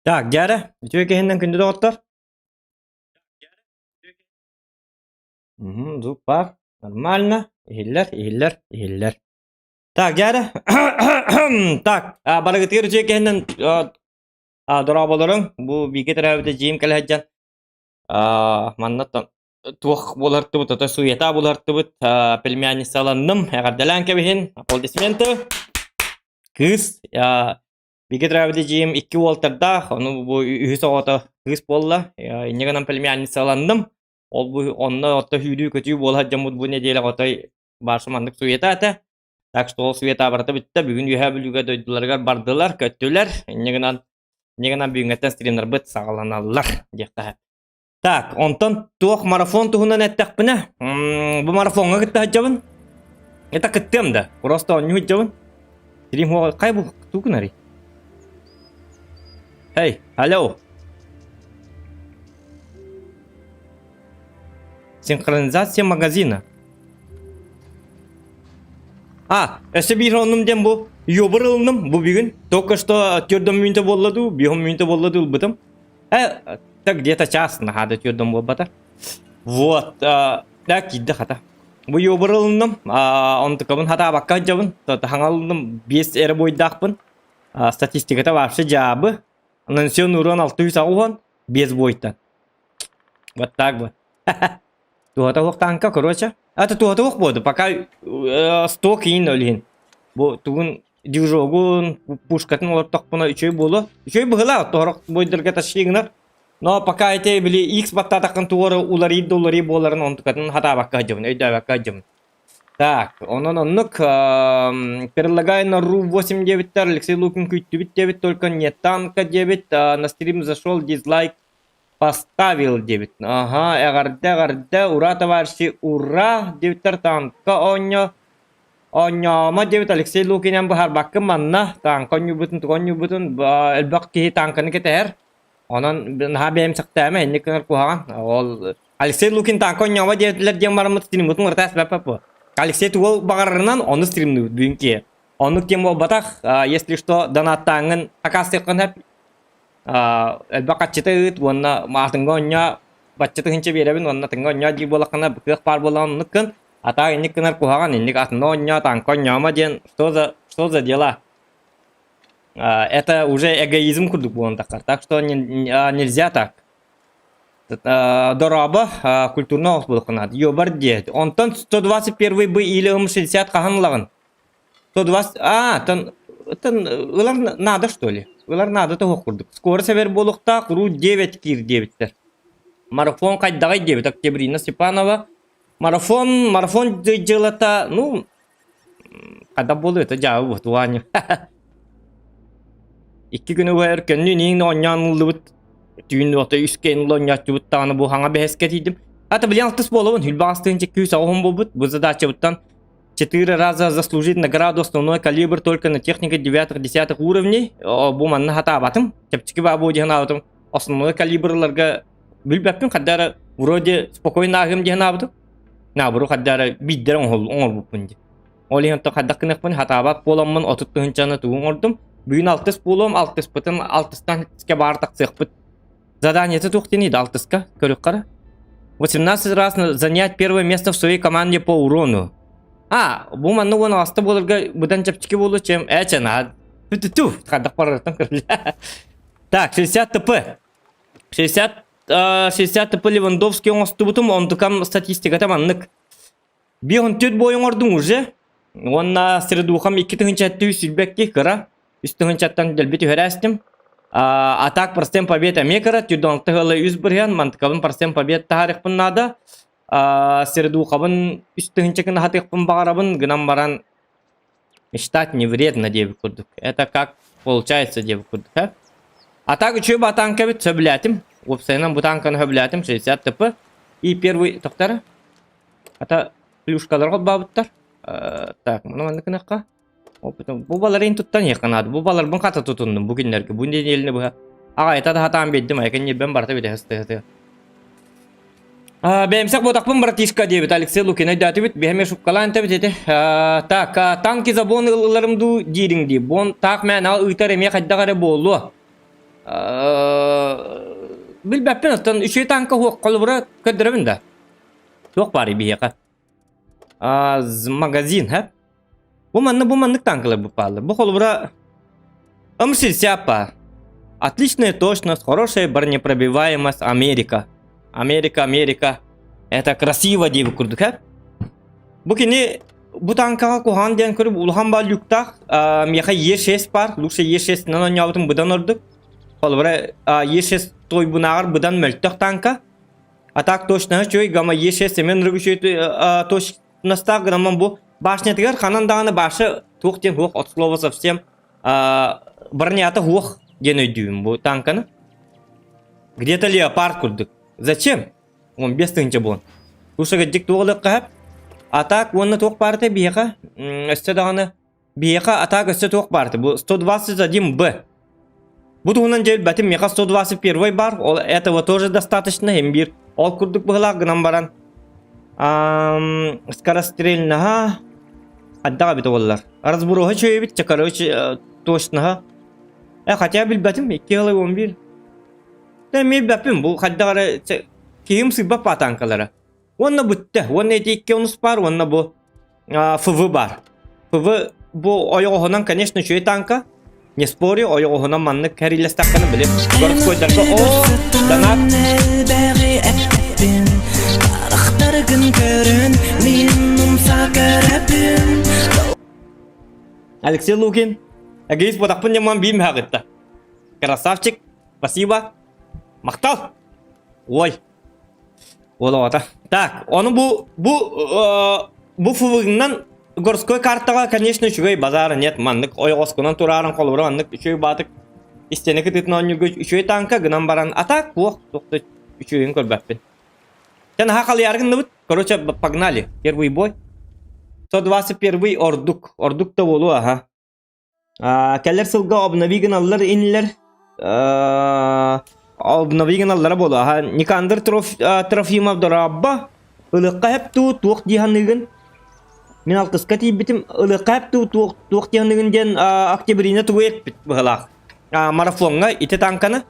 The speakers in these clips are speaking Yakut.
Так, дьээрэ, үтүө киһиннэн күндү доҕоттор. Мгм, звук баар. Нормально. Иһиллэр, иһиллэр, иһиллэр. Так, дьээрэ. Так, а, барыгытыгар үтүө киһиннэн а, дорооболоруҥ. Бу бииргэ төрөөбүтэ дьиэм кэлэ сылдьан а, манна туох буолартыбыт, ото суета буолартыбыт, а, племянницаланным. Эҕэрдэлээн кэбиһин. Аплодисменты. Кыыс, а, Бигэ төрөөбүт эдьиийим икки уолтардаах, ону бу үһүс оҕото кыыс буолла. Инньэ гынан племянницаланным. Ол бу онно отто сүүрүү-көтүү буола сылдьаммыт бу нэдиэлэҕэ отой баарса маннык суета этэ. Так что ол суета барыта бүттэ. Бүгүн Үөһээ Бүлүүгэ дойдуларыгар бардылар, көттүлэр. Инньэ гынан инньэ гынан бүгүҥҥэттэн стримнарбыт саҕаланаллар диэххэ. Так, онтон туох марафон туһунан эттэхпинэ, бу марафоҥҥа кытта сылдьабын. Это кыттыам да, просто оонньуу сылдьабын. Стрим хай бу туу гынарый? Эй, алло. Синхронизация магазина. А, өссө биир оннум диэн бу ёбыр ылыным бу бүгүн. Только что төрдөн мүнтэ буолла дуу, биһон мүнтэ буолла дуу ылбытым. Э, так где-то час наһаа түөрдөн буолбата. Вот, да киирдэ хата. Бу ёбыр ылынным, онтукабын хатаабакка сылдьабын, хаҥа ылынным, биэс эрэ буойдаахпын. Статистиката вообще дьаабы. Нанесен урон 680, без бойтан. Вот так вот. Туһата суох танка, короче. Это туһата суох буолду, пока 100 киин өлүһүн. Бу тугун движогун, пушкатын олортохпуна үчүгэй буолуо. Үчүгэй быһыылаах, тоһорох бойдарга тащи гынар. Но пока эти били X баттаатаххын тугу уларыйар да уларыйар буоларын онтукатын хатаабакка сылдьабын, өйдөөбөккө сылдьабын. Так, онон оннук предлагаю на РУ-8 диэбиттэр, Алексей Лукин күүттүбүт диэбит, только не танка диэбит, на стрим зашел, дизлайк поставил диэбит. Ага, эҕэрдэ, эҕэрдэ, ура, товарищи, ура диэбиттэр, танка оонньо Оонньоомо диэбит Алексей Лукинен быһаарбаккын манна тааҥка оонньуурбутун тугу оонньуурбутун элбэх киһи тааҥканы кэтэһэр. Онон наһаа бэйэм сэхтээмэ инник гынар куһаҕан. Ол Алексей Лукин тааҥка оонньоомо диэтилэр диэн бараммыт стриммытын ырытаас баппа. Алексей тугу баҕарарынан ону стримнүүбүт бүгүн киһи. Оннук диэн буолбатах. Если что донаттааҥҥын акаастыаххын сөп. Элбэх хаччыта ыыт уонна маатыҥҥа оонньоо бачча тыһыынча биэрэбин уонна тыҥҥа оонньоо диир буоллаххына кыах баар буоллаҕына оннук гын. А так инник гынар куһаҕан, инник атына оонньоо, танка оонньоомо диэн что за что за дела? Это уже эгоизм курдук буолан таххар. Так что нельзя так. Дорообо культурно оҕус буолуохха Ёбар диэт. Онтон 121 бы или 60 хаһан ылаҕын? 120 а, тон тон ылар надо что ли? Ылар надо тоһох курдук. Скоро сэбэр буолуохтаах, ру 9 киир диэбиттэр. Марафон хайдаҕай диэбит Октябрина Степанова. Марафон, марафон дьыалата, ну, хада буолуо это дьаабы бутуаанньу. Икки күнү уһайар көннүн иҥ оонньоон ыллыбыт. Түүн отой үс кэн оонньооччубут даҕаны бу хаҥа бэһэскэ тиийдим. Ата билиэн алтыс буолабын, хүлбаҕас тыһыынча күүс аҕыһын буолбут. Бу задачабыттан четыре раза заслужить награду основной калибр только на технике девятых-десятых уровней. Бу манна хатаабатым. Чэпчэки баабу диэн аабытым. Основной калибрларга Билбэппин хадда эрэ вроде спокойно ааһыам диэн аабытым. Наоборот хадда эрэ биирдэрэ оҥорбуппун дии. Ол иһин оттон хайдах гыныахпын хатаабат буоламмын 30 тыһыынчаны тугу оҥордум. Бүгүн алтыс буолуом, алтыспытын алтыстан иккискэ баар тахсыахпыт. Заданиета туох диэний да алтыска көрүөххэ 18 раз занять первое место в своей команде по урону. А, бу манна уон аҕыста буоларга быдан чэпчэки буолуо чем ээ чэ Ту-ту-ту, хайдах барарыттан көрүллэ. Так, 60 ТП. 60 60 ТП Левандовский оҥостубутум, онтукам статистиката маннык. 54 бой оҥордум уже. Уонна средухам 2 тыһыынча кыра. Үс тыһыынчаттан дэлби түһэрээстим. Атак процент побед эмиэ кыра, түрдонты ыла үс бырыһан, мантыкабын процент побед таһаарыахпын наада. Средухабын үс тыһыынча гына хатыахпын баҕарабын, гынан баран мечтать не вредно диэбит курдук. Это как получается диэбит курдук, а? А так үчүгэй батаанка эбит, сөбүлээтим. Уопсайынан бу танканы сөбүлээтим, 60 ТП. И первый тоқтары. Ата плюшкалар холбообуттар. Так, маны маннык гыныахха. Бу баларын туттан иһиэххэ наада. Бу баларбын хата тутуннум бу күннэргэ. Бу нэдиэлэни быһа. Аҕайта да хатаан биэрдим, айка ньирбэн барыта бүтэ сытыа. Бэйэмсэх буотахпын братишка диэбит Алексей Лукин өйдөөтүбүт биһэми шупкалаан тэбит ити. Так, танки за бон ылыларым дуу диириҥ дии. Бон таах мээнэ ыытар эмиэ хайдах эрэ буолуо. Билбэппин оттон үчүгэй тааҥка суох холобура көрдөрөбүн да. Туох баарый биһиэхэ? Магазин, һэ? Бу манна бу маннык тааҥкалар бааллар. Бу холобура М60 Отличная точность, хорошая бронепробиваемость Америка. Америка, Америка. Это красиво диэбит курдук, һэ? Бу кини бу тааҥкаҕа куһаҕан диэн көрүп улахан баар люктаах миэхэ Е6 баар, лучше Е6-нан оонньообутум быдан ордук. Холобура Е6 туойбунааҕар быдан мөлтөх тааҥка. А так точно үчүгэй гамма Е6 эмиэ ынырык үчүгэй точностаах гынан бу башнятыгар ханан даҕаны баша туох диэн суох от слова совсем бронята суох диэн өйдүүбүн бу тааҥканы. Где-то леопард курдук. Зачем? 15 тыһыынча буолан. Туша кырдьык туох ылыахха сөп? А так уонна туох баарытай биһиэхэ? Өссө даҕаны биһиэхэ а так өссө туох баарытай? Бу 121 Б. Бу туһунан дьэ билбэтим, миэхэ 121 баар, ол этого тоже достаточно, им биир ол курдук быһылаах гынан баран скорострельнаһа хайдах эбит буоллар. Разброһа үчүгэй эбит, короче, точноһа. Э, хотя билбэтим, 2 ыла 11. Дэ эмиэ билбэппин, бу хайдах эрэ киһим сыйбат паатааҥкалара. Уонна бүттэ. Уонна ити икки онус баар, уонна бу ФВ баар. ФВ бу ойоҕоһунан, конечно, үчүгэй тааҥка. Не спорю, ойоҕоһунан маннык кэрилэстэххинэ, били, городскойдарга о, донат. Алексей Лукин, эгоист бодахпын ньаман биир мөһөҕүттэ. Красавчик. Спасибо. Махтал. Ой. Уолаҕата. Так, ону бу бу бу фвгынан городской картаҕа, конечно, үчүгэй базар нет маннык ойоҕоскунан тураарын холобура маннык үчүгэй баатык истиэнэ кытыытын оонньуурга үчүгэй тааҥка гынан баран а так туох туох да үчүгэйин көрбөппүн. Чэ наһаа халыйаары гынныбыт. Короче, погнали. Первый бой. 121 ордук. Ордук да буолуо, аха. Кэлэр сылга обнови гыналлар инилэр обнови гыналлара буолуо. Никандр Трофимов дорообо ылыахха сөп дуу туох дии саныыгын? Мин алтыска тиийбитим ылыахха сөп дуу туох туох дии саныыгын диэн Октябрина тугу эппит быһыылаах. Марафоҥҥа ити тааҥканы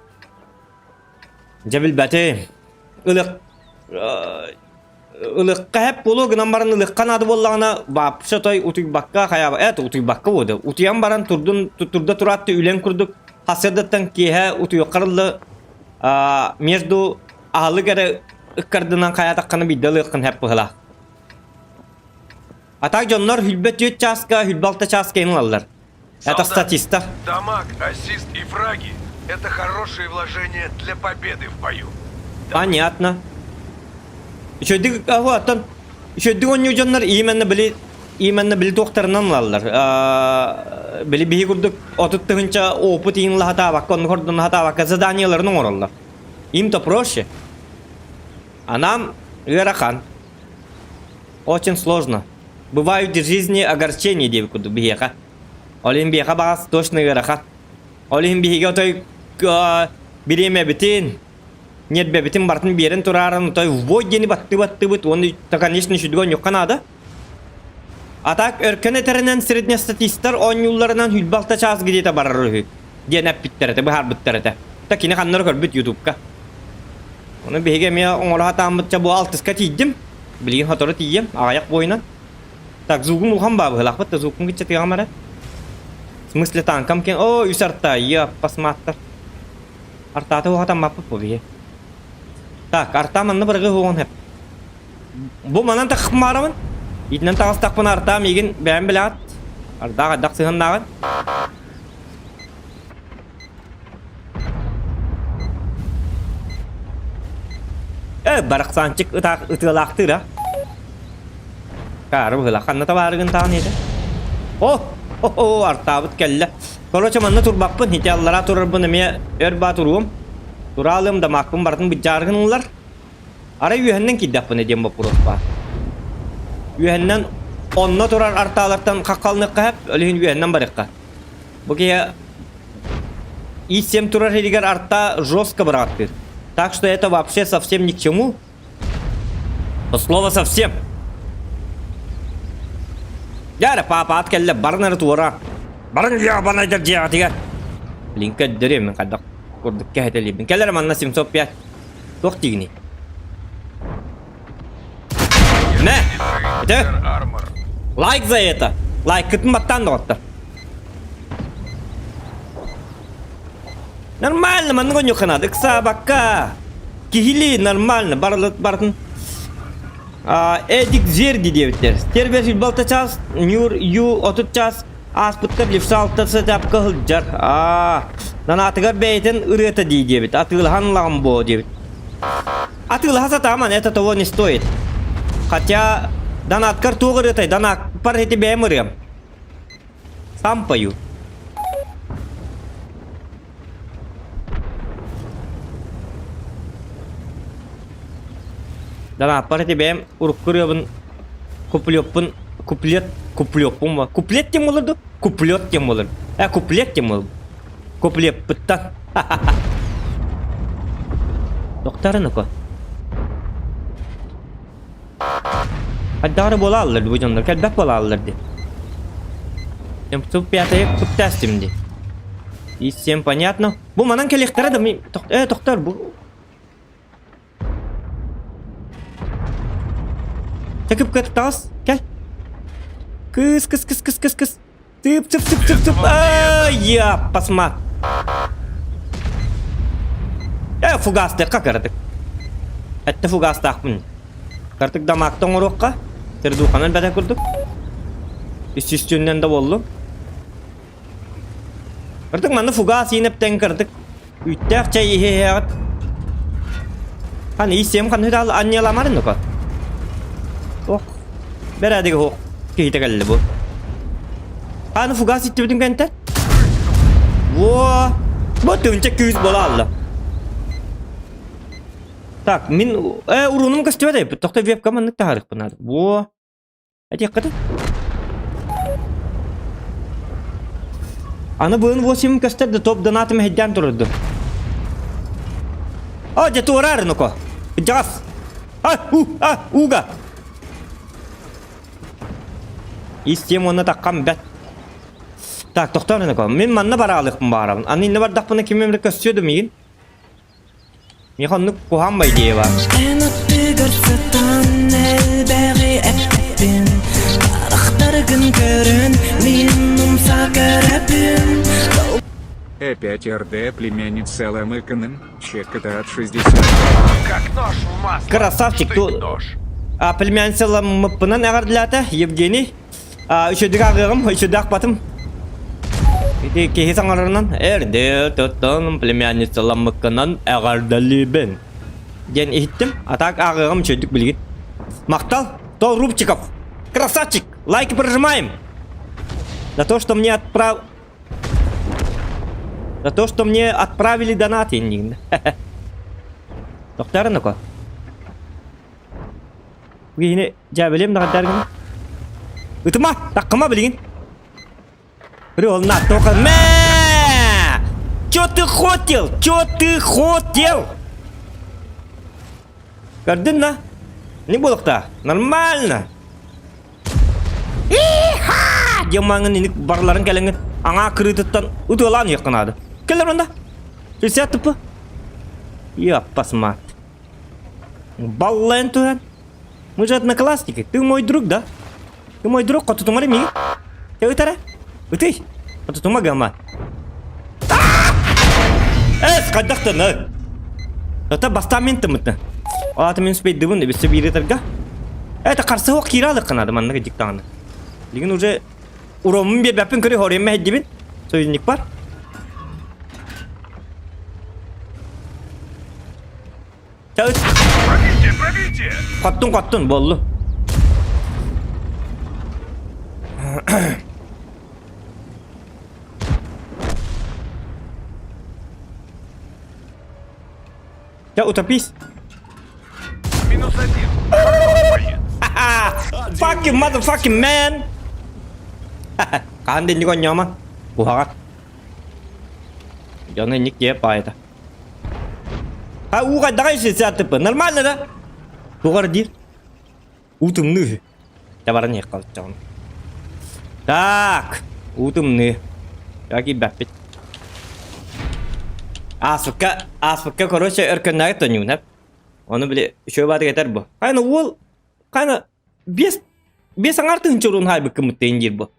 дьэ билбэтим. Ылыах ылыахха сөп буолуо гынан баран ылыахха наада буоллаҕына вообще той утуйбакка хайаба эт утуйбакка буолуо утуйан баран турдун турда тураатты үлэн курдук сарсыардаттан киэһэ утуйуоххар ылла между аһылык эрэ ыккардынан хайаатаххына биирдэ ылыаххын сөп быһыылаах. А так дьоннор хүлбэ түөрт чааска, хүлбэ алта чааска иһин ылаллар. Это статистов. Дамаг, ассист и фраги – это хорошие вложения для победы в бою. Понятно. Үчүгэйдик оттон үчүгэйдик оонньуу дьоннор именно били именно били туохтарынан ылаллар. Били биһи курдук 30 тыһыынча опыт иин лаһатаабакка, оннук ордун лаһатаабакка заданиеларын оҥороллор. Им-то проще. А нам ыарахан. Очень сложно. Бывают в жизни огорчения диэбит курдук биһиэхэ. Ол иһин биһиэхэ баҕас точно ыарахан. Ол иһин биһиги отой бириэмэбитин, ньиэрбэбитин барытын биэрэн турааран отой вбой диэни баттыы-баттыыбыт уонна конечно үчүгэй оонньуохха наада. А так өркөн этэринэн среднестатистар оонньуулларынан хүлбэ алта чаас где-то барар үһү диэн эппиттэр этэ, быһаарбыттар этэ. Та кини ханнары көрбүт ютубка. Ону биһиги эмиэ оҥоро сатааммытча бу алтыска тиийдим. Билигин сотору тиийиэм, аҕыйах буойунан. Так, звугум улахан баа быһыылаахпыт да звукум киччэтиэҕим эрэ. В смысле танкам киэн... О, үс арта, еппасмааттар. Артааты уһатаммаппыт бу биһи. Так, арта манна бырагы уһуон сөп. Бу манан тахмаарамын. Итинэн таҕыстахпына артаа миигин бэйэм билэҕит. Ардаах хайдах сыһыннааҕын. Э, барахсаанчык ытаах ытыалаахтыыр а. Каары быһыла ханна табаарыгын таан этэ. О, о, артаабыт кэллэ. Короче, манна турбаппын, ити аллараа турарбын эмиэ өр баа туруом. Тураалыам да маакпын барытын быдьааргын ыллар. Арай үөһэннэн киирдэхпинэ диэн боппуруос баар. Үөһэннэн онно турар артаалартан хаххалыныахха сөп, ол иһин үөһэннэн барыахха. Бу киһи И-7 турар иһигэр арта жестко быраҕаттыыр. Так что это вообще совсем ни к чему. Слово совсем. Дьэ папа ат кэллэ барын эрэ туора. Барын ебанайдар дьиэҕитигэр. Блин көрдөрүөм мин хайдах. курдук кэһэтэлиибин. Кэлэр манна 705. Туох диигиний? Мэ! Ити! Лайк за это! Лайкытын баттаан доҕоттор. Нормально, маннык оонньуохха наада. Ыксаабакка. Киһилии нормально. Барылыт барытын Эдик Зерди диэбиттэр. Тербер 26 час, Нюр Ю 30 час, ааспыттар левша алта сатапка сылдьар. Аа, нанаатыгар бэйэтин ырыата дии диэбит. Атыылаһан ылаҕын буо диэбит. Атыылаһа сатааман, это того не стоит. Хотя, донаткар туох ырыатай, донатпар ити бэйэм ырыам. Сам пою. Донатпар ити бэйэм урукку ырыабын куплеппун куплет куплеппун ба куплет диэн буолар дуо куплет диэн буолар э куплет диэн буолар куплеппыттан Доктор ну-ка. Хайдаары буолааллар бу дьоннор кэлбэт буолааллар дии. 705 куттаастым дии. И всем понятно. Бу манан кэлиэхтэрэ да э тохтор бу Чакып кыттаас кэл. Кыс кыс кыс кыс кыс кыс. Тып тып тып тып тып. Я пасма. Э фугастыахха кыратык. Этте фугастаахпын. Картык дамаакта оҥоруохха. Тердуханан бэтэ курдук. Үс да боллу. Кырдык манна фугас иинэптэн кырдык үүттээх чай иһиэҕит. Хан иссиэм хан хүтал анньаламарын нука. Ох, бэрээдиги хуох киһитэ кэллэ бу. Аны фугас иттибитин кэнтэ. Во, бу тыынча күүс бола алла. Так, мин э урунум көстүбэт тохто вебка маннык таһаарыахпын наада. Во. Этиэххитин. Аны быын 8 көстөр да топ донатым эһэйдээн турарду. О, дьэ туораар нуко. Дьаҕас. А, у, а, уга. Истиэм уонна таххам бэт. Так, тохтоон нуко. Мин манна бараалыахпын баарабын. Аны инне бардахпына ким эмре көстүө да миигин. Миэхэ оннук куһаҕан идея баар. Эн аттыгар сытан элбэҕи эппиппин Харахтаргын көрөн мин умса көрөбүн Опять РД племянница Ламыканым, чек-то от 60. Как нож в масло. Красавчик, Штык ту нож. а, племянницаламмыппынан эҕэрдэлээтэ Евгений. А, үчүгдүк ааҕыаҕым, үчүгдүк аахпатым. Ити киһи саҥарарынан эрдэ туттан племянницаламмыккынан эҕэрдэлиибин диэн иһиттим. А так ааҕыаҕым үчүгдүк билигин. Махтал, Тол Рубчиков! Красавчик! Лайки прожимаем! За то, что мне отправ... За то, что мне отправили донат, Доктор, ну-ка. Киһини дьээбэлиэм даҕа гына. Ытыма, таккыма билигин. Рел на только мэ! Чё ты хотел? Чё ты хотел? Көрдүн на? Не буолуохта? Нормально. Иха! Диэн маҥын иник барларын кэлэҥҥин аҥаа кырыытыттан ытыалаан иһиэххэ наада. Кэлэр онно. 60 туппу. Яппас мат. Баллайан түһэн. Мы же одноклассники. Ты мой друг, да? Ты мой друг, хотутумар миигин. Ты ытара? Ытый. Хотутума гама. Эс, хайдахтан, Это бастаан мин тымытны. Ол мин спейдыбын, өссө биир ытарга. Это харсыһок киирэ алыкканады маннык диктааны. Билигин уже уромун биэрбэппин көрө хоруйум мэһэйдибин. Союзник бар. Пробитие, пробитие! Хоттун, хоттун, боллу. Я утопись. Минус один. Хорош, боец. Fucking motherfucking man. Хаһан да инник оонньоoma. Куһаҕан. Дьону инник дьиэ паайта. А уу хайдаҕай сиэттиппин. Нормально да? Тугар диир. Уу тымныы үһү. Дьэ баран иһиэххэ оччоҕуна. Так, уу тымныы. Дьэ киирбэппит. Ааспыкка, ааспыкка, короче, өркөннөөҕү тонньуун, хэп. Ону били үчүгэй баатык этэр бу. Хайна уол, хайна биэс биэс аҥаар тыһыынча уруун хаайбыккыммыттыын диир бу.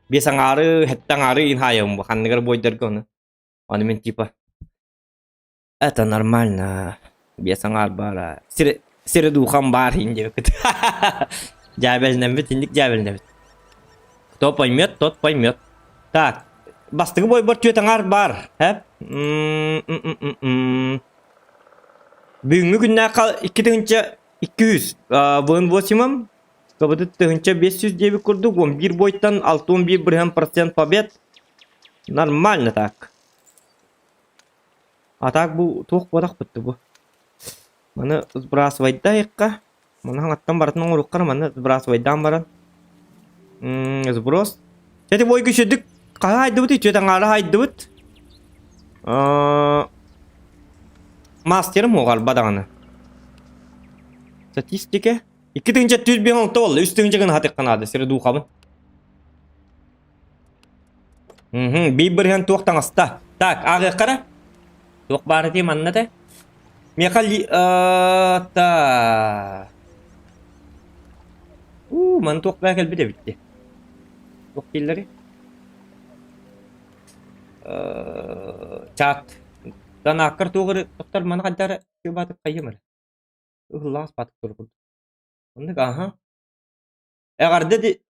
Биэс аҥаары, сэттэ аҥаары иин хаайабын бу ханныгар буойдарга ону. Ону мин типа это нормально. Биэс аҥаар баара. Сире сире духам баар иин диэбиккит. Дьээбэлнэммит, инник дьээбэлнэбит. Кто поймет, тот поймет. Так, бастакы бойбор түөрт аҥаар баар. Э? Бүгүҥҥү күннээххэ 2200 ВН8 КБТ 1500 диэбит курдук 11 бойтан 61% побед. Нормально так. А так бу туох буолахпыт бу. Маны сбрасывайдайыкка. Маны хаҥаттан барытын оҥоруоххара маны сбрасывайдаан баран. Сброс. Эти бойга үчүдүк хаһа айдыбыт үчүөт аҥаара айдыбыт. Мастерым уоҕарба даҕаны. Статистика. 2 456 буолла. 3 тыһыынча гына хатыахха наада. Сири дуухабын. Биир бырыһан туох таҥаста. Так, ааҕыаххара. Туох баар этий манна этэ? Миэхэ ли... та... Уу, маны туох баа кэлбит эбит дии. Туох дииллэрий? Чат. Данааккар туох эрэ тохтор маны хайдах эрэ баатык хайыам эрэ. Ыһыллаҕас баатык тур курдук. Оннук аха. Эҕэрдэ ди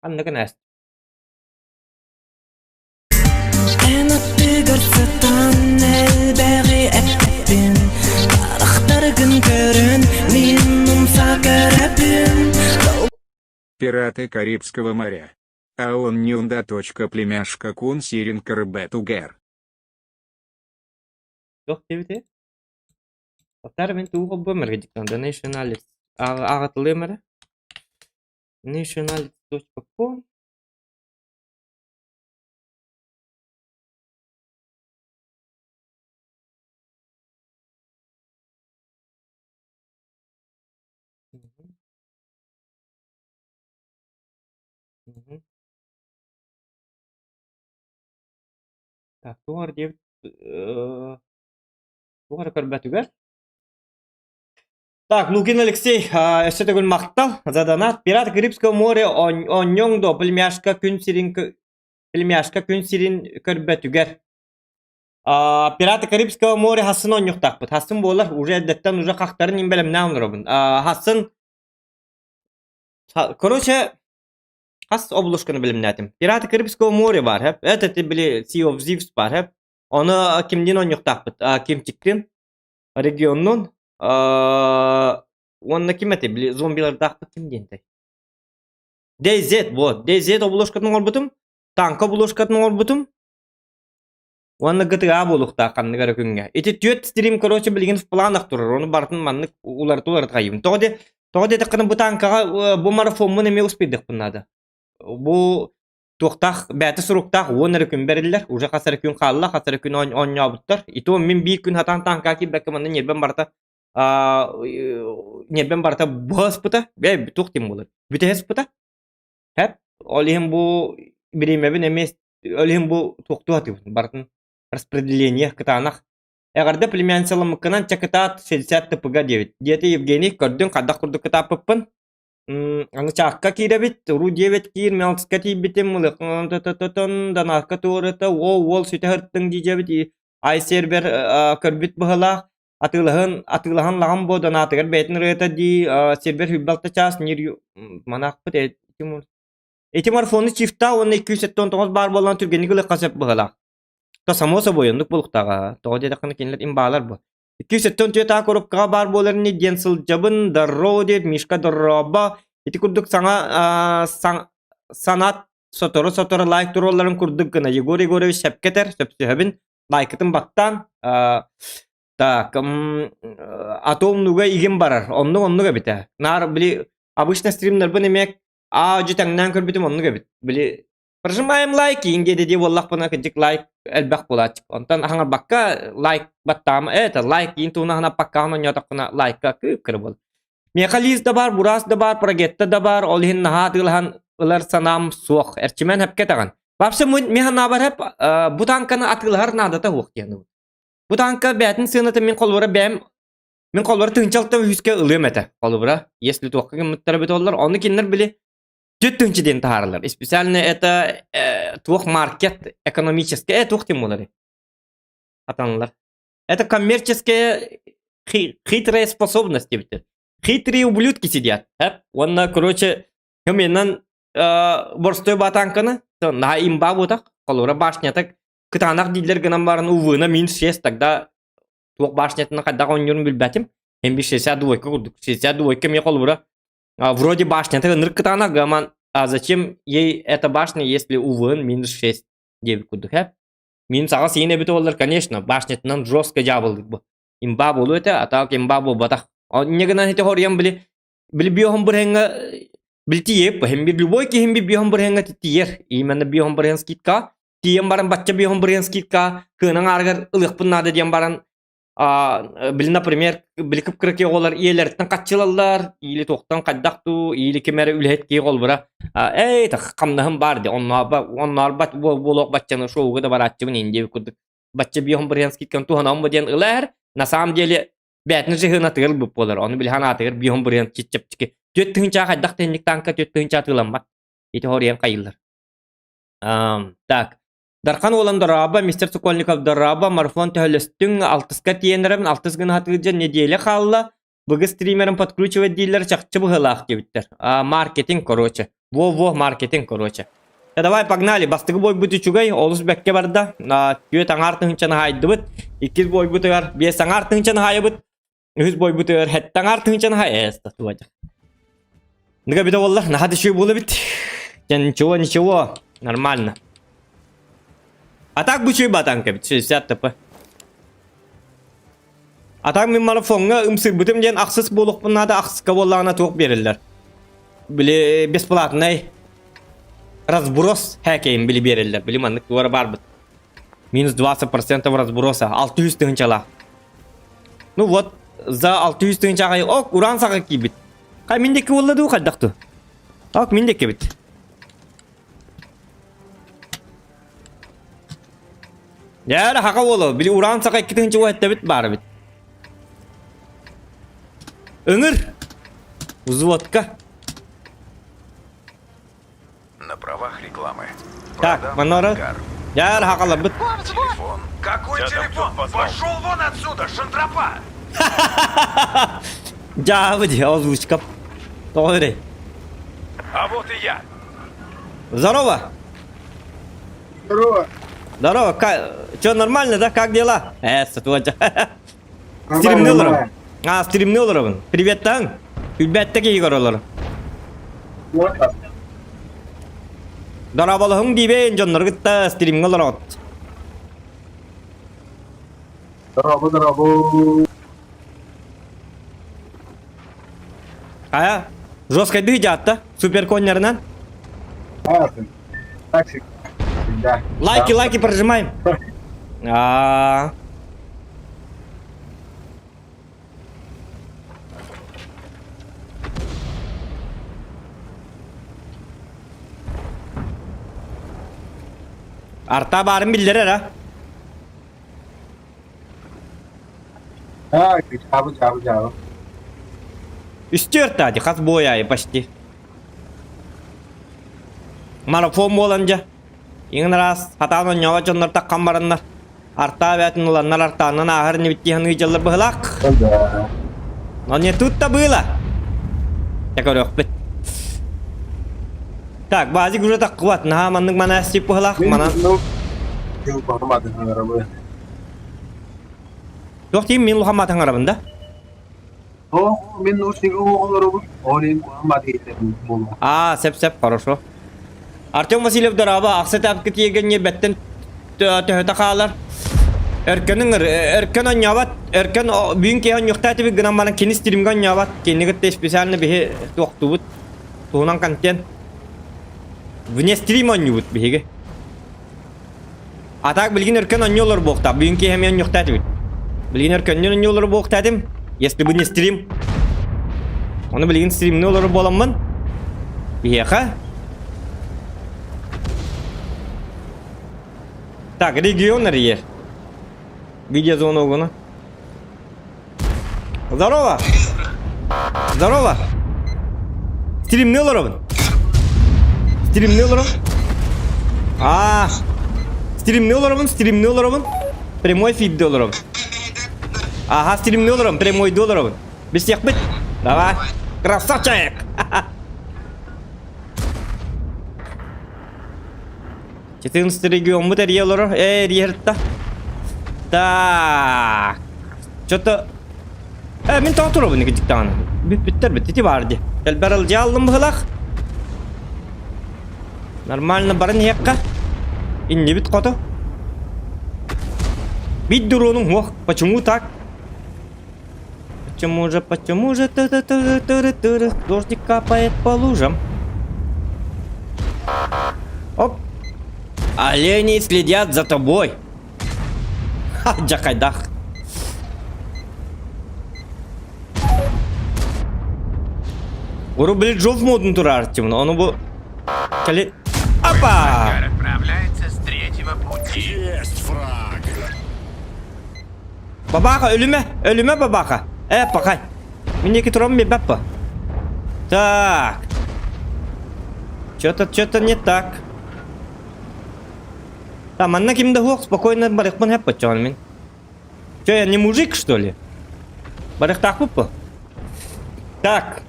ханныгын ааст. Эн аттыгар сытан элбэҕи эппэппин Харахтаргын көрөн мин умса көрөбүн Пираты Карибского моря. А он нюнда. Племяшка кун сирин карбетугер. Туох диэбитий? Татар мин тугу холбуом эрэ Donation Alerts ааҕатылыам эрэ. Nationalis.com. Мгм. Мгм. Так, туох эрэ диэбит туох эрэ көрбөтүгэр. Так, Лукин Алексей, өссө төгүл махтал за донат. Пират Карибского моря оонньоҥ до племяшка күн сирин племяшка күн сирин көрбөтүгэр. Пираты Карибского моря хассын оонньуохтаахпыт. Хассын буолар, уже эрдэттэн уже хахтарын им бэлэмнээн олоробун. Хассын короче, хас обложканы бэлэмнээтим. Пираты Карибского моря бар, хэп. Это ты били Sea of Thieves бар, хэп. Ону кимдиин оонньуохтаахпыт? Кимчиктин регионнун уонна ким этэй били зомбилардаахпыт ким диэнтэй DayZ вот DayZ обложкатын оҥорбутум танка обложкатын оҥорбутум уонна GTA буолуохтаах ханнык эрэ күҥҥэ ити түөрт стрим короче билигин в планах турар ону барытын маннык уларыта уларыта хайыыбын тоҕо де тоҕо диэтэххинэ бу танкаҕа бу марафоммун эмиэ успейдыахпын наада бу туохтаах бэйэтэ суруктаах уон эрэ күн бэриллэр уже хас эрэ күн хаалла хас эрэ күн оонньообуттар и то мин биир күн хатаан тааҥкаҕа киирбэккэ манна ньиэрбэм барыта ньиэрбэм барыта быһа ыспыта бээ туох диэн буолар бүтэһэ ыспыта хэп ол иһин бу бириэмэбин эмиэ ол иһин бу туохтуу сатыыбын барытын распределение кытаанах эҕэрдэ племянницаламмыккынан чакытаат 60 тпг диэбит диэтэ Евгений көрдүҥ хайдах курдук кытааппыппын Аны чаакка киирэбит, уруу диэбит киир, Мелтска тиийбитим, ылыахтан Данаакка туората, уол уол сүтэ сырыттыҥ диэбит, ай сервер көрбүт быһылаах, атыылаһын атыылаһан лаҕам буо Данаатыгар бэйэтин ырыата дии, сервер сүүрбэ чаас нир манаахпыт ити марафону чифта уонна 279 баар буолан түргэнник ылыахха сөп быһылаах. То само собой оннук буолуохтааҕа, тоҕо диэтэххинэ кинилэр имбаалар бу. 274 А коробкаҕа баар буолар ини диэн сылдьабын, здорово диэт Мишка дорообо. Ити курдук саҥа санат сотору-сотору лайк туруолларын курдук гына Егор Егорович сөпкө этэр, сөпсөһөбүн. Лайкытын баттаан. Так, а то умнуга игин барар. Оннук оннук эбит. Наар били обычно стримнарбын эмиэ аа дьэ тэҥнээн көрбүтүм оннук эбит. Били Прожимаем лайки диэди дии буоллахпына кырдьык лайк элбэх буолааччы. Онтон аһаҥарбакка лайк баттаама это лайк иин туһунан аппаккаҕын оонньоотоххуна лайка кыып-кыра буолар. Миэхэ лиз да баар, бурас да баар, прогетта да баар, ол иһин наһаа атыылаһан ылар санаам суох. Эрчимэн сөпкө этэҕин. Вообще мин санаабар бу танканы атыылаһар наадата суох диэн. Бу танка бэйэтин сыаната мин холобура бэйэм мин холобура тыһыынча үһүскэ ылыам этэ. Холобура, если туохха гыммыттара эбит оллар, ону кинилэр били 4 тыһыынча диэн таһаараллар. Специально это туох маркет экономический, туох диэн буолар атаналар. Это коммерческая хитрая способность диэбиттэр. Хитрые ублюдки сидят. Уонна, короче, Кэминэн борстой батанканы наһаа имба буотах, холобура башнята кытаанах дииллэр гынан баран увына минус 6 тогда туох башнятын хайдах оонньуурун билбэтим. Эм 62 курдук. 62 мне холобура вроде башнята ынырык кытаанах гаман а зачем ей эта башня, если УВН минус 6 диэбит курдук, э? Минус аҕыс иин эбит буоллар, конечно, башнятынан жестко дьаабылык бу. Имба буолуо этэ, а так имба буолбатах. Инньэ гынан ити хоруйан били Били биоһун бырыһыҥҥа били тиийэп һин бир любой киһин би биоһун бырыһыҥҥа тиийэр. Именно биоһун бырыһын скидка тиийэн баран бачча биоһун бырыһын скидка кыынан аарыгар ылыахпын наада диэн баран а били например били кып-кыракый оҕолор ийэлэриттэн хаччылаллар или туохтан хайдах дуу или ким эрэ үлэһит киһи холбура эй хамнаһым баар ди онноор буолуох баччаны шоуга да барааччыбын индия курдук бачча биоһун бырыһын скидканы туһанаммы диэн ылар на самом деле бээтин сыһыанатыгар ылбыт буолар. Ону били ханаатыгар биһон бырыан чипчэпчики. 4 тыһыынча хайдах тэнник танка 4 тыһыынча атыыламмат. Ити хоруйан хайыллар. Так. Дархан уолан дороба, мистер Сокольников дороба, марафон төһөлөстүҥ, алтыска тиэнэрим, алтыс гына хатыырдьа неделя хаалла. Быгы стримерин подкручивать дииллэр чахчы быһыылаах диэбиттэр. Маркетинг, короче. Во-во, маркетинг, короче. Да давай, погнали. Бастакы бойбут үчүгэй, олус бэккэ барда. Түөрт аҥаар тыһыынчаны хаайдыбыт. Иккис бойбутугар биэс аҥаар тыһыынчаны хаайабыт. Үһүс бойбутугар сэттэ аҥаар тыһыынчаны хаай... Ныга бит буолла, наһаа да үчүгэй буола бит. Ничего, ничего, нормально. А так бу үчүгэй батанка бит, 60 ТП. А так мин марафоҥҥа ымсыырбытым диэн ахсыс буолуохпун наада, ахсыска буоллаҕына туох биэрэллэр? Били бесплатный разброс хээкэйин били биэрэллэр. Били маннык туора баарбыт. Минус 20% разброса. 600 тыһыынчалаах. Ну вот, за 600 тыһыынчаҕа ок, уран саҕа киирбит. Хай мин диэки буолла дуу хайдах дуу? Ок, мин диэки эбит. Дьэ, хака уолу, били ураан саха 2 тыһыынча уһэттэбит баар эбит. Ыҥыр! Взводка. На правах рекламы. Так, манора. Дьэ, хакаларбыт. Телефон. Какой телефон? Пошел вон отсюда, шантропа! Дьаабы дии, озвучка. Тоҕо эрэй. А вот и я. Здорово! Здорово. Здорово, как... Че, нормально, да? Как дела? Сатуача. Стримни олором. А, стримни олоробун. Приветтан. Күлбэттэ киһи көрөлөр. Дорооболоһуҥ диибин дьоннору кытта стримҥэ олороҕут. Дорообо, дорообо. Хайа, жесткайдыы дьаатта, суперконнерынан. Так всегда. Лайки, лайки прожимаем. А. Арта баарын биллэрэр а. А, чабы, чабы, чабы. Үстүөрт ди хас буойаайы почти. Марафон буолан дьэ. Иҥин араас хатаан онньоҕо дьоннор таххан бараннар. Артаа бээтин ыланнар артаанан ааһар нибиттии саныы дьаллар быһылаах. Но не тут-то было. Я көрүөхпүт. Так, базик уже таккыбат. Наһаа маннык манаас быһылаах. Манан. Туох диим мин улахан маатаҥарабын да? Мин Аа, сөп-сөп, хорошо. Артем Васильев дорообо, ахса тапка тиэгэнньэ бэттэн төһөтө хаалар. Өркөнүҥ өркөн онньообот, өркөн бүгүн киһи онньуохтаа этибит гынан баран кини стримҥэ онньообот. Кинини кытта специально биһи туохтуубут. Туһунан контент. Вне стрим онньуубут биһиги. А так билигин өркөн онньу олор буохтаах. Бүгүн киэһэ эмиэ онньуохтаа этибит. Билигин өркөннүн онньу олорор буохтаа этим. Если бы не стрим. Ону билигин стримни олорор буоламмын. Биһиэхэ. Так, регион эрийэр. Видеозвоногуна. Здорово! Здорово! Стримни олоробун. Стримни олоробун. А, стримни олоробун, стримни олоробун. Прямой эфирде олоробун. Ага, стримни олоробун, прямойда олоробун. Билсиэхпит. Давай. Красавчик! 14 региоммут эрийэ олорор. Ээ, эрийэрта. Так. Что-то... Э, мин тоҕо турабын икки даҕаны. Бүппүттэр бит, ити баар дии. Элбэр ылдьааллым быһылах. Нормально баран иһиэххэ. Иннибит хоту. Бит дронум уох. Почему так? Почему же, почему же ты ты ты ты ты дождик капает по лужам? Оп. Олени следят за тобой. Ха, дьахайдах. Уру били жов модун турар Ону бу кали Апа! Отправляется с третьего пути. Есть фраг! Бабаха өлүмэ, өлүмэ бабаха. Э, пахай. Минеки турам баппа. Так. Что-то, что-то не так. Там, манна ким да суох, спокойно барыахпын сөп баччаҕын мин. Че, я не мужик, что ли? Барыахтаахпыт Так.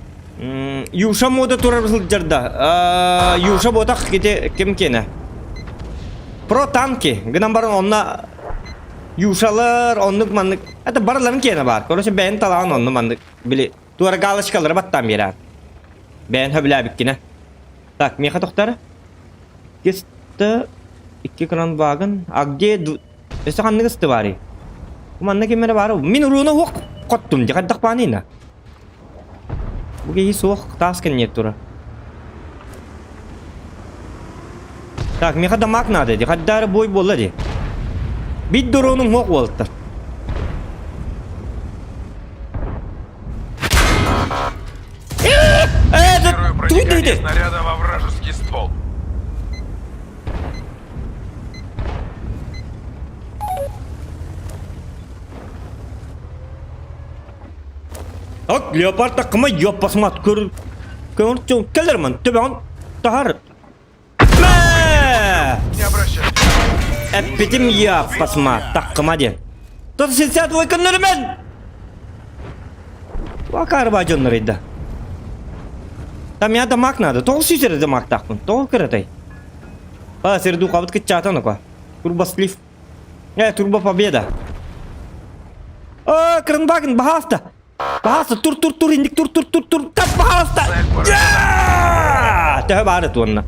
Юша мода турар сылдьар да. Юша буотах ити ким киэнэ? Про танки. Гынан баран онно Юшалар оннук маннык. Это барыларын киэнэ баар. Короче, бэйэн талаан онну маннык. Били туора галочкалары баттаан биэрээр. Бэйэн хөбүлээбиккинэ. Так, миэхэ тохтор. Киста икки кранвагон. А где Өссө ханнык ысты баарый? Манна ким эрэ баара. Мин уруна уох хоттум дии хайдах бааныйна. Бу киһи суох таас кэнниэ тура. Так, миэхэ дамаг надо дии. Хайда эрэ бой буолла дии. Бит дронум суох буолтар. Э, Первое туй проникание дойди! снаряда во вражеский ствол. Ок, леопард такыма ёппасмат көр көңүл кэлэрмэн төбөҕүн таһар. Мэ! Не обращай. Эппитим яппасма таккыма диэн. 162 көннөрүмэн! Вакарба дьоннор Там я дамаг надо. Тоҕус сүүс эрэ дамагтаахпын. Тоҕо кыратай? А, сердухабыт кыччаатан око. Турбослив. Э, турбо победа. А, Кранваген, баһаалыста. Баһаалыста, тур, тур, тур, инник, тур, тур, тур, тур, тап, баһаалыста. Төһө баары туонна.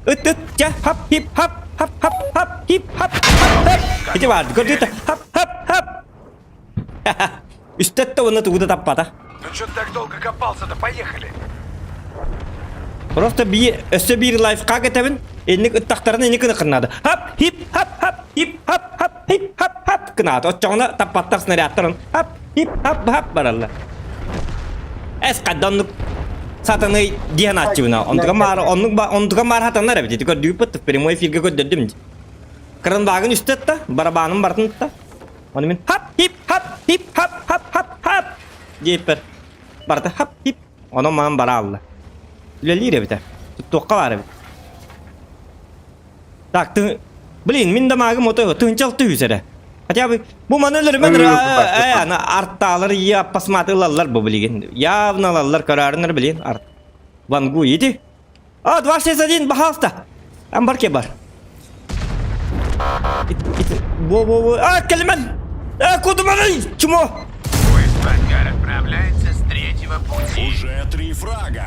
Ыт, ыт, ча, хап, хип, хап, хап, хап, хап, хип, хап, хап, хап. Ити баар, көрдүтэ, хап, хап, хап. Үстэтте уонна тугу да таппата. Ну что ты так долго копался-то? Поехали. Просто би өссө биир лайфхак этэбин. Инник ыттахтарына инник гына Хап, хип, хап, хап, хип, хап, хап, хип, хап, хап гынаат. Оччоҕуна таппаттар снарядтарын хап, хип, хап, хап бараллар. Эс хадданнык сатаны диэн ааччыбына. Онтуга маар, оннук ба, онтуга маар хатанар эбит. Ити көрдүүппүт прямой эфирге көрдөрдүм. Кырынбаагын үстэтта, барабанын бартын тутта. Оны мин хап, хип, хап, хип, хап, хап, хап, хап диэппэр. Барыта хап, хип. Онон манан бара алла. Үлэлиир эбитэ. Туттуохха баар эбит. Так, ты... Блин, мин дамагым ото тыһынчал түһүс эрэ. Хотя бы бу маны өлөрүмэн э, ана артаалар я посмотрелаллар бу билигин. Явно алаллар көрөрүнөр блин арт. Вангу иди. А, 261, пожалуйста. Амбарке бар. Во, во, во. А, кэлимэн! А, куда маны? Чмо? Поезд в ангар отправляется с третьего пути. Уже три фрага.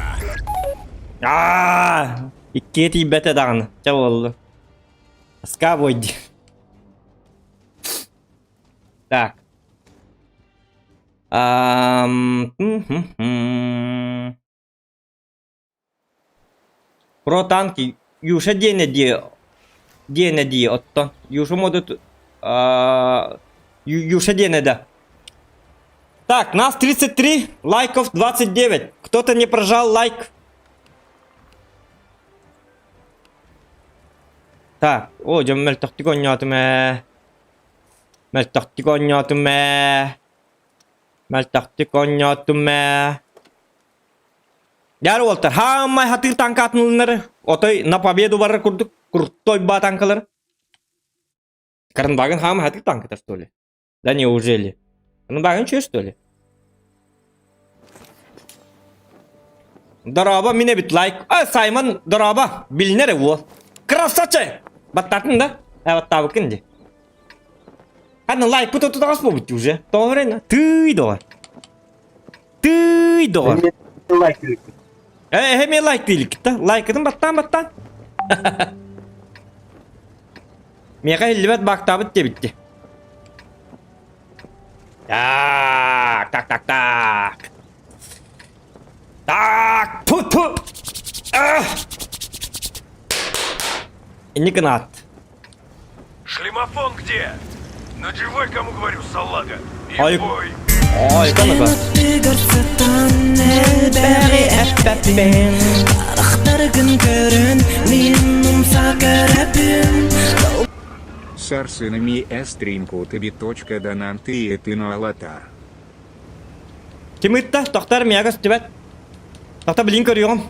А, иккиэ тиийбэтэ даҕаны. Чэ буолла. Аска бойди. Так. Ам, м-м-м. Про танки Юша диэнэ дии диэнэ дии оттон Юша модут Юша диэнэ да. Так, нас 33, лайков 29. Кто-то не прожал лайк. Так, о, дьон мөлтөхтүк оонньоотум ээ. Мөлтөхтүк оонньоотум ээ. Мөлтөхтүк оонньоотум ээ. Дьаар уолтар, хаамай хатыыр танка атынылыннары, отой на победу барар курдук крутой ба танкалар. Карандагын хаамай хатыыр танкатар, что ли? Да неужели? Карандагын чё, что ли? Дорообо, мин эбит лайк. А, Саймон, дорообо, билинэр уол. Красавчик! Баттаатын да? Э, баттаабыккын ди. Аны лайкпыт отутаҕас буолбут уже. Тоҕо эрэ тыый доҕор. Тыый доҕор. Лайк Э, эһэ лайк дииликкит да. Лайкытын баттаан баттаан. Миэхэ иһиллибэт баактаабыт диэбитти. Так, так, так, так. Так, ту ту. Инник гынаат. Шлемофон где? Надевай, кому говорю, салага. И Ай. в бой. Ой, канака. Аттыгар элбэҕи эппэппин Харахтаргын көрөн мин умса көрөбүн Сарсынами эстринку точка донанты и ты алатар. Ким ыытта? Тохтор миэхэ көстүбэт. Тохто билин көрүөҕүм.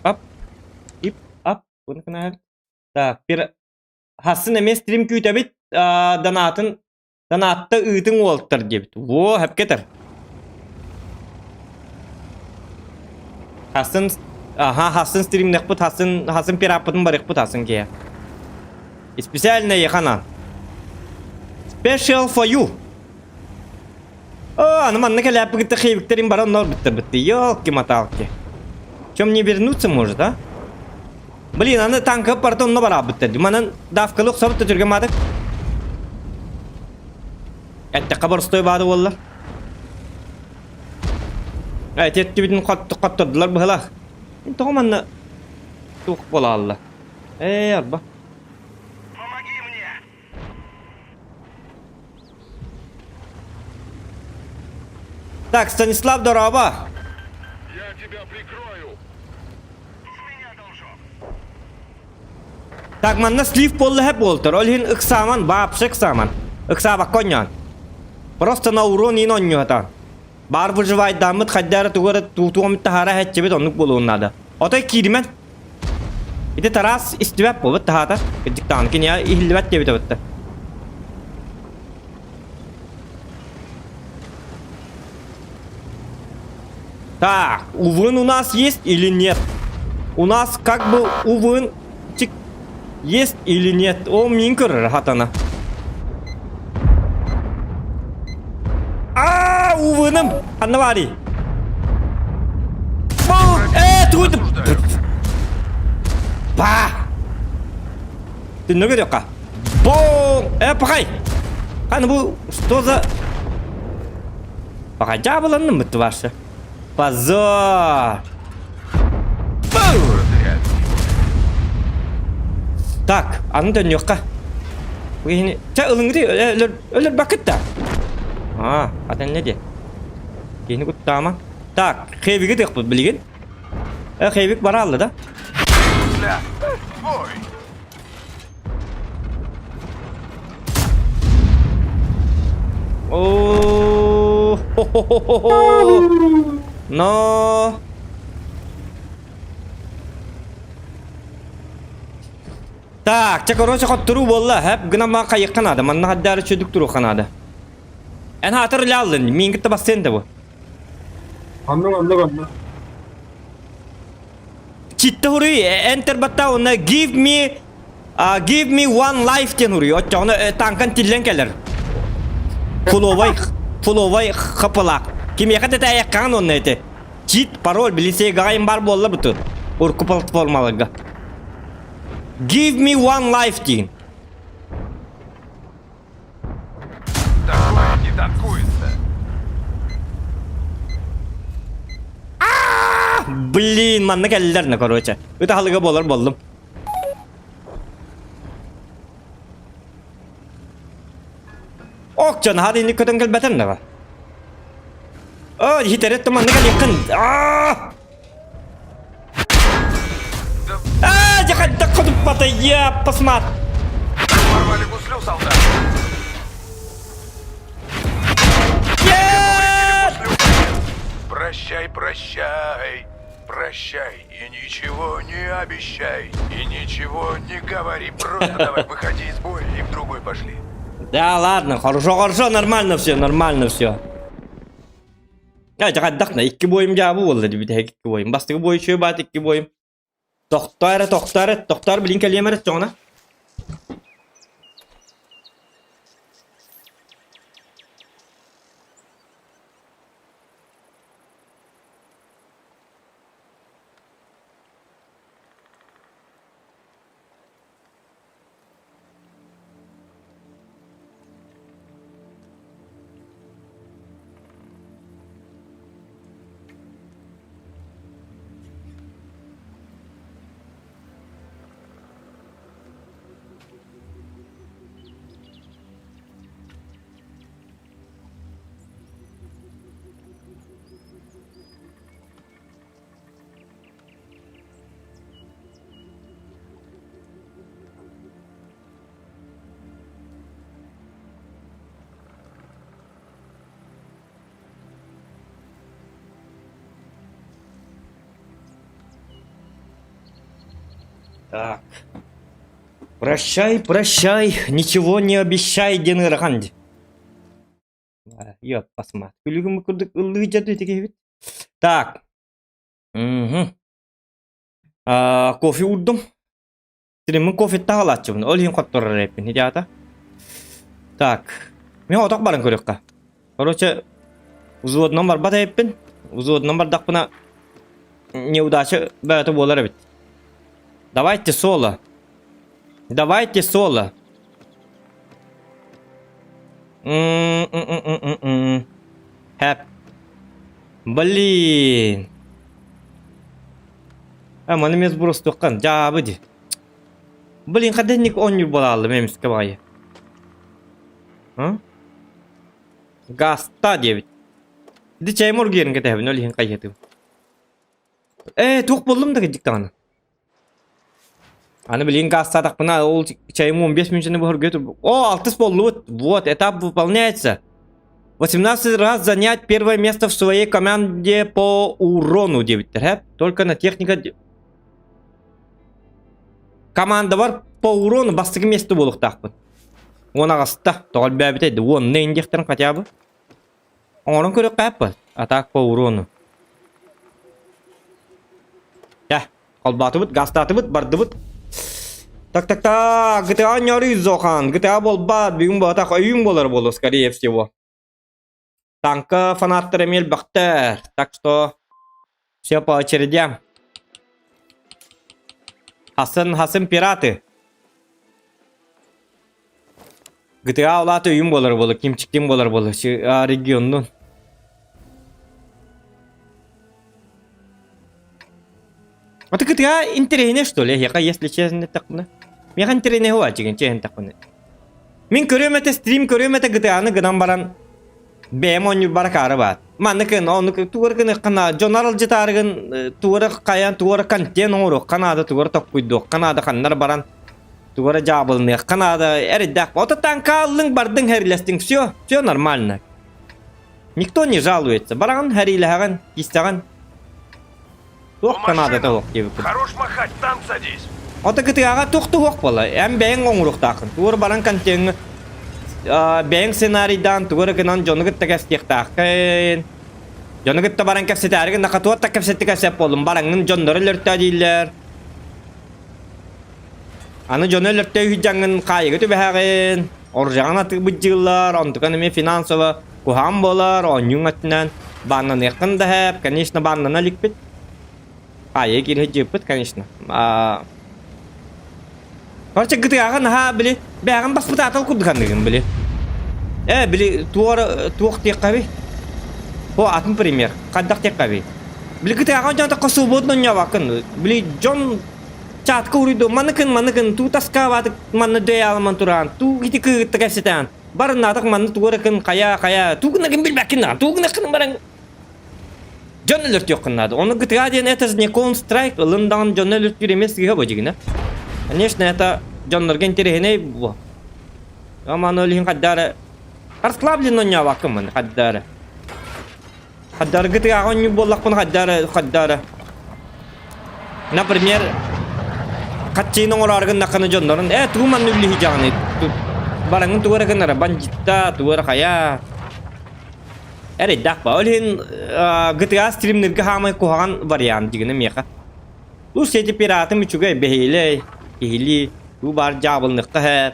Ап. Ип. Ап. Буну кынаар. Так, пир хасын эмиэ стрим күүтэбит. Донатын Донатта ыытыҥ уолтар диэбит. Во, хэпкетер. Хасын аха хасын стримнехпут хасын хасын пираппытын барыхпыт хасын киһи. Специально ехана. Special for you. О, аны манна кэлээппигитте хейбиктерин баран нор биттер битти. Ёлки-маталки. Чем не вернуться может, а? Блин, аны танка барда онно бараабыттар. Манан давкалык сабыт түргэн маадык. Эттэххэ боростой баады буолла. Эти хоттордулар быһылаах. Тоҕо манна туох буолаалла? Ээ, арба. Помоги мне! Так, Станислав дорообо. Я тебя прикрою. С меня должок. Так, манна слив буолла һэп буолтар. Ол иһин ыксааман, вообще ыксааман. Ыксаабакка онньоон. Просто на урон иин онньуота. Баар выживайдааммыт хайдары тугары туутуомут таһаара хэччибит оннук буолуон наада. Отой кииримэн. Ити Тарас истибэт буолбут таһаата. Кырдьыктаан киниэ иһиллибэт диэбитэ бытта. Так, увын у нас есть или нет? У нас как бы увын есть или нет? О, мин көрөр хатана. А, увыным! Ханна баарый? Э, тугуй Ба! Түннүгү көрүөххэ. Боо! Э, пахай! Ханы бу что за... Пахай дьаабыланным бытты барсы. Позор! Так, аны төннүөххэ. Бу киһини... Чэ, ылыҥырый, өлөр, өлөрбөккүт да. Аа, атын не диэ? Киһини куттаама. Так, хевиги тыахпыт билигин. Э, хевик бараалла да? Ой! О, хо-хо-хо-хо. Но. Так, чэ, короче, хотторуу буолла. Хэп гына ма хайыкка наада. Манна хаддаары чөдүк туруохха наада. Эн хаатыр лааллын, миин кытта бассыан да бу. Оннук оннук оннук. Читте хуруй, enter батта уонна give me uh, give me one life диэн хуруй. Оччоҕуна э, танкан тиллэн кэлэр. Фуловай фуловай хапылаах. Кимиэхэ тэтээйэххаҥын уонна ити. Чит, пароль, билисиэгаҕайын бар буолла буту. Урку платформаларга. Give me one life диин. Такое не танкуется. Блин, манна кэллилэр на короче. Ытаһалыга буолар буоллум. Ок, дьон, хаар инник көтөн кэлбэтэр наҕа. О, хитэрет маннык алиэххин. Аа! Аа, дьэ хайдах хотуппата, я посмат. Порвали гуслю, солдат. Нет! Прощай, прощай, прощай. И ничего не обещай, и ничего не говори. Просто давай выходи из боя и в другой пошли. Да ладно, хорошо, хорошо, нормально все, нормально все. Я хайдах на икки бойум дьаабы буолла дибит икки бойум. Бастакы бой үчүгэй баат икки бойум. Тохтоо эрэ, тохтоо эрэ, тохтоор билин кэлиэм эрэ чоҕуна. Так. Прощай, прощай, ничего не обещай, диэн ыарахан дии. Йо, посмотри. Күлүгүм курдук ыллыы дьэ киһибит. Так. Мгм. Аа, кофе уурдум. Тириммин кофеттаах ылааччыбын. Ол иһин хотторор эппин. Ити аата. Так. Мин отох баран көрүөххэ. Короче, взводунан барбат эбиппин. Взводунан бардахпына неудача бэйэтэ буолар эбит. Давайте соло. Давайте соло. М-м-м-м-м. Хэп. Блин. А, маны мен сбростуоххан, дьаабы дии. Блин, хаденник оонньуур буолааллым эмискэ баҕайы. А? Гаста диэбит. Ити чэйим оргуйарын кэтэһэбин, ол иһин хайыатым. Ээ, туох буоллум да кырдьык даҕаны. Аны билигин гаастаатахпына ол чайым 15 мүнүүтэни буһарга О, алтыс буоллубут. Вот, этап выполняется. 18 раз занять первое место в своей команде по урону диэбиттэр, һэ? Только на техника... Команда бар по урону бастакы место буолуохтаахпын. Уон аҕыста, тоҕо элбээбитэй да, уонна индиэхтэрин хотя бы. Оҥорон көрүөххэ эппэт. А так по урону. Чэ, холбоотубут, гаастаатыбыт, бардыбыт. Так, так, так, GTA ньорүй Зохан, GTA буолбаат, бүгүн буотах өйүн буолар буолуо, скорее всего. Танка фанаттар эмиэ элбэхтэр, так что все по очередям. Хасан, Хасан пираты. GTA улаата өйүн буолар буолуо, кимчиктин буолар буолуо, регионнун. А ты GTA интэриэһинэй что ли? Эһиэхэ, если честно эттэхпинэ. Миэхэ интэриэһинэй хуа чигин, честно эттэхпинэ. Мин көрүөм этэ стрим көрүөм этэ GTA-ны гынан баран бэйэм оонньуурбар акаары баар. Маннык оннук тугар гыныахха дьон аралдьытаарыгын тугара хайаан тугара контент оҥоруохха наада, тугара токкуйдуохха наада, ханнар баран Тугу эрэ дьаабылыныахха наада, эрэйдээх. Ото танка ыллыҥ, бардыҥ хэриилэстиҥ, все, все нормально. Никто не жалуется. Бараҕын хэриилэһэҕин, киистэҕин. Туох да наадата суох диэбиппин. Хорош махать, танк садись. Ото кытыаҕа туох да суох буола. Эн бэйэҥ оҥоруохтааххын. Тугу баран контеҥҥа бэйэҥ сценарийдаан тугу эрэ гынан дьону кытта кэпсэтиэхтааххын. Дьону кытта баран кэпсэтээригин нахатуот да кэпсэтти кэпсэп буоллум. Бараҥҥын дьоннору өлөртөө дииллэр. Аны дьону өлөртөө үһүйдьаҥҥын хаайыга түбэһэҕин, оружиеҕын атыыбыт дьыыллар, онтукан эмиэ финансово куһаҕан буолар, оонньууҥ өттүнэн бааннаныаххын да сөп, конечно, бааннана иликпит. Хаайыга киирэ сылдьыбыппыт, конечно. Аа Короче, гытыаҕа наһаа били бэйэҕин баспытаатал курдук аныгын били. Э, били туор туох диэххэбий? О, атын пример. Хайдах диэххэбий? Били гытыаҕа дьон такка свободно ньабакын. Били дьон чатка уруйду маныкын маныкын туу таскаабатык манна дөйаламан тураан туу ити кыыгытта кэпсэтээн барыннаатак манна тугу эрэ кын хайа хайа туу гынагын билбэккин даҕан туу гынаккын баран. Дьон өлөртүөххүн наада. Ону GTA диэн это же не Counter-Strike, ылын даҕаны дьону өлөртүүр эмиэ сыыһа бу дьигинэ. Конечно, это дьоннорго интэриэһинэй бу. Аман ол иһин хайдары расслабленно оонньообаккын маны хайдары. Хайдары GTA-ҕа оонньуур буоллахпына хайдары хайдары. Например, хаччыын оҥороору гыннаххына дьоннорун ээ тугу манна үллүһүйдьэҕиний бараҥын тугу эрэ гынара бандьыта тугу эрэ хайа Эрэйдээх ба. Ол иһин GTA стримниргэ хаамай куһаҕан вариант дигинэ миэхэ. Бу сети пиратым үчүгэй бэһиэлэй, киһилии, бу баар дьаабылныхха һэ.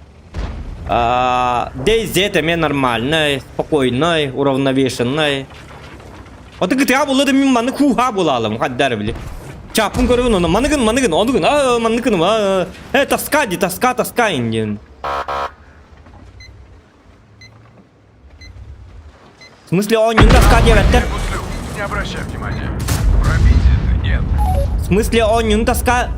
DayZ эмиэ нормальный, спокойный, уравновешенный. Аты GTA буолла да мин маннык хуу-ха буолаалым, хаддар били. Чаппын көрөбүн оны маныгын, маныгын, онугун, аа, манныкын, аа, э, тоска ди, тоска, тоска индин. В смысле оонньууну таска диэбэттэр? Не обращай внимания. Пробить нет. В смысле оонньууну таска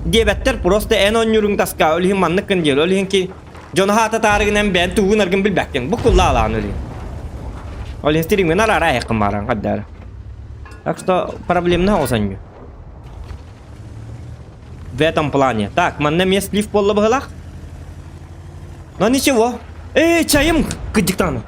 диэбэттэр, просто эн оонньууруҥ таска, ол иһин манныккын диир, ол иһин ки дьону хаата таарыгынан бэйэн тугун аргын билбэккин. Бу куллаалаан ол иһин. Ол иһин стримҥин араара айаххын баран хаддаара. Так что проблемно оҕус онньуу. В этом плане. Так, манна эмиэ слив буолла быһылаах. Но ничего. Эй, чайым кыдьыктааны.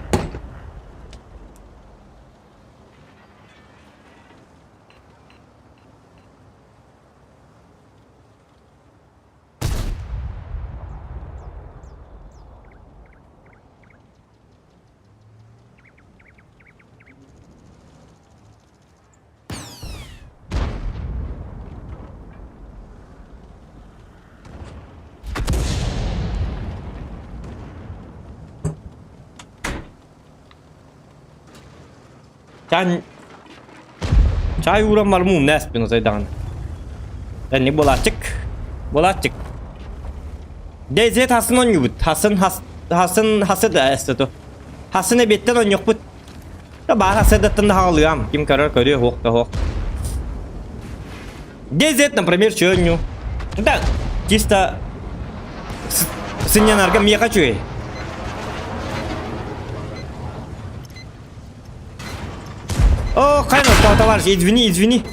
Чай, чай ууран барым умна эспин даҕаны. Энник буолааччык. Буолааччык. DayZ хасын оонньуубут. Хасын хас хасын хасы да эстето. Хасын эбиэттэн оонньуохпут. Баар хасыардаттан да хаалыам. Ким көрөр көрүө, суох да суох. DayZ, например, чөөнньу. Да, чисто сынньанарга миэхэ үчүгэй. О, хайна, товарищ, извини, извини.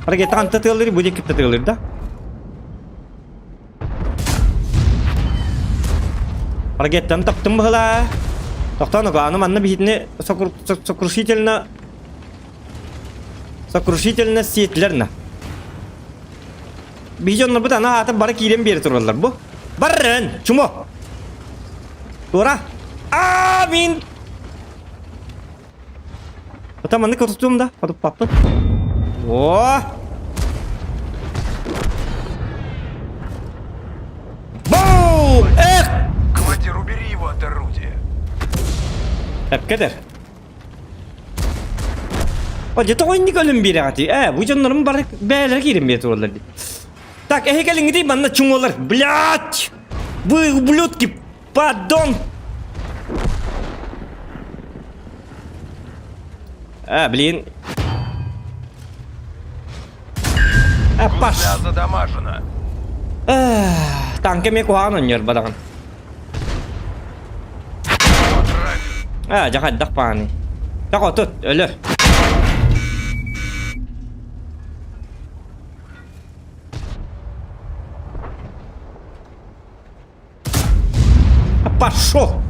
Ракета тылыр, будет кипта тылыр, да? Ракеттан таптым быһыла. Тохтоон аны манна биһитини сокрушительно сокрушительно сиэтилэр на. Биһи дьоннорбут ана аата бары киирэн биэрэ тураллар бу. Баррын, чумо. Туора. Аа, мин. Ота маннык отутуум да, отуппаппын. О! Бум! Эх! Командир, убери его от орудия. Эпкетер. О, где-то ойник өлүм биэрэҕити. Ээ, бу дьоннорум бары бээлэр киирин биэ тураллар дии. Так, эһи кэлиҥҥитий манна чуҥуолар. Блядь! Вы, ублюдки, Поддон! А, блин. А, паш. задамажена. Танка эмиэ куһаҕан онньор бадаҕын. А, дьэ хайдах баҕаный. Так отут, өлөр. Пошел!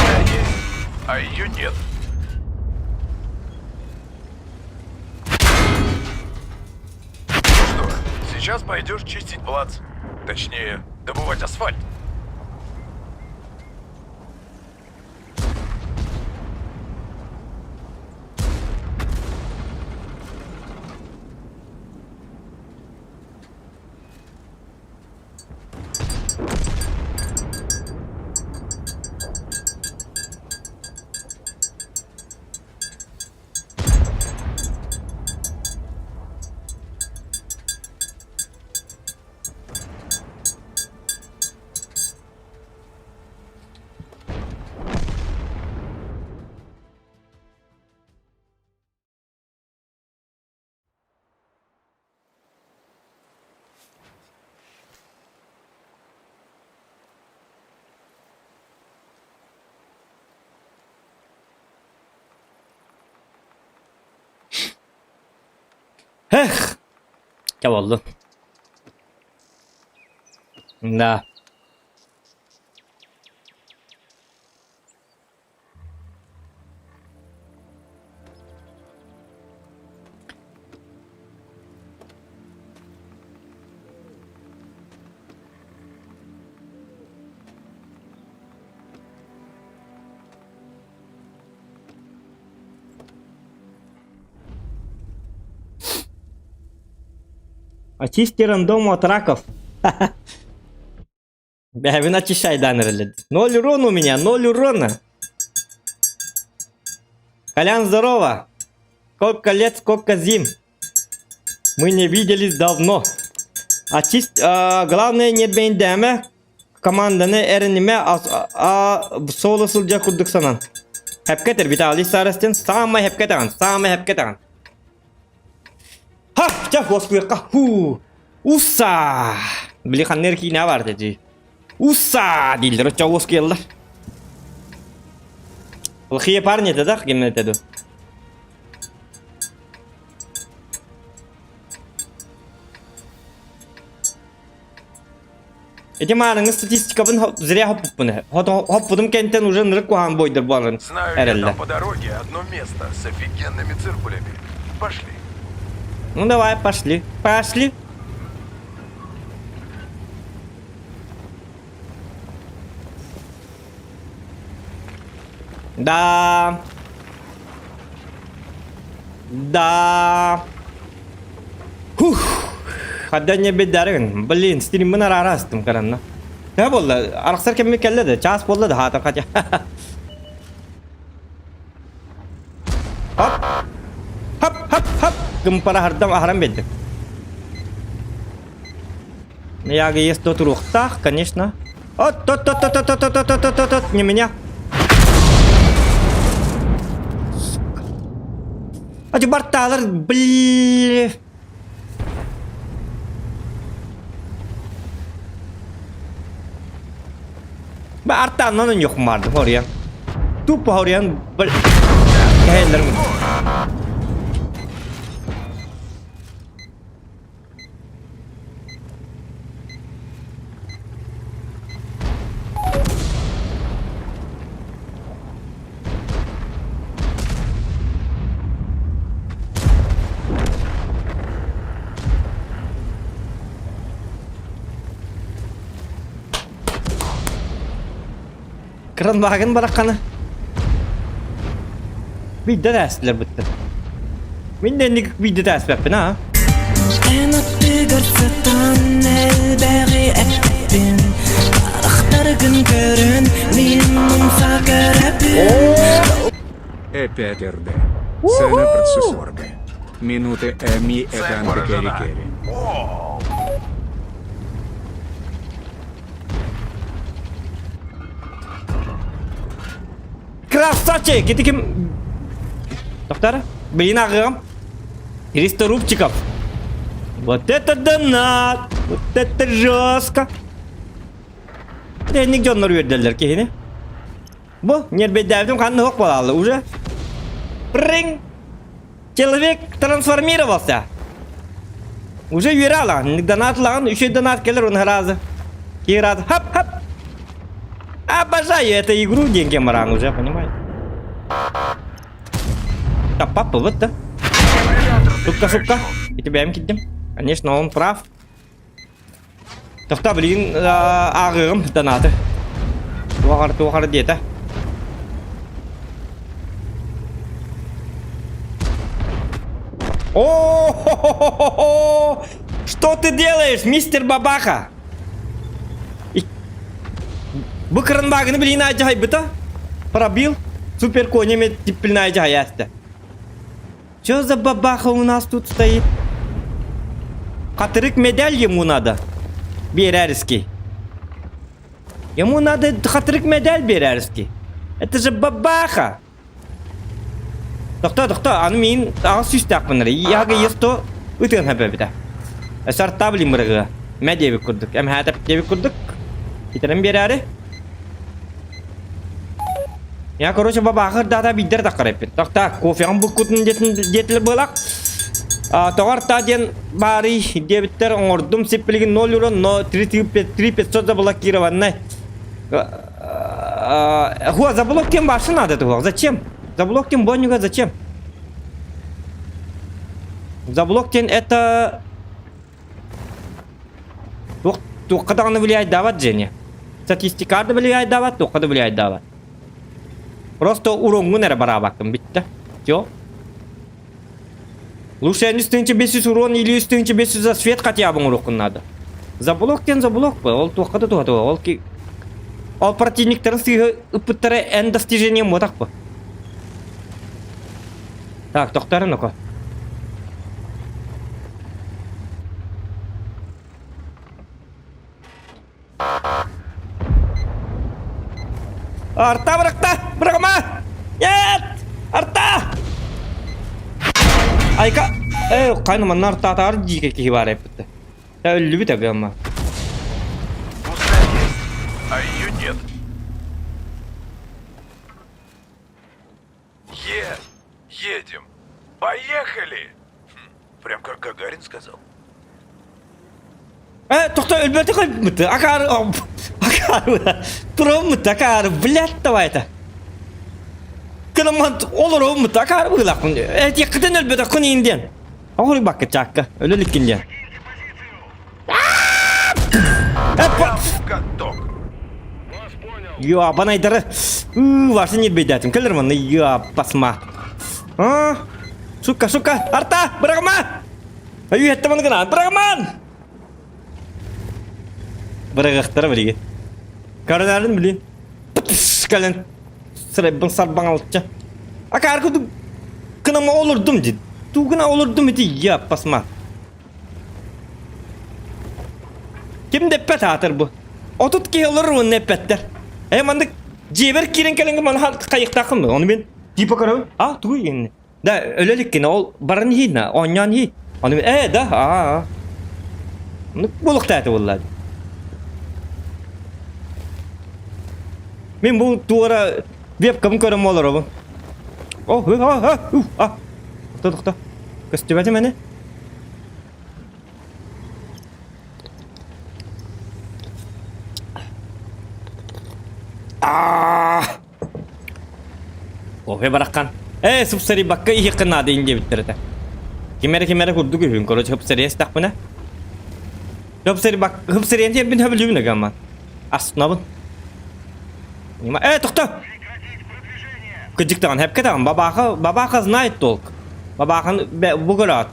Да есть, а ее нет. Ну что, сейчас пойдешь чистить плац. Точнее, добывать асфальт. Эх, чэ буоллун. Да. Очисти рандом от раков. Бэһэбин очищайдаан эрэллэр. Ноль урона у меня, ноль урона. Колян, здорово. Сколько лет, сколько зим. Мы не виделись давно. Очист, а, главное не бэйдээмэ, команданы эрэнимэ а, соло сылдьар курдук санан. Хэпкэтэр Виталий Старостин саамай хэпкэтэҕин, саамай хэпкэтэҕин. Ха, чэ, уоскуйахха. Ху. Уса! Били ханна эрэ киинэ баар дии. Уса! дииллэр оччо уоскуйаллар. Плохие парни это да, ким это ду? Эти маарыҥы статистикабын зря хоппуппун. Хоппутум кэнтэн уже нырык куһаан бойдор буоларын Знаю я эрэллэ. там по дороге одно место с офигенными циркулями. Пошли. Ну давай, пошли. Пошли. Да. Да. Хух. Хадда не беддарыгын. Блин, стриммин араара астым каранна. Не буолла? Арахсар кэмми кэллэ да, чаас буолла да хаатар хотя. Хоп. Хоп, хоп, хоп. Гымпара хардам аһаран биэрдим. Я есть тот туруохтаах, конечно. От, тот, тот, тот, тот, тот, тот, тот, тот, тот, не меня. А ты барталар, блин. Ба артааннан өньөхмаардым хоруйан. Тупо хоруйан кэһэллэрим. Кранваген барахханы. Биирдэ тээстилэр бытты. Мин да инник биирдэ тээспэппин аа. Эн аттыгар сытан элбэҕи эппин Харахтаргын көрөн мин умса көрөбүн Опять РД. Цена процессорга. Минуты МИ Цель это поражена. антикерри-керри. О, Красавчик! Ити ким? Доктор? Блин, ағым. 300 рубчиков. Вот это донат! Вот это жестко! Тенник дьоннор үөрдэллэр киһини. Бу, нербэйдээбитим ханна суох буолаалла уже. Принг! Человек трансформировался. Уже үөрэ алаҕын, донат ылаҕын, үчүгэй донат кэлэр он разы. Киһи разы хап-хап. Обожаю эту игру, деньги маран уже, понимаете? Так, папа, вот да. Шутка, шутка. И тебя им кидем. Конечно, он прав. Тохта, блин, ааҕыым донаты. Туохар, туохар диэтэ. О, Что ты делаешь, мистер Бабаха? Бу кранбагыны билин айдьаһайбыта. Пробил. Супер конями типпилин айдьаһайаста. Что за бабаха у нас тут стоит? Хатырык медаль ему надо. Берәрский. Ему надо хатырык медаль берәрский. Это же бабаха. Тохто, тохто, аны мин аҕыс сүүстээхпин эрэ. Яга есто ытыан хэбэбитэ. Сартаа блин бырыгыга. Мэ диэбит курдук, эмһээтэп диэбит курдук. Итэрэн биэрээри. Я, короче, бабаахыр даата биирдэр таххар эппит. Так, так, кофеҕын буккутун диэтилэр быалах. Тоҕо арта диэн баарый диэбиттэр оҥордум сиппилигин 0 урон, но 3500 заблокированный. Хуа, заблок кем башы надо туох? Зачем? Заблок кем бонюга зачем? Заблок тен это... Туох туохха даҕаны влияйдаабат дьиэни. Статистикаҕа да влияйдаабат, туохха да влияйдаабат. Просто уроҥҥун эрэ бараабаккын бүттэ. Все. Лучше 1500 урон или 1500 за свет хотя бы оҥоруоххун наада. Заблок диэн заблок бу. Ол туохха да туһата ол ки ол противниктарын сыыһа ыппыттара эн достижением буотах бу. Так, тохтор ну-ка. Арта бырахта! Бырахма! Нет! Арта! Айка! Э, хайны манна артаатаар диike киһи баар эппитте. Өллүбүт агыама. Пустая есть, а ее нет. Е, едем. Поехали! Хм, прям как Гагарин сказал. Э, тохто өлбөтө койбут. Акаар, акаар, туроммут, акаар, блядь, давай это. Кынамман олороммут, акаар быылакпын. Э, тиэккитин өлбөтөххүн иин диэн. Оҕуруй бакка чаакка, өлө иликкин диэн. Ёбанайдары. Ваша не бедятин. Кэлэр манна ёппасма. А? Сука, сука, арта, бырагма! Өйүөттэ маны гына, бырагман! Бырагахтара билиги. Коронарын билин. Кэлэн сырайбын сарбаҥалча. Акаар кудук кынама олордум дит. Тугуна олордум ити яппасма. Ким да эппэт аатыр бу. 30 киһи олорор уонна эппэттэр. Э маннык дьиэбэр киирэн кэлэн маны хайыктааххын Ону мин типа көрөбүн. А тугуй инни. Да өлө иликкин ол баран иһиинэ оонньоон иһий. Ону мин э да аа. Ну буолуохтаата буолла. Мин бу туора вебкам көрөн олоробун. О, а, а, а. Тохто, тохто. Көстүбэтим ини. Кофе бараххан. Ээ, супсарыйбакка иһиэххэ наада ин диэбиттэр этэ. Ким эрэ ким эрэ курдук үһүн, короче, хыпсарыйа истэхпинэ. Хыпсарыйбак, хыпсарыйан тиэрбин хөбүлүүбүн ыгамман. Астынабын. Э, тохто! Кыдьык даҕаны, хэпкэ даҕаны, бабаха, бабаха знает толк. Бабаханы бу көрөөт.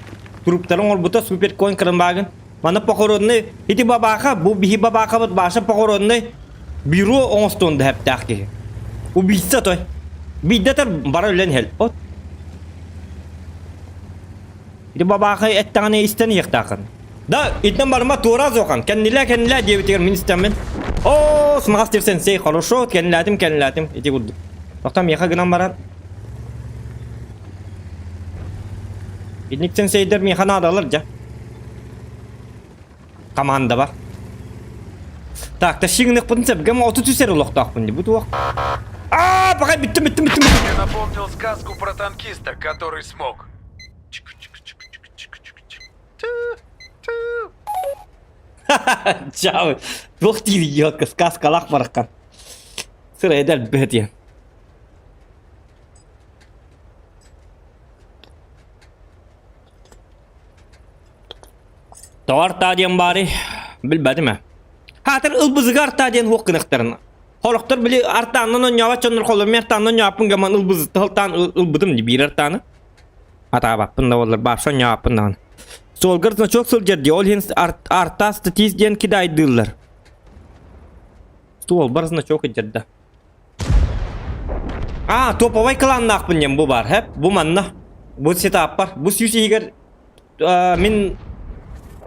Труптарын оҥорбута суперкоин кырымбаагын. Маны похоронный, ити бабаха, бу биһи бабахабыт баша похоронный бюро оҥостуон да хэптээх киһи. Убийца той. Биирдэтэр бара үлэн хел. От. Ити бабаахай эттэҕинэ истэн иһиэхтааххын. Да, итинэн барыма туора зохан. Кэннилээ, кэннилээ диэбитигэр мин истэммин. Оо, смагас тир сенсей, хорошо, кэннилээтим, кэннилээтим. Ити курдук. Тохтоо миэхэ гынан баран. Итинник сенсейдер миэхэ наадалар дьэ. Команда бар. Так, тащигыныхпытын сөпкө 33 эр олохтоохпун дии. Бу туох? Аа, пока бүттүм, бүттүм, бүттүм. Я напомнил сказку про танкиста, который смог. Чао. Туох диир идиотка, сказкалаах бараххан. Сыра эдэр бэт Тоҕо артаа диэн баарый? Билбэтим ээ. Хаатыр ылбызыга артаа диэн хуох гыныахтарын. Хорохтор били артааннан онньообот дьоннор холлор артааннан онньооппун гаман ылбызытта ылтаан ылбытым биир артааны. Атаабаппын да боллар баарса онньооппун даҕаны. Суолгар значок сылдьар дии, ол иһин артаа статист диэн кидайдыыллар. Суолбар значок илдьэрдэ. А, топовай кланнаахпын диэн бу баар, хэп, бу манна. Бу сетаппар, бу сүүс иһигэр мин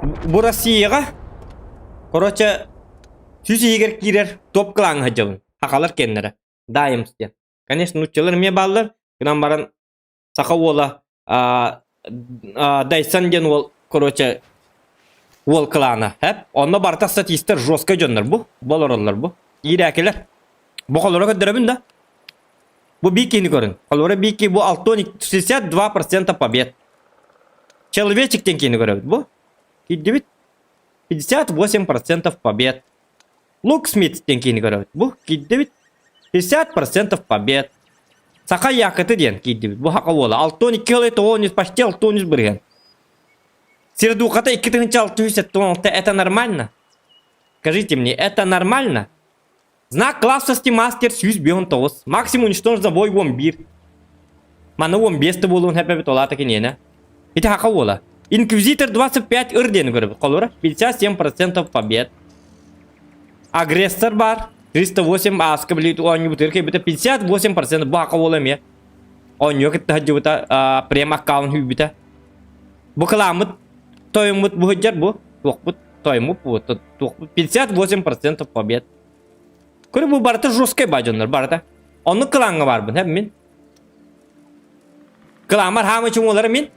бу Россияҕа, короче, сүүс иһигэр киирэр топ клаҥҥа сылдьабын. Сахалар кэннэрэ. Даймс диэн. Конечно, нууччалар эмиэ бааллар. Гынан баран саха уола Дайсан диэн уол, короче, уол клана. Хэп. Онно барыта статистар жесткай дьоннор бу. Бу олороллор бу. Иирээкилэр. Бу холоро көрдөрөбүн да. Бу биир киһини көрүн. Холоро биир киһи бу 62% побед. Человечек диэн киини көрөбүт бу. Киирдибит. 58% побед. Лук Смит диэн киини көрөбүт. Бу киирдибит. 50% побед. Саха Якыты диэн киирдибит. Бу хака уола. 62 ылай 93 почти 63 бырыһыан. Сердухата 2676 это нормально? Скажите мне, это нормально? Знак классности мастер 159. Максимум уничтожен за бой 11. Маны 15 да буолуон хэпэбит олаата киниэнэ. Ити хака уола. Инквизитор 25 ыр диэн көрөбүт. Холура 57% побед. Агрессор бар. 308 ааска билит оонньуубут кэлбитэ 58% бу хака уола эмиэ. Оонньуо кытта сылдьыбыта прем аккаунт хүйбүтэ. Бу кыламмыт тойоммут бу сылдьар бу. Туохпут тоймут бу туохпут 58% побед. Көрө бу барыта жесткай ба дьоннор барыта. Оннук кылааҥҥа баарбын һэм мин. Кылаамар хаамы чуҥулары мин.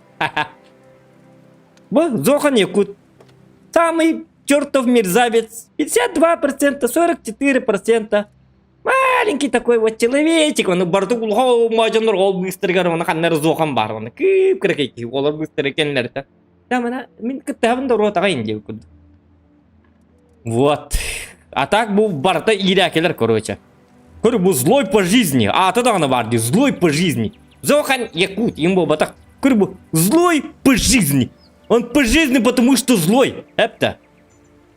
Бу Зохан Якут. Самый чертов мерзавец. 52%, 44%. Маленький такой вот человечек. Оны барыта улахан дьоннор ол быстыргар оны ханнары Зохан бар. Оны кып кыракай олар быстыр экенлер. Да, мана мин кыттабын да ротаға инде курдук. Вот. А так бу барыта иирээкилэр короче. Көр бу злой по жизни. Аата даҕаны баар дии. Злой по жизни. Зохан Якут. Им буолбатах. Көр бу злой по жизни. Он по жизни, потому что злой. Эпта.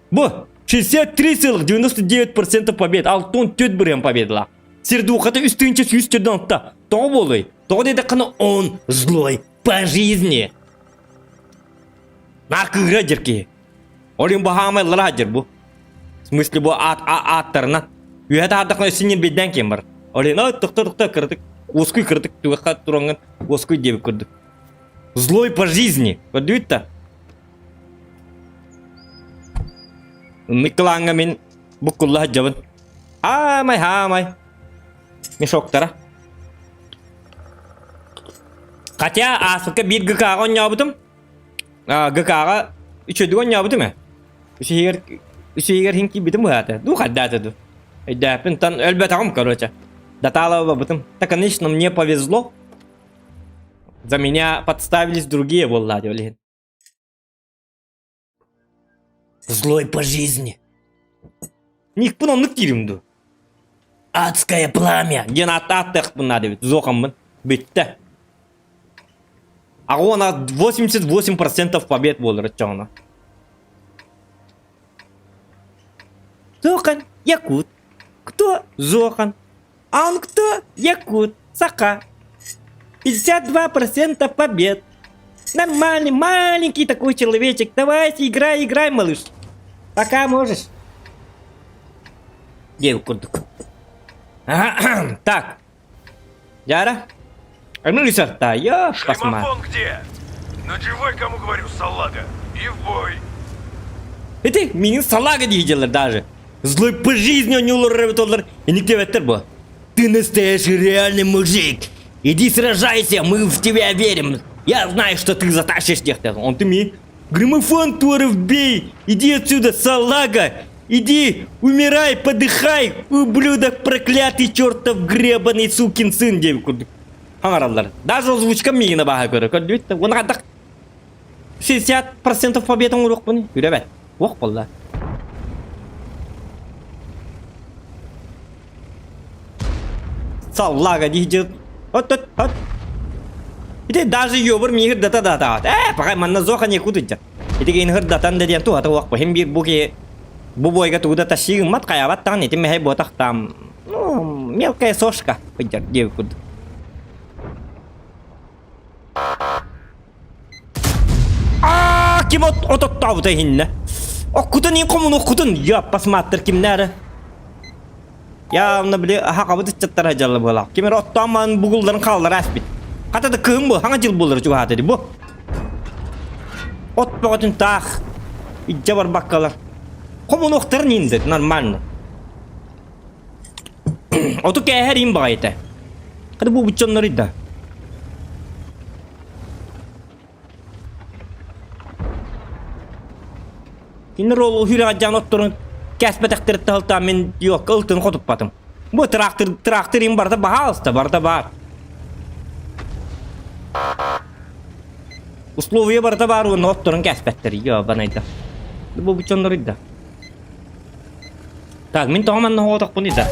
Бу 63,99% побед. Алтон төт бырыан победала. Сердухата үс тыынча сүүс төрдөн алта. Тоҕо буолуй? Тоҕо диэтэххинэ он злой по жизни. Наар кыыһыра дьэр киһи. Ол иһин бу хаамай ыллара сылдьар бу. В смысле бу аат ааттарынан. Үөһэ таһаардаххына өссө ньирбэйдээн киэн барар. Ол иһин ой тохто тохто кыратык уоскуй кыратык түгэххэ тураҥҥын уоскуй диэбит курдук. Злой по жизни. Көрдүгүт да? Ыннык кылааҥҥа мин буккулла сылдьабын. Хаамай хаамай. Мешоктара. Хотя ааспыкка биир ГК-ҕа оонньообутум. ГК-ҕа үчүгэйдик оонньообутум ээ. Үсүһүгэр үсүһүгэр иһин киирбитим быһаата. Дуу хайдаата дуу. Өйдөөппүн тан өлбөтөҕүм короче. Датаалаба барбытым. Да, конечно, мне повезло. За меня подставились другие буолла дии ол иһин. Злой по жизни. Никпин оннук диирим дуу. Адское пламя диэн ааттаахпын наада эбит. Зохаммын. Бүттэ. Аҕа 88% побед буолар оччоҕуна. Зохан Якут. Кто Зохан? А он кто? Якут. Саха. 52% побед. Нормальный, маленький такой человечек. Давайте, играй, играй, малыш. Пока можешь. Диэн курдук. Так. Яра. Ну лисарта, я Шлемофон где? Надевай, кому говорю, салага. И в бой. Ити миигин салага дииллэр даже. Злой по жизни оонньуулар эбит олар. Инник диэбэттэр бу. Ты настоящий реальный мужик. Иди сражайся, мы в тебя верим. Я знаю, что ты затащишь тех. Он ты ми. Граммофон Торов бей! Иди отсюда, салага! Иди, умирай, подыхай, ублюдок проклятый, чертов гребаный сукин сын диэбит курдук хаҥараллар. Даже озвучка миигин абааһы көрөр. Көрдүбүт да, уонна хайдах 60% победа оҥоруохпун үрэбэт. Уох буолла. Саллага дии От, от, от. Ити даже ёбур миигир дата датаат. Ээ, пахай манна зоха некуда дьа. Ити кейин хырдатан да диэн туһата уох хим биир бу ки бу бойга тугу да тащигыммат хайабат таҕан ити мэһэй буотах там ну мелкая сошка ыйдар диэбит курдук. Аа, ким от ототтообута иһиннэ. Оккутун иин хомун оккутун. Яппас мааттар кимнээри. Явно били хакабыт ыччаттара дьалла буолаах. Ким эрэ оттоон маан бугулларын хааллара аспит. Хата да кыһын бу, хаҥа дьыл буолар чугаһаата ди бу. От бөҕөтүн таах. Илдьэ барбаккалар. Хомунуохтарын иин нормально. Оту кээһэр иин баҕайыта. Хата бу буччоннор да. Кинилэр ол үрэҕэ отторун кээспэтэхтэриттэн сылтаан мин юокка ылтын хотуппатым. Бу трактор трактор им барыта баһаалыста барыта баар. Условия барыта баар уонна отторун кээспэттэр. Йо, Бу бучоннор да. Так, мин тоҕо манна оҕотохпунуй да?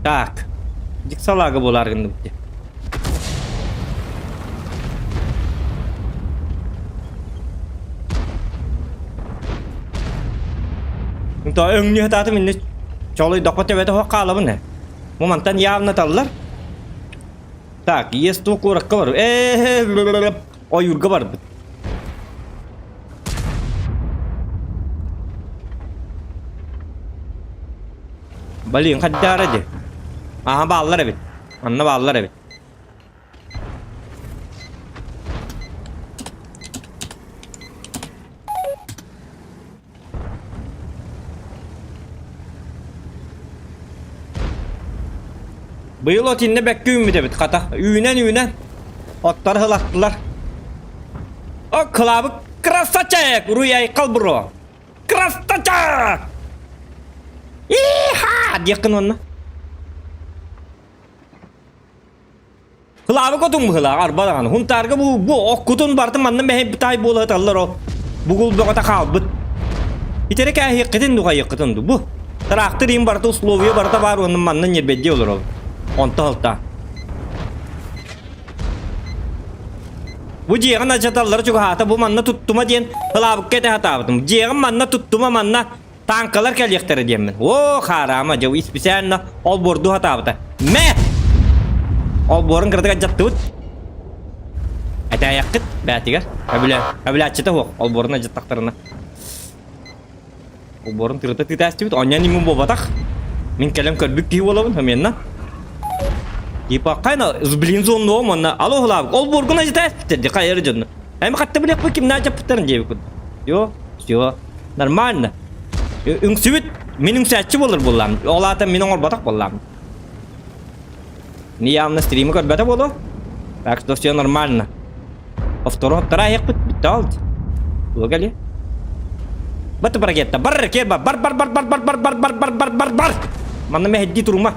Так. Дик салаага буолаар гынныбыт дии. То өҥнү хатаатым инне чолуйдоххо төбөтө хоқ хаалабын э. Бу мантан явно таллар. Так, ЕС-2 куоракка бар. Э, ойуурга барбыт. Блин, хаддаара дии. Аха бааллар эбит. Манна бааллар эбит. Быйыл от иннэ бэккэ үүммүт эбит хата. Үүнэн-үүнэн оттор ылаттылар. О, кылаабык красавчик! Уруй айкал бро! Красавчик! Иха! Диэххин уонна. Кылаабы котун быһылаах арба даҕаны. Хунтаарга бу, бу оккутун бартын манна мэһэй таай буола ыталлар ол. Бугул бөҕөтө хаалбыт. Итери кээһиэххитин ду хайыаххытын ду. Бу тыраахтыр иин барыта условия барыта баар уонна манна ньирбэдди олорол. Онто халта. Бу дьиэҕин ачаталлара чугаһаата бу манна туттума диэн кылаабыкка этэ сатаабытым. Дьиэҕин манна туттума манна Танкалар кэлиэхтэрэ диэммин. О, хаараама, дьэ, исписээннэ олбуордуу сатаабыта. Мэ! Олбуорун кыратык адьаттыбыт. Этээйэххит бээтигэр. Өбүлэ, өбүлээччитэ суох. Олбуорун адьаттахтарына. Олбуорун тырыта тыытаастыбыт. Онньон иммин буолбатах. Мин кэлэн көрбүт киһи буолабын, хамыанна. Типа, хайна, блин, зоннуом онна. Алло, хлаб, олбуоргун ажытааспыттар, хайыр дьонно. Эми хатта билиэхпит кимнээх дьаппыттарын диэбит Все, все. Нормально. Үҥсүбүт мин үҥсээччи буолар буоллаам. Ол аата мин оҥорботох буоллаам. Не явно стримы көрбөтө буолуо. Так что все нормально. Повтору вторая ехпит бүттэ алды. Туга Баты барагетта бар кер бар бар бар бар бар бар бар бар бар бар бар бар бар. Манна мэһэдди турума.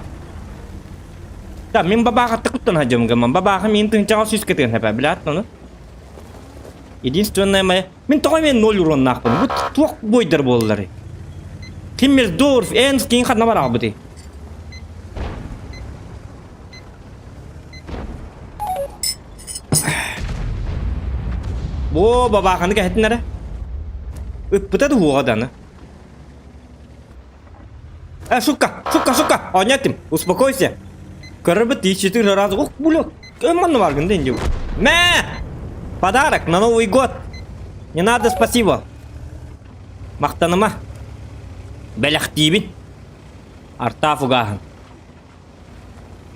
Да, мин бабаха тыкуттан хадьым гаман. Бабаха мин тынчаҕа сүүскэ тыын хэпэ билаат ону. Единственное моя Мин тоҕо эмиэ ноль уроннаахпын? Бу туох бойдар буолларый? Химмердорф, Энс киин ханна бараабытый? Бо бабааханы кэһэтин эрэ. Ыппыта да уоҕа даны. Э, сука, сука, сука, оонньоотум, успокойся. Көрөрбүт 34 раза, ух, бля, манна баргын да инди. Мэ! Подарок на Новый год. Не надо, спасибо. Махтаныма. Бэлэхтиибин. Артаа фугааһын.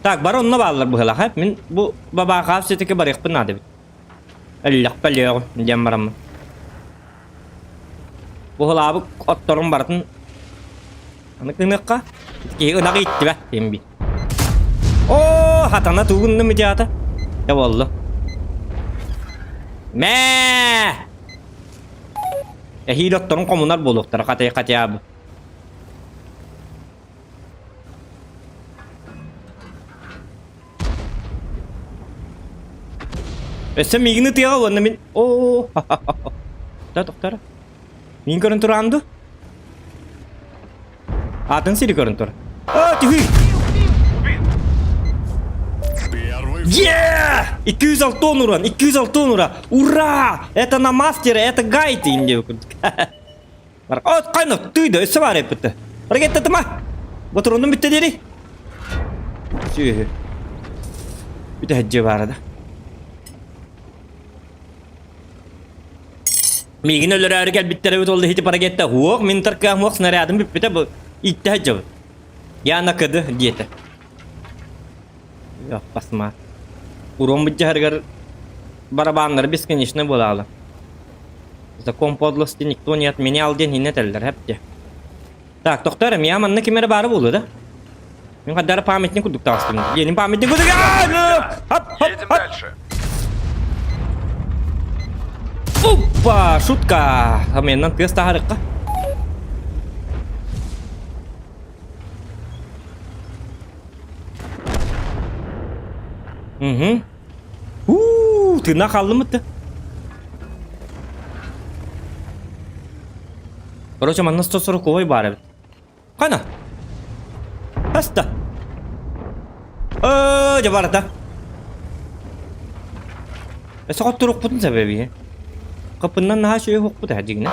Так, бары онно бааллар быһылаах, Мин бу бабаахаап все-таки барыахпын наада эбит. Өллөхпө өлүөҕүм диэн бараммын. Быһылаабыт отторун барытын аны гыныахха. Киһи ынах ииттибэт диэн би. Оо, хатана тугуннум ити аата. Дьэ буолла. Мээ! Эһиил отторун хомунар буолуохтара хатый хотя бы. Өссө миигин ытыаҕа уонна мин оо Да тоқтар. Мин көрөн тураан ду? Атын сири көрөн тур. А, түһүй! Е! 206 уран, 206 ура! Ура! Это на мастере, это гайд инде Бар. О, кайна, тыйда, өссө бар эппитте. Ракеттатыма! Батронум бүтте дири. Сүөһү. Бүтэ хәдже баар да. Миигин өлөрөөрү кэлбиттэрэ эбит ол иһити парагетта. Уох, мин таркаам уох снарядым бүппүтэ бу. Итте хәдже. Я накыды диэтэ. Басма. Урон быдьаһарыгар барабаннары бесконечно буолаалы. Закон подлости никто не отменял диэн иһинэ этэллэр хэпте. Так, тохтоо эрэ, миа манна ким эрэ баара буолуо да? Мин хаддара памятник курдук таҕыстым. Ленин памятник курдук. Хоп, хоп, Едем хоп. дальше. Опа, шутка. Хаменнан тыас таһарыкка. Угу. Уу, Тыына хааллымыт да. Короче, манна 140 баар эбит. Хана? Хаста? Э, дьэ барыта. Өссө хотторукпутун сэбэби. Капыннан наһаа үчүгэй хоппут ээ дьиҥинэ.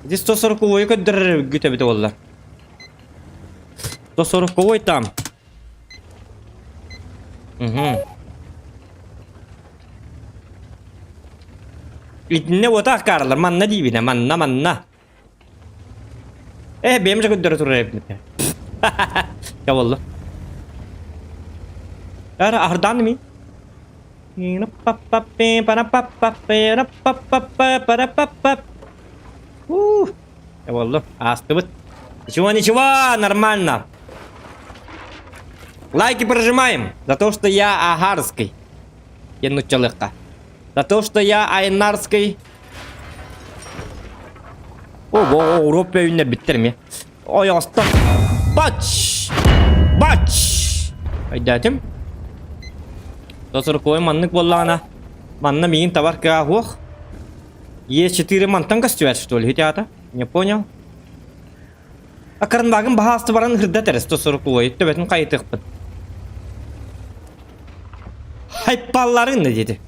Ити 140 көрдөрөр эбит эбитэ буоллар. 140 там. Угу. Итиннэ уота аккааралар манна диибинэ манна манна. Э бэйэм же көрдөрө турар эбиппин. Чэ буолла. Ара аһардаан ми. Ух, буолла. Аастыбыт. Ничего, ничего, нормально. Лайки прожимаем за то, что я агарский. Еннуччалыкка. За то, что я айнарский. О, Европа өйүннэр биттэр ми. Ой, оста. Бач! Бач! Өйдөөтүм. Тосоркой маннык буоллаҕына, манна миигин табар кыаҕа суох. Е4 мантан көстүбэт, что ли, ити Не понял. Акарынбагын баһаасты баран ырда тэрес тосоркой төбөтүн хайытыахпыт. Хайпалларын да диэти.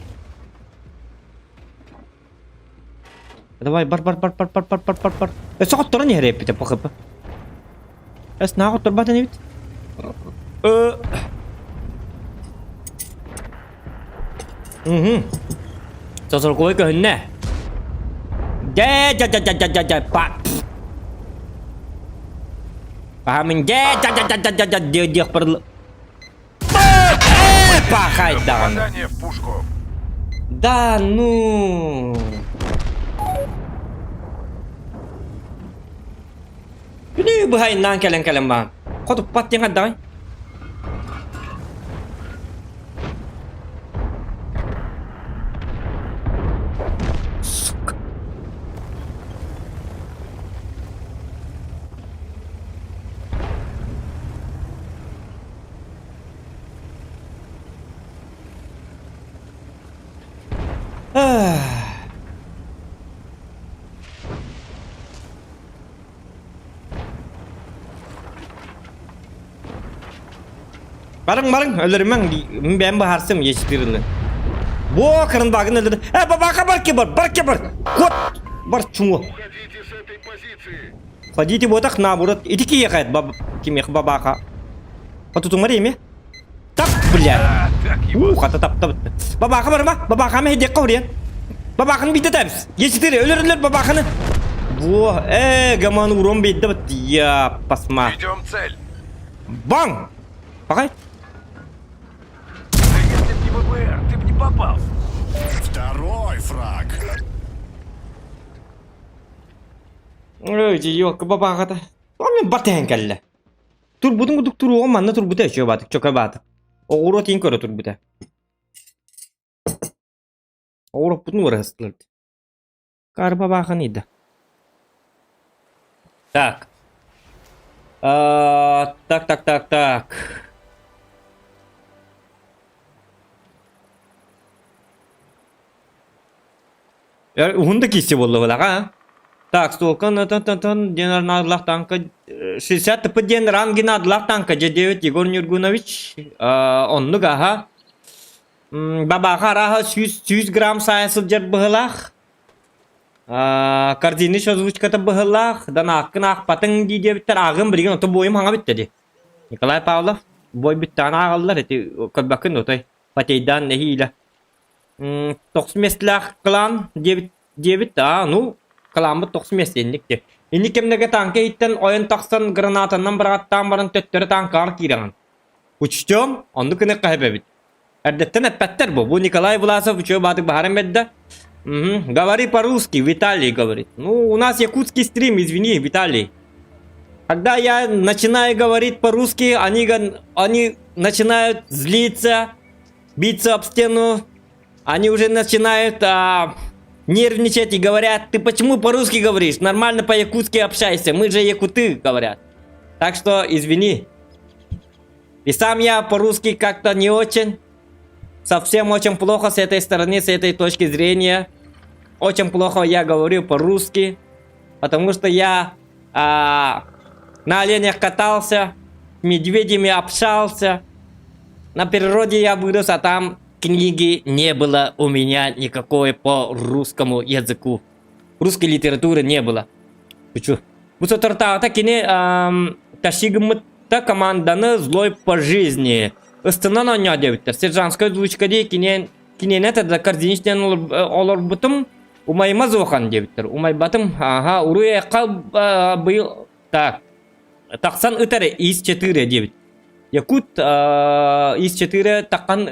Давай, бар, бар, бар, бар, бар, бар, бар, бар, бар. Өссө хотторон иһэр эппитэ пахыпы. Эс наа хотторбат эбит. Угу. Сосоркой көһүннэ. Дэ дэ дэ дэ дэ дэ дэ па. Паамын дэ дэ дэ дэ дэ дэ дэ дэ диэх барыл. Пахай даҕаны. Попадание в пушку. Да ну. Күнү быһайыннаан кэлэн кэлэн баан. Хотуппат диэн хайдаҕай? Сука. Барың барың өлөрүмэҥ мин бэйэм быһаарсым ечтирилы. Бо кырынбагын өлөрдө. Э бабака бар ки бар бар ки бар. Кот бар чуңу. Ходите ботах наоборот. Ити киэхэ баб кимиэх бабака. Хотутуҥар эми. Тап, бля. Уу, хата таптабыт. Бабаха барма, бабаханы хедиэххэ уруйан. Бабаханы биирдэ тэбис. Е4 өлөр өлөр бабаханы. Во, э, гаман урон биирдэ бит. Я пасма. Ведем цель. Баң! Пахай. Да если б не ВБР, ты б не попал. Второй фраг. Ой, ёлка бабахата. Мин батыһан кэллэ. Турбутун курдук туруоҕум манна турбута өчүө баатык, чөкө баатык. Оҕуруо тиин көрө турбута. Оҕуруоппутун ураһыстылар. Карба баахан ыйда. Так. А, так, так, так, так. Уһун да киирсэ буолла Так, столкан тан диэн наадалаах танка 60 ТП диэн ранги наадалаах танка дьэ диэбит Егор Нюргунович оннук аха бабаха арааһа 100 грамм сайа сылдьар быһылаах корзины озвучката быһылаах дан ааккын аахпатыҥ дии диэбиттэр ааҕым билигин ото буойум хаҥа бүттэ дии Николай Павлов бой бүттэҕин ааҕаллар ити көрбөккүн отой потейдаан нэһиилэ Тохсус миэстэлээх кылаан диэбит диэбит аа ну кылааммыт тохсус миэстэ инник диэ. Инник кэмнэргэ тааҥка иһиттэн ойон тахсан гранатаннан быраҕаттаан баран төттөрү тааҥкаҕар киирэҕин. Учтем, оннук гыныахха сөп эбит. Эрдэттэн эппэттэр бу. Бу Николай Власов үчүгэй баатык баһаран бэрдэ. Угу. Говори по-русски, Виталий говорит. Ну, у нас якутский стрим, извини, Виталий. Когда я начинаю говорить по-русски, они, они начинают злиться, биться об стену. Они уже начинают а, нервничать и говорят, ты почему по-русски говоришь? Нормально по-якутски общайся, мы же якуты, говорят. Так что извини. И сам я по-русски как-то не очень. Совсем очень плохо с этой стороны, с этой точки зрения. Очень плохо я говорю по-русски, потому что я а, на оленях катался, с медведями общался. На природе я вырос, а там книги не было у меня никакой по русскому языку. Русской литературы не было. Шучу. Бу соторутааҕыта кини тащи гыммытта команданы злой по жизни ыстынан оонньоо диэбиттэр. Сержантская озвучка дии киниэн киниэнэ тогда корзиничнен олорбутум умайма зохан диэбиттэр. Умайбатым. Ага, уруй эхха быйыл так тахсан ытар ис 4 диэбит. Якут ис 4 таххан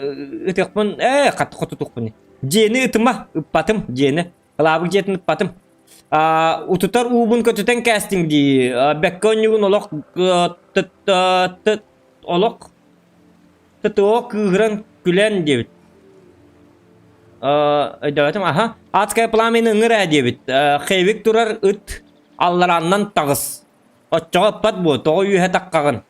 ытыахпын ээ хат хотутухпун. Дьиэни ытыма ыппатым дьиэни. Кылаабык дьиэтин ыппатым. Утутар уубун көтүтэн кээстиҥ дии. Бэккэ онньугун олох олох ТТО кыыһыран күлэн диэбит. Өйдөөтүм аха. Адское пламя ыҥыр ээ диэбит. Хевик турар ыт алларааннан таҕыс. Оччоҕо ыппат буо, тоҕо үөһэ таххаҕын.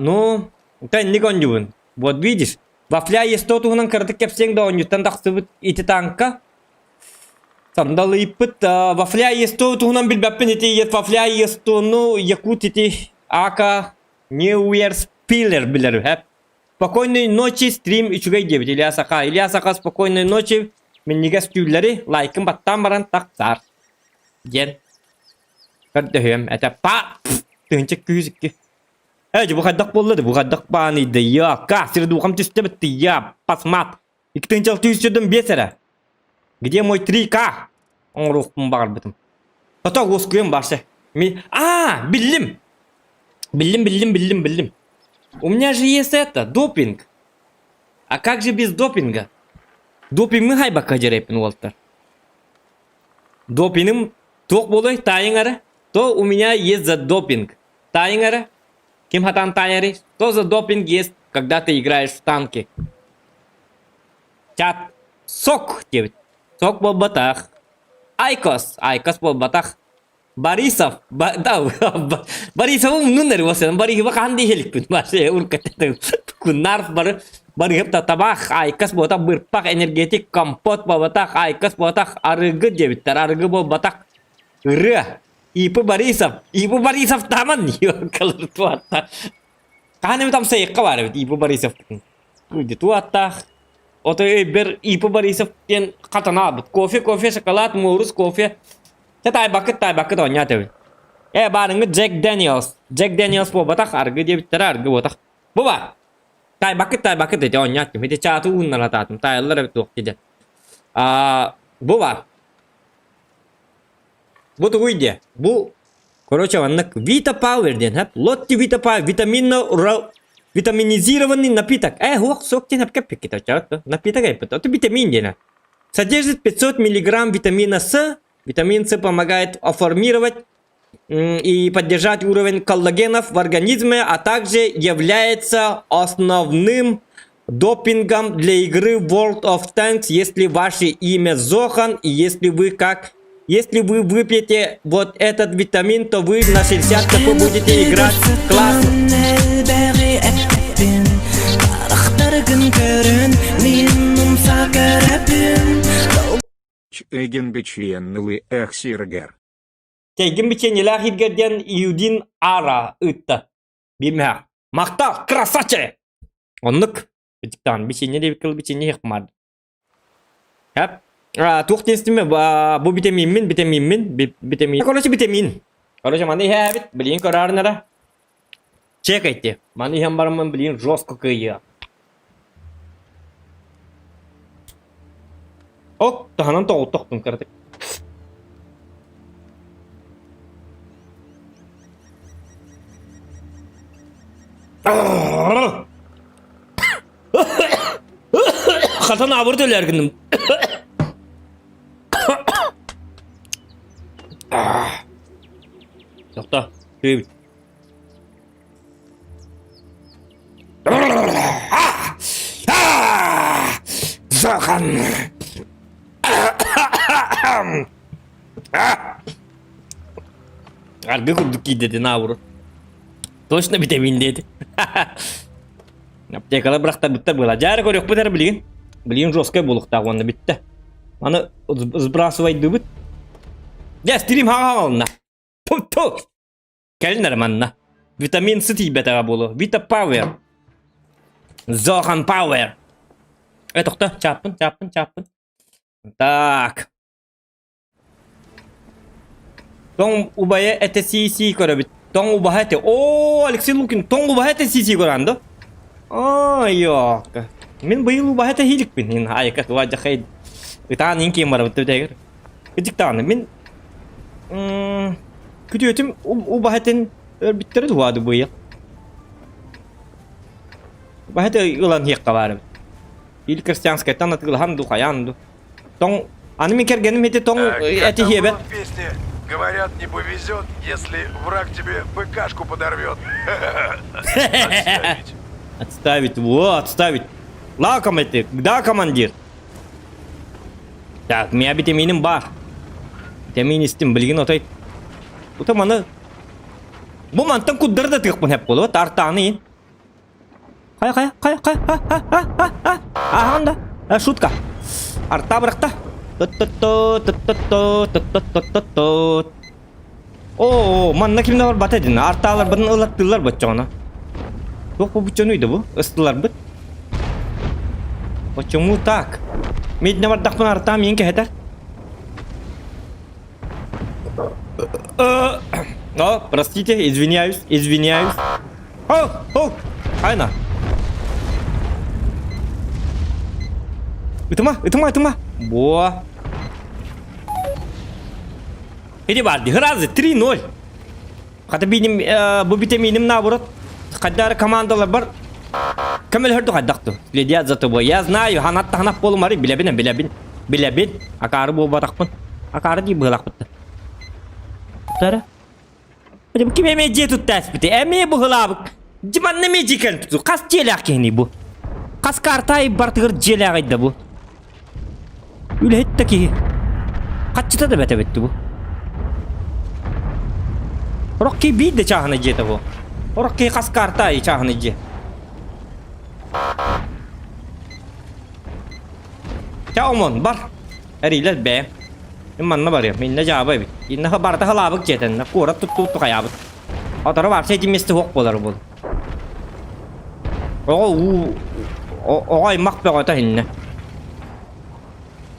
Ну, инник оонньуубун. Вот видишь, Вафля ЕСТО туһунан кыратык кэпсиэҥ да оонньууттан тахсыбыт ити тааҥка. Сандал ыйыппыт Вафля ЕСТО туһунан билбэппин ити Вафля ЕСТОну Якут ити АК New Спиллер билэр үһэ. Спокойной ночи стрим үчүгэй диэбит Илья Саха. Илья Саха спокойной ночи минньигэс түүллэри лайкын баттаан баран тахсаар диэн көрдөһүөм этэ па тыһынча күүс икки Ээ, бу хайдах буолла да, бу хайдах бааныйда, я, сир духом түстэ битти, я, пасмат. 2605 эрэ. Где мой 3К? Оҥоруохпун баҕарбытым. Ото уоскуйам барса. Ми... А, биллим! Биллим, биллим, биллим, биллим. У меня же есть это, допинг. А как же без допинга? Допингы хайбакка дьэрэппин уолтар. Допиным туох буолуой, таайыҥ эрэ. То у меня есть за допинг. Таайыҥ эрэ. Ким хатан таайарый? Что за допинг есть, когда ты играешь в танки? Чат. Сок диэбит. Сок буолбатах. Айкос. Айкос буолбатах. Борисов. Ба да, Борисовы умнун эрэ уосан. Борисова хаһан да иһэликпин. Куннар бары Барыһып та табах, айкас буотах, бырпах, энергетик, компот буолбатах, айкас буолбатах, арыгы диэбиттэр, арыгы буолбатах. Ырыа. Ипы Борисов. Ипы Борисов тааман туатта. Хаһан эбит амсайыкка баар эбит Ипы Борисов. Туаттаах. Ото өйбөр Ипы Борисов диэн хатанаабыт. Кофе, кофе, шоколад, муорус, кофе. Чэ таайбаккыт, таайбаккыт оонньоот эбит. Э, баарыҥҥыт Джек Дэниелс. Джек Дэниелс буолбатах, аргы диэбиттэрэ, аргы буолбатах. Бу баар. Таайбаккыт, таайбаккыт ити оонньоот. Ити чааты ууннаратаатым. Таайаллар эбит туох диде. А, бу баар. Бу тугуй диэ? Бу, короче, маннык Vita Power диэн, хэп? Лотти Vita Power витаминно витаминизированный напиток. Э, хуох сок диэн эпкэппиккит оччоот напиток эппит. Это витамин диэн. Содержит 500 миллиграмм витамина С. Витамин С помогает оформировать и поддержать уровень коллагенов в организме, а также является основным допингом для игры World of Tanks, если ваше имя Зохан и если вы как если вы выпьете вот этот витамин, то вы на 60 кп будете играть классно. Эгин бичиэннылы эх сиргер. Тэйгин бичиэнньэлээх иргэр диэн Иудин Ара ыытта. Бимээх. Махтал, красавчик! Оннук. Диктан бичиэнньэ диэбит кыл бичиэнньэ иһиэх Хэп. Туох диэстиме бу битэмииммин, битэмииммин, битэмиин. Короче, битэмиин. Короче, маны иһээбит, билигин көрөөрүн эрэ. Чекайте. Маны иһэн бараммын билигин жестко кыайыа. Ок, таһынан тоҕуттохтум кыратык. Хатан абыр төлөр гынным. Тохто, түйбүт. Захан. Аргы курдук киирдэ наабыры. Точно витамин диэти. Аптекалар бырахтарбыттар буолар. Дьаары көрүөхпүт эрэ билигин. Билигин жесткай буолуохтаах уонна бүттэ. Аны сбрасывайдыбыт. Дьэ, стрим хаҕалынна. Ту-ту! Кэлин эрэ манна. Витамин С тиийбэтэҕэ буолуо. Вита Пауэр. Зохан Пауэр. Э, тохто, чааппын, чааппын, чааппын. Так. Тоҥ убайа этэ сии-сии көрөбүт. Тоҥ убаһа этэ. Оо, Алексей Лукин, тоҥ убаһа этэ сии-сии көрөн да? Ой, ёка. Мин быйыл убаһа этэ ииликпин. Айка, туа дьахай. Ытаан ин киин барабыт бүтэгэр. Кытыктааны мин күтүөтүм убаһа этин өлбүттэрэ дуһаады быйыл. Убаһа этэ ылан иһиэххэ баар эбит. Или крестьянскайтан атыылаһан ду, хайаан ду. Тоҥ, аны мин кэргэним ити тоҥ эти хиэбэт. песне Говорят, не повезет, если враг тебе БКшку подорвет. Отставить. Отставить, во, отставить. Лаком эти, да, командир? Так, меня витаминим бар. Витамин истим, билигин отой. Ута маны Бу мантан куддары да тыахпын хэп болуо, тартааны Хайа, хайа, хайа, хайа, ха, ха, ха, ха, ха. Аһаҕын да. Э, шутка. Арта бырахта. Тот-тот-тот, Оо, манна ким да барбата дин. Артааларбытын ылаттыыллар боччоҕуна. Туох бу буччонуй да бу? Ыстыларбыт. Почему так? Медне бардахпын артаам иин кэһэтэр. О, простите, извиняюсь, извиняюсь. О, о, айна. Ытыма, ытыма, ытыма. Во. Иди барды, разы, 3-0. Хата биним, бу витаминим наоборот. Хайдары командалар бар. Көмөлөһөрдү хайдахту. Следят за тобой. Я знаю, ханат таханап болумары билэбин, билэбин. Билэбин. Акаары буолбатахпын. Акаары дии быһылаахпытта. Тара. Бу ким эмиэ дьиэ тутта эспити? Эмиэ быһылаабыт. Дьиманна эмиэ дьиэ кэлэн туту. Хас дьиэлээх киһиний бу? Хас карта бартыгар дьиэлээҕий да бу? Үлэһит да киһи. Хаччыта да бэт эбит бу. Орох киһи биир да чааһынай дьиэтэ бу. Орох киһи хас карта айы чааһынай дьиэ. Ча омон бар. Эрийлэр бэйэм. Мин манна барыам. Иннэ дьаабы эбит. Иннэ барыта халаабык дьиэтэннэ. Куорат туттубут хайаабыт. Оторо вообще ити месте суох буолар буол. Оҕо уу оҕо аймах бөҕөтө иннэ.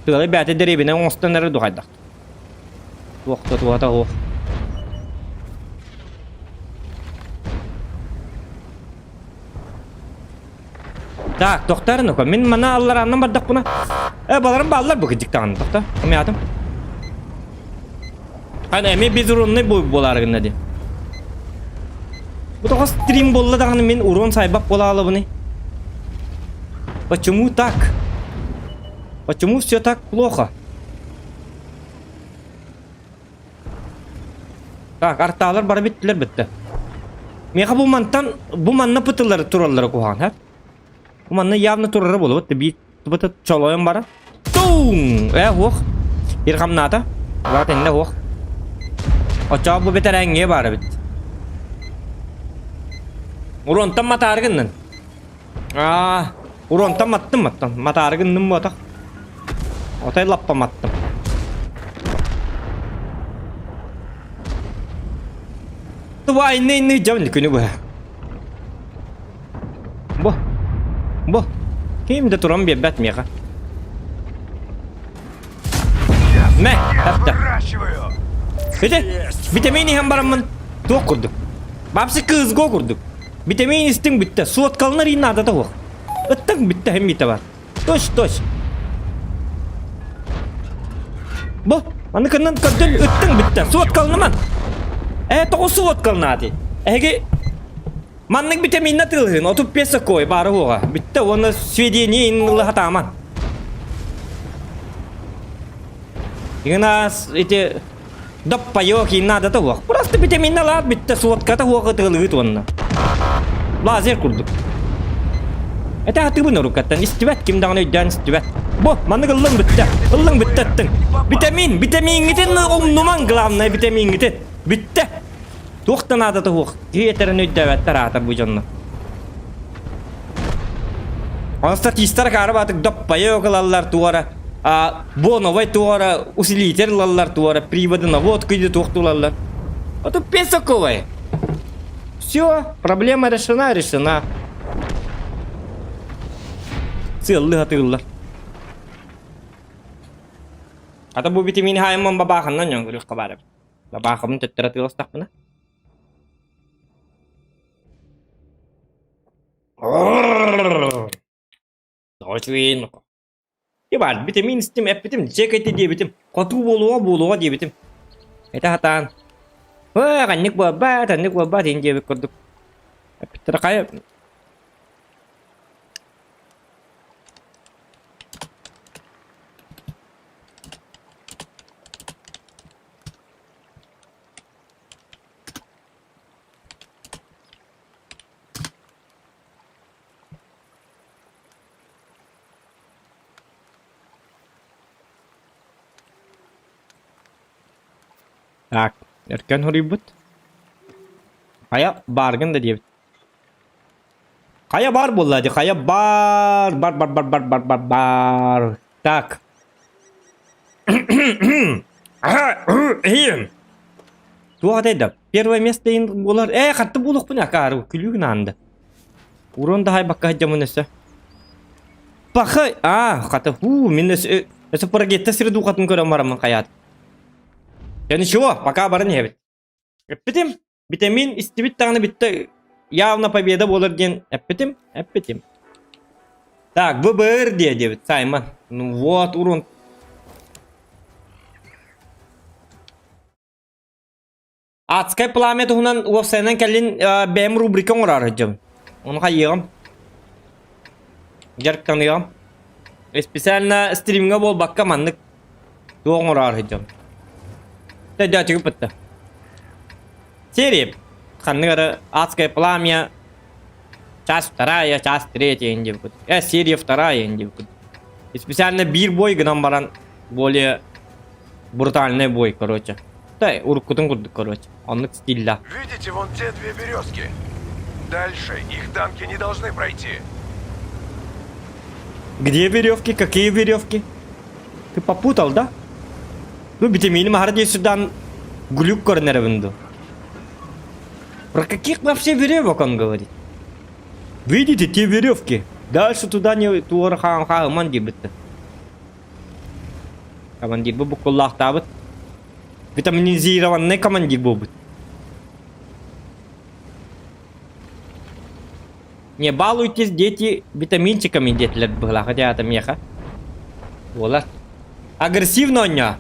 Тыалы бэйэтэ дэриэбинэ оҥостон эрэ духайдах. Туох да туһата суох. Так, тохтоор ну-ка, мин мана алларааннан бардахпына. Э, баларым бааллар бу кырдьык даҕаны, тохто. Умятым. Аны эмиэ безурунный буолаары гынна дии. Бу тоҕо стрим буолла даҕаны мин урон сайбап буола алабыный? Почему так? Почему все так плохо? Так, артаалар бары бүттүлэр бүттэ. Миэхэ бу мантан, бу манна пытылары тураллара куһаҕан, ха? Бу манна явно турара буолуо, биир тубата чолойон бара. Туҥ! Э, уох. Ирхамнаата. Лаат иннэ уох. Оччоҕо бу бэтэрээҥҥиэ баар эбит. Уронтан матаары гыннын. Аа, уронтан маттым маттым. Матаары гынным буотах. Отой лаппа маттым. Туба инны-инны дьабын күнү быһа. Бу. Бу. Ким да туран биэрбэт миэхэ. Мэ, хатта. Ити, витамин иһэн бараммын туох курдук. Бапсы кызго курдук. Витамин истиҥ бүттэ, суоткаланар иин наадата суох. Ыттыҥ бүттэ хэммитэ бар. Точ, точ. Бу, аны кыннан көрдөн ыттыҥ бүттэ, суоткаланыман. Э, тоҕо суоткаланаати? Эһиги маннык витаминна тылыһын, 35 сокой баара уоҕа. Бүттэ уонна сведение ин ылла хатааман. Игнас ити Доппайок и надо того. Просто витаминна лаат бүттэ суотката хуох ытыалыгыт уонна. Лазер курдук. Это атыбын орукаттан истибэт, ким даҕаны өйдөөн истибэт. Бу, маннык ыллыҥ бүттэ. Ыллыҥ бүттэ аттыҥ. Витамин, витамиҥҥитин умнумаҥ, главное витамиҥҥитин. Бүттэ. Туох да наадата суох. Киһи этэрин өйдөөбөттөр аатар бу дьонно. Онон статистар акаары баатык доппайа ылаллар туора, боновай туора, усилитель ылаллар туора, приводы наводку или туох ылаллар. А тут песоковай. Все, проблема решена, решена. Сыаллы хатыыллар. Ата бу битимин хаайымман бабааханнан дьон көрүөххэ баар эбит. Бабаахабын төттөрө атыыластахпына. Тоҕо Иван, битэмиин истим, эппитим, дьиэ кэти диэбитим, хотуу буолуоҕа буолуоҕа диэбитим. Этэ сатаан, «Өө, ханнык буолбат, ханнык буолбат» иһин диэбит курдук. Эппиттэрэ хайа Так, өркөн хоруйбут. Хайа бааргын да диэбит. Хайа баар буолла дии, хайа баар, бар бар бар бар бар бар бар. Так. Туох этэй да? Первое место иин буолар. Ээ, хатты буолуохпун акаары, күлүү гынаан да. Урон да хайбакка сылдьаммын өссө. Паха, аа, хата, хуу, мин өссө, өссө парагетта сири духатын көрөн бараммын хайаат. Я ничего, пока баран иһэбит. Эппитим, витамин истибит даҕаны бүттэ явно победа буолар диэн эппитим, эппитим. Так, ВБР диэ диэбит Саймон. Ну вот, урон. Адское пламя туһунан уопсайынан кэлин бэйэм рубрика оҥорор сылдьабын. Ону хайыаҕым? Дьарыктаныаҕым. Специально стримҥа буолбакка маннык туох оҥороор сылдьабын. Тэдээчиги бытта. Серия ханнык эрэ Адское пламя часть вторая, часть третья диэбит. Серия вторая диэбит. Специально биир бой гынан баран более брутальный бой, короче. Да, уруккутун курдук, короче. Оннук стилля. Видите вон те две березки? Дальше их танки не должны пройти. Где веревки? Какие веревки? Ты попутал, да? Ну, битэмииним аһара диэн сюда глюк көрүнэрэбин дуу. Про каких вообще веревок он говорит? Видите те веревки? Дальше туда не туора хаан хааман диэбиттэр. Командир бу буккуллаахтаабыт. Витаминизированный командир буолбут. Не балуйтесь, дети, витаминчиками диэтилэр быһылаах хотя миэхэ. Буолар. Агрессивно оонньоо.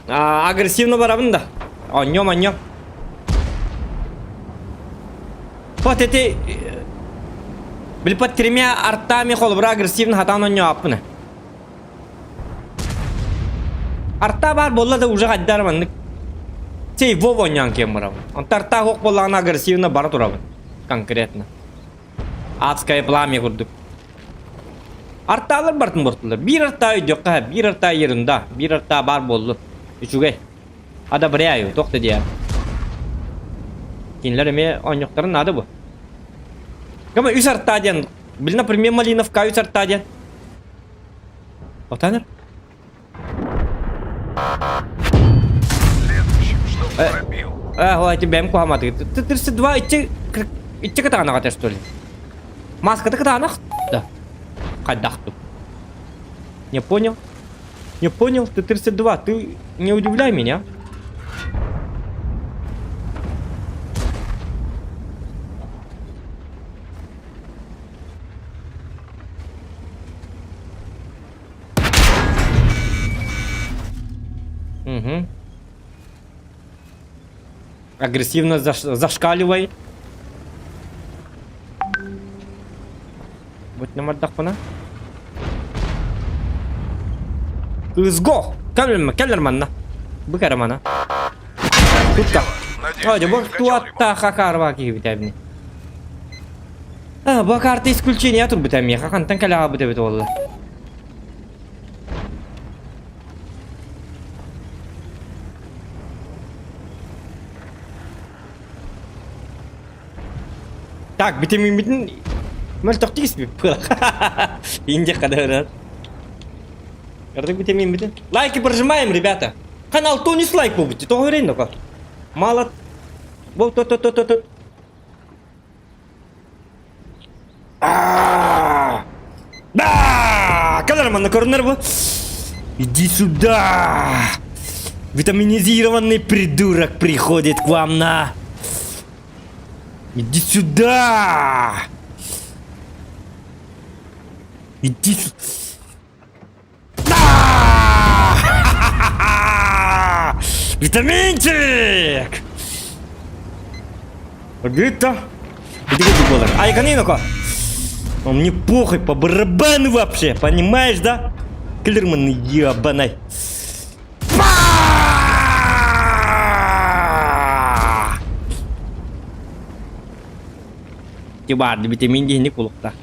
Агрессивно барабын да. Оонньуом, оонньуом. Вот эти... Били под тремя артами холобура агрессивно хатаан оонньооппун. Арта баар буолла да уже хайдар маннык Сей Вова оонньоон киэн барабын. Онто арта суох буоллаҕына агрессивно бара турабын. Конкретно. Адское пламя курдук. Артаалар бартын бортулар. Биир артаа өйдүөххэ, биир артаа ерунда, биир артаа баар буоллун. Үчүгэй. Одобряю, туох да диэ. Кинилэр эмиэ оонньуохтарын наада бу. Кама үс артаа диэн, били, например, Малиновка үс артаа диэн. Отаныр. Следующим, чтоб пробил. А, эти бэм куһаматы. Ты 32 иччи иччи кытаанах что ли? Маската кытаанах? Да. Хайдахту. Не понял. Не понял, ты 32, ты не удивляй меня. Угу. Агрессивно заш зашкаливай. Будь намардахпына. Ызго! Кэлэр кэлэр манна. Бу кэрэ мана. Тутта. Ой, бу туатта хакарва киһибит А, бу карта исключения турбута миэхэ хантан кэлэ хаалбыт эбит буолла. Так, битэмииммитин... Мөлтөхтүк испиппин. Инде кадырар. Кырдык витамин битин. Лайки прожимаем, ребята. Канал Тонис лайк буолбут. Тоҕо өрейн дока. Мало. Бол то то то то то. Да! Кэлэр манна көрүнэр бу. Иди сюда! Витаминизированный придурок приходит к вам на... Иди сюда! Иди сюда! Да! Витаминчик! Где-то. Иди иди голос. Ай, канинока! Он мне похуй по барабану вообще, понимаешь, да? Клерман ебаный. Тибарды витамин диһини кулукта.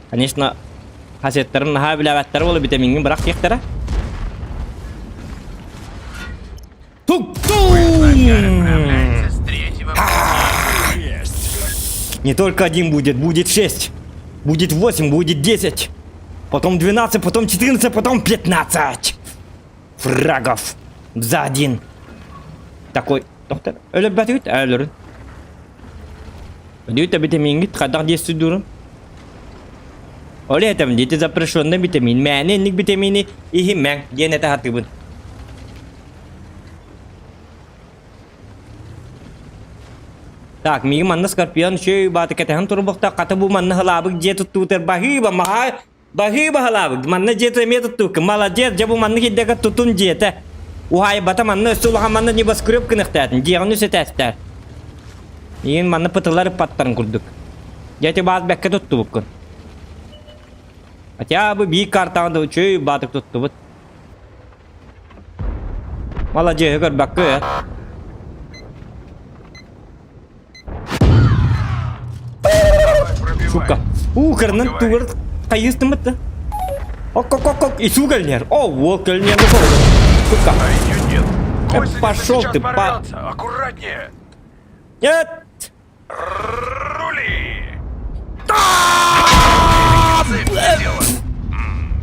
Конечно, хасеттарын наһаа билээбэттэрэ буола витамиҥҥин бырах диэхтэрэ. Не только один будет, будет шесть. Будет восемь, будет десять. Потом 12, потом 14, потом 15. Фрагов за один. Такой, доктор, өлөрбөтүгүт, өлөрүн. Өлүүтэ витамиҥҥит хайдах диэсси дуурун? Ол этем дети запрещенный витамин. Мээнэ инник витамини иһимэҥ диэн этэ сатыыбын. Так, миигин манна Скорпион үчүгэй бааты кэтэһэн турбухта, хата бу манна халаабык дьиэ туттуутар баһыыба маһа баһыыба халаабык манна дьиэ эмиэ туттуукка молодец дьэ бу маннык ирдэгэ тутун дьиэтэ уһаайбата манна өссө улахан манна небоскреб гыныахтаатын дьиэҕин үс этээстээх Иин манна пытылар ыппаттарын курдук. Дьэ ити баас бэккэ туттубуккун. Хотя бы биир картаҕа да үчүгэй баатык туттубут. Маладьыаһы көрбөккө э. Сука. Уу, кырынан тугар хайыстымыт да. Ок, ок, ок, ок, и сука кэлнер. О, уол кэлнер. Сука. А ее нет. Э, пошел ты, па... Аккуратнее. Нет! Рули!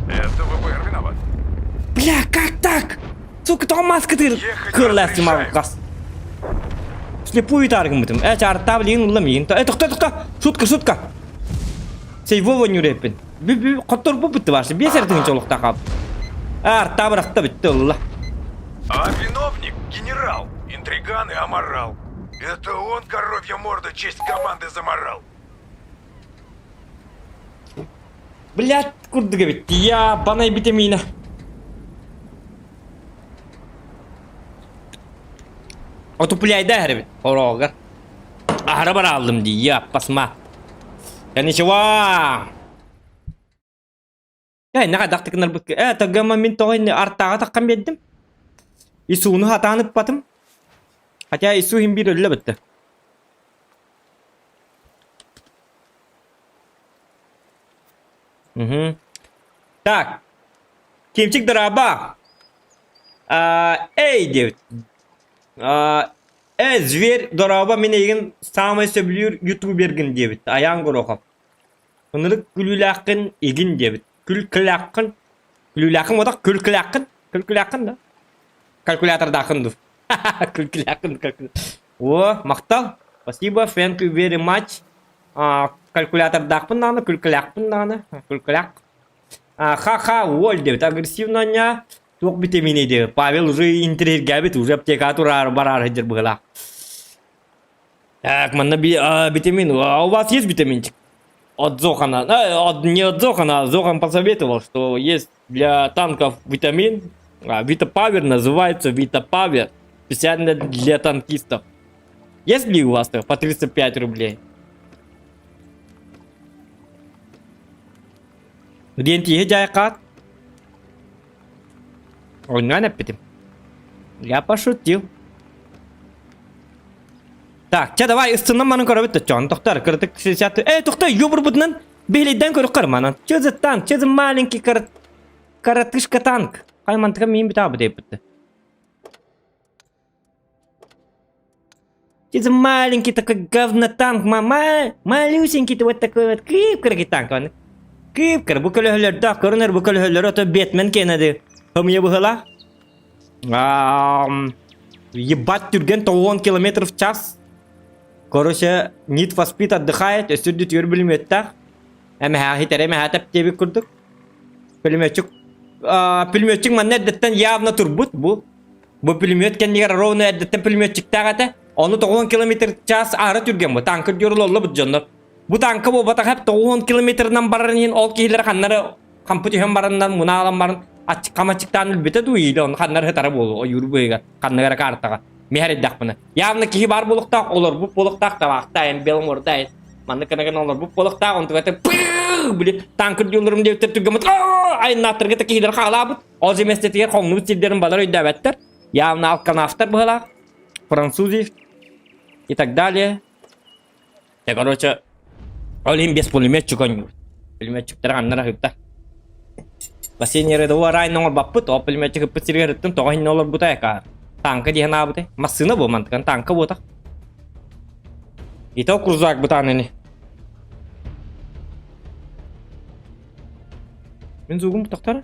Это ВБР виноват. Бля, как так? Сука, тоҕо маска тыр Ехать кырлаастым разрешают. газ. Слепую таргымытым. Э, чартаа билигин улла миигин. Э, тохто, тохто! Шутка, шутка! Сей Вова нүрэппин. Бү бү хотторбу бытты башы. Биэс эртиҥин чолуктаах хаалбыт. Артаа бырахта бүтте улла. А виновник – генерал, интриган и аморал. Это он, коровья морда, честь команды заморал. Блядь, курдук эбит. Я банай витамина. Отупляйда эбит. Орогар. Аһара бараллым дии, я пасма. Я ничего. Э, наҕа дахтыкынарбыт. Э, тагама мин тоҕо инни артааҕа таххан биэрдим. Исууну хатаан ыппатым. Хотя Ису иһин биир өллө бытты. Угу. Так. Кимчик дораба. А, эй, диэбит. А, э, зверь дораба мин эйигин саамай сөбүлүүр ютубергин диэбит. Аян Горохов. Ынырык күлүүлээххин игин диэбит. Күл-кылааххын. Күлүүлээххин буотах күл-кылааххын. Күл-кылааххын да. Калькулятордааххын дуу. Күл-кылааххын калькулятор. О, махтал. Спасибо, thank you very much. А, калькулятордаахпын даҕаны, күл-кылаахпын даҕаны. Күл-кылаах. А, ха-ха, уоль диэбит. Агрессивно анньаа. Туох витамини диэбит. Павел уже интриһиргээбит, уже аптекаҕа тураары бараары сылдьар быһыылаах. Так, манна би, а, витамин. А у вас есть витаминчик? От Зохана. А, от, не от Зохана, а Зохан посоветовал, что есть для танков витамин. А, Витапавер называется Витапавер. Специально для танкистов. Есть ли у вас по 305 рублей? Диэн тииһи дьайкаат. Ойнуан эппитим. Я пошутил. Так, чэ давай ыстынан манын көрөбүт да чон тохтар кырытык 60 Эй, тохтой, юбурбутунан биһилийдэн көрүк манан. Че за танк? Че за маленький карат... коротышка танк? Хай мантыка миин бүтаа бу дейбитти. Это маленький такой говнотанк, мама, малюсенький ты вот такой вот кып-кыракый танк. Он кып-кыра, бу көлөһөлөрдөөх, көрүнэр бу көлөһөлөрү ото Бэтмен кенеди. Хымыйа быһыла. Ебать түрген 90 километров в час. Короче, Need for Speed отдыхает, өссө түөр бүлүмүөттэх. Эмэһээ хитэрэ эмэһээ тэптиэбит курдук. Пулеметчик пулеметчик манна эрдэттэн явно турбут бу. Бу пулемет кэннигэр ровно эрдэттэн пулеметчиктээх этэ. Ону 90 километр час аара түргэн бу. Танка дьурулолло бу дьоннор. Бу танка буолбатах хеп 90 километрынан барар иһин ол киһилэр ханнары хампы түһэн бараннар мунаалан баран хамачыктаан өлбүтэ дуу или он ханнары хытара буолуо ойуур быыга ханныгара картаҕа миһэр эрдэхпинэ явно киһи баар буолуохтаах олорбут буолуохтаах табаахтаайын беломордаайын маннык гына гына олорбут буолуохтаах онтугата били танкыр диоллорум диэбиттэр түргэммит айаннааттарга та киһилэр хаалаабыт ол же местэтигэр хоҥнубут сирдэрин балар өйдөөбөттөр явно алканафтар быһалаах французи и так далее Я, короче, ол иһин без пулеметчик оонньуур. Пулеметчиктэр ханнара ыһыкта. Последний рядовой район оҥорбаппыт, ол пулеметчик ыппыт сиригэр ыттым, тоҕо иһиннэ олорбута эка. Танка диэн аабытай. Массыына бу мантыкан танка буотах. Ито крузак бытаан ини. Мин зугум тохтор.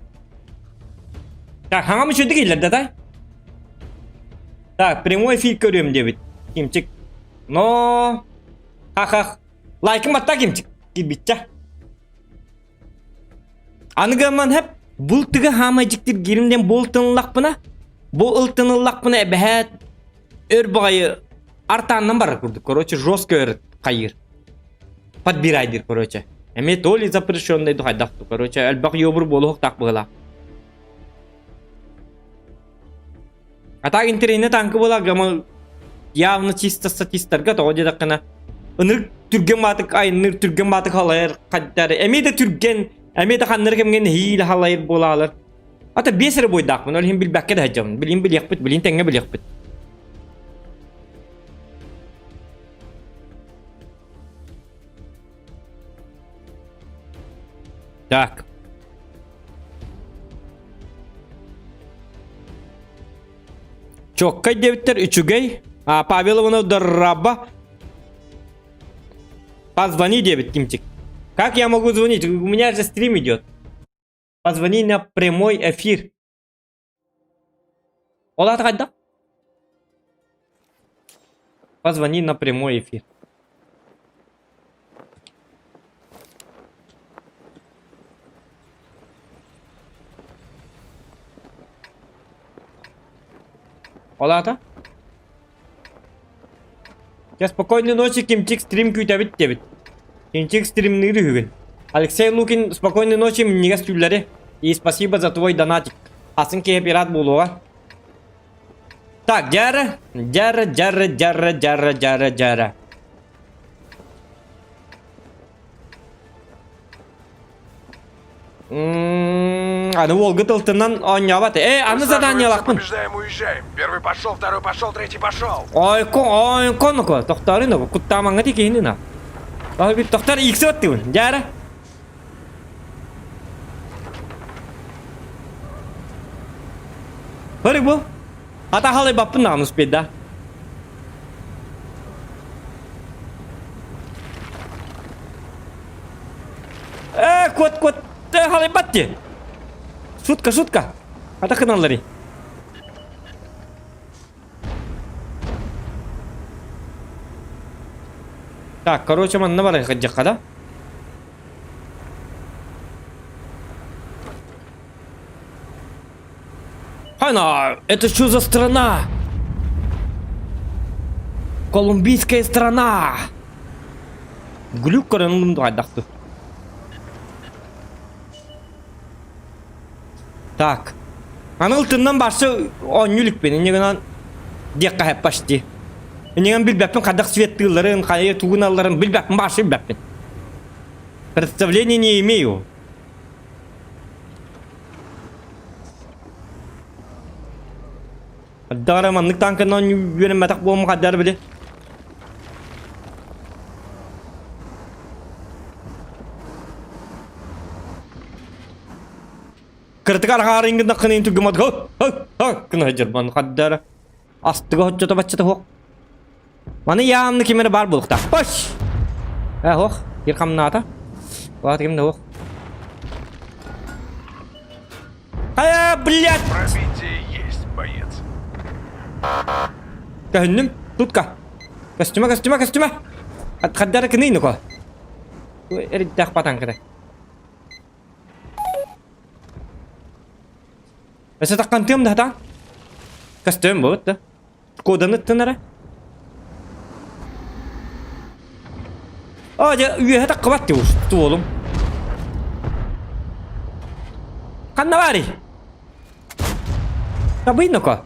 Так, хаҥам үчүгдүк иһиллэр да Так, прямой эфир көрүөм диэбит. Кимчик Но хах-хах. Лайкын батта кимчик кирбитчэ. Аныгаман хэп бұл тыгы хаамай дьиктир гиримден бұл тыныллахпына бу ылтыныллахпына эбэһээт өр баҕайы артааннан барар курдук короче жестко өр хайыр подбирайдыр короче эмиэ то ли запрещенный духайдах короче элбэх ёбур буолуохтаах быһыылаах А так интернет танкы буолар гама явно чисто статистарга тоҕо диэтэххинэ ынырык түргэн баатык айынныр түргэн баатык халайар хаддар эмиэ да түргэн эмиэ да ханнар кэмҥэ нэһиилэ халайар буолаалар ата биэс эрэ буойдаахпын ол иһин билбэккэ да сылдьабын билин билиэхпит билин тэҥҥэ билиэхпит Так. Чоккай диэбиттэр үчүгэй. А, Павел Иванов Дорраба. Позвони диэбит Кимчик. Как я могу звонить? У меня же стрим идет. Позвони на прямой эфир. Ол аата хайдах? Позвони на прямой эфир. Ол аата? Дьэ, спокойной ночи, Кимчик стрим күүтэбит диэбит. Кимчик стримныыр үһүгүн. Алексей Лукин, спокойной ночи, минньигэс түүллэри. И спасибо за твой донатик. Атын киһи пират буолуоҕа. Так, дьара, дьара, дьара, дьара, дьара, дьара, дьара. Аны уолга тылтынан оонньообот. Э, аны заданиялаахпын. Побеждаем, уезжаем. Первый пошел, второй пошел, третий пошел. Ойко, ойко, ну-ка, тохтаары ну, куттаамаҥҥа тикиһини на. Тохтар икси оттыбын, дьаара. Көрүк бу. Ата халайбаппын даҕаны успейда. Э, кот, кот, э, халайбат дии. Шутка, шутка. Ата кыналлары. Так, короче, манна баран кырдьахха да? Хана, это что за страна? Колумбийская страна! Глюк көрөн ылым хайдахты. Так. Аны ылтыннан барса оонньуу иликпин. Инньэ гынан диэххэ сөп почти. Инньэ гынан билбэппин хайдах светтыылларын, хайа тугун алларын билбэппин, вообще билбэппин. Представления не имею. Дара маннык танканан үөрэммэтэх буолум хаддар били. Кыртык арҕаарыҥ гыннаххына түргэмат ха ха ха гына сылдьар хаддара астыга хоччото баччата суох. Маны яамны ким эрэ баар буолуохтаах. Паш! Э, ох, кир хамнаата. Улаат ким да ох. Хайа, блядь! Пробитие есть, боец. Көһүннүм. Тутка. Көстүмэ, көстүмэ, көстүмэ. Хаддара кыный нуко. Эриддэх батаҥката. Өссө таххантыам да хатаан. Көстүөм буолбут да. Коданы ыттын эрэ. А, дьэ, үөһэ таххыбат дии устуолум. Ханна баарый? Табый ноко.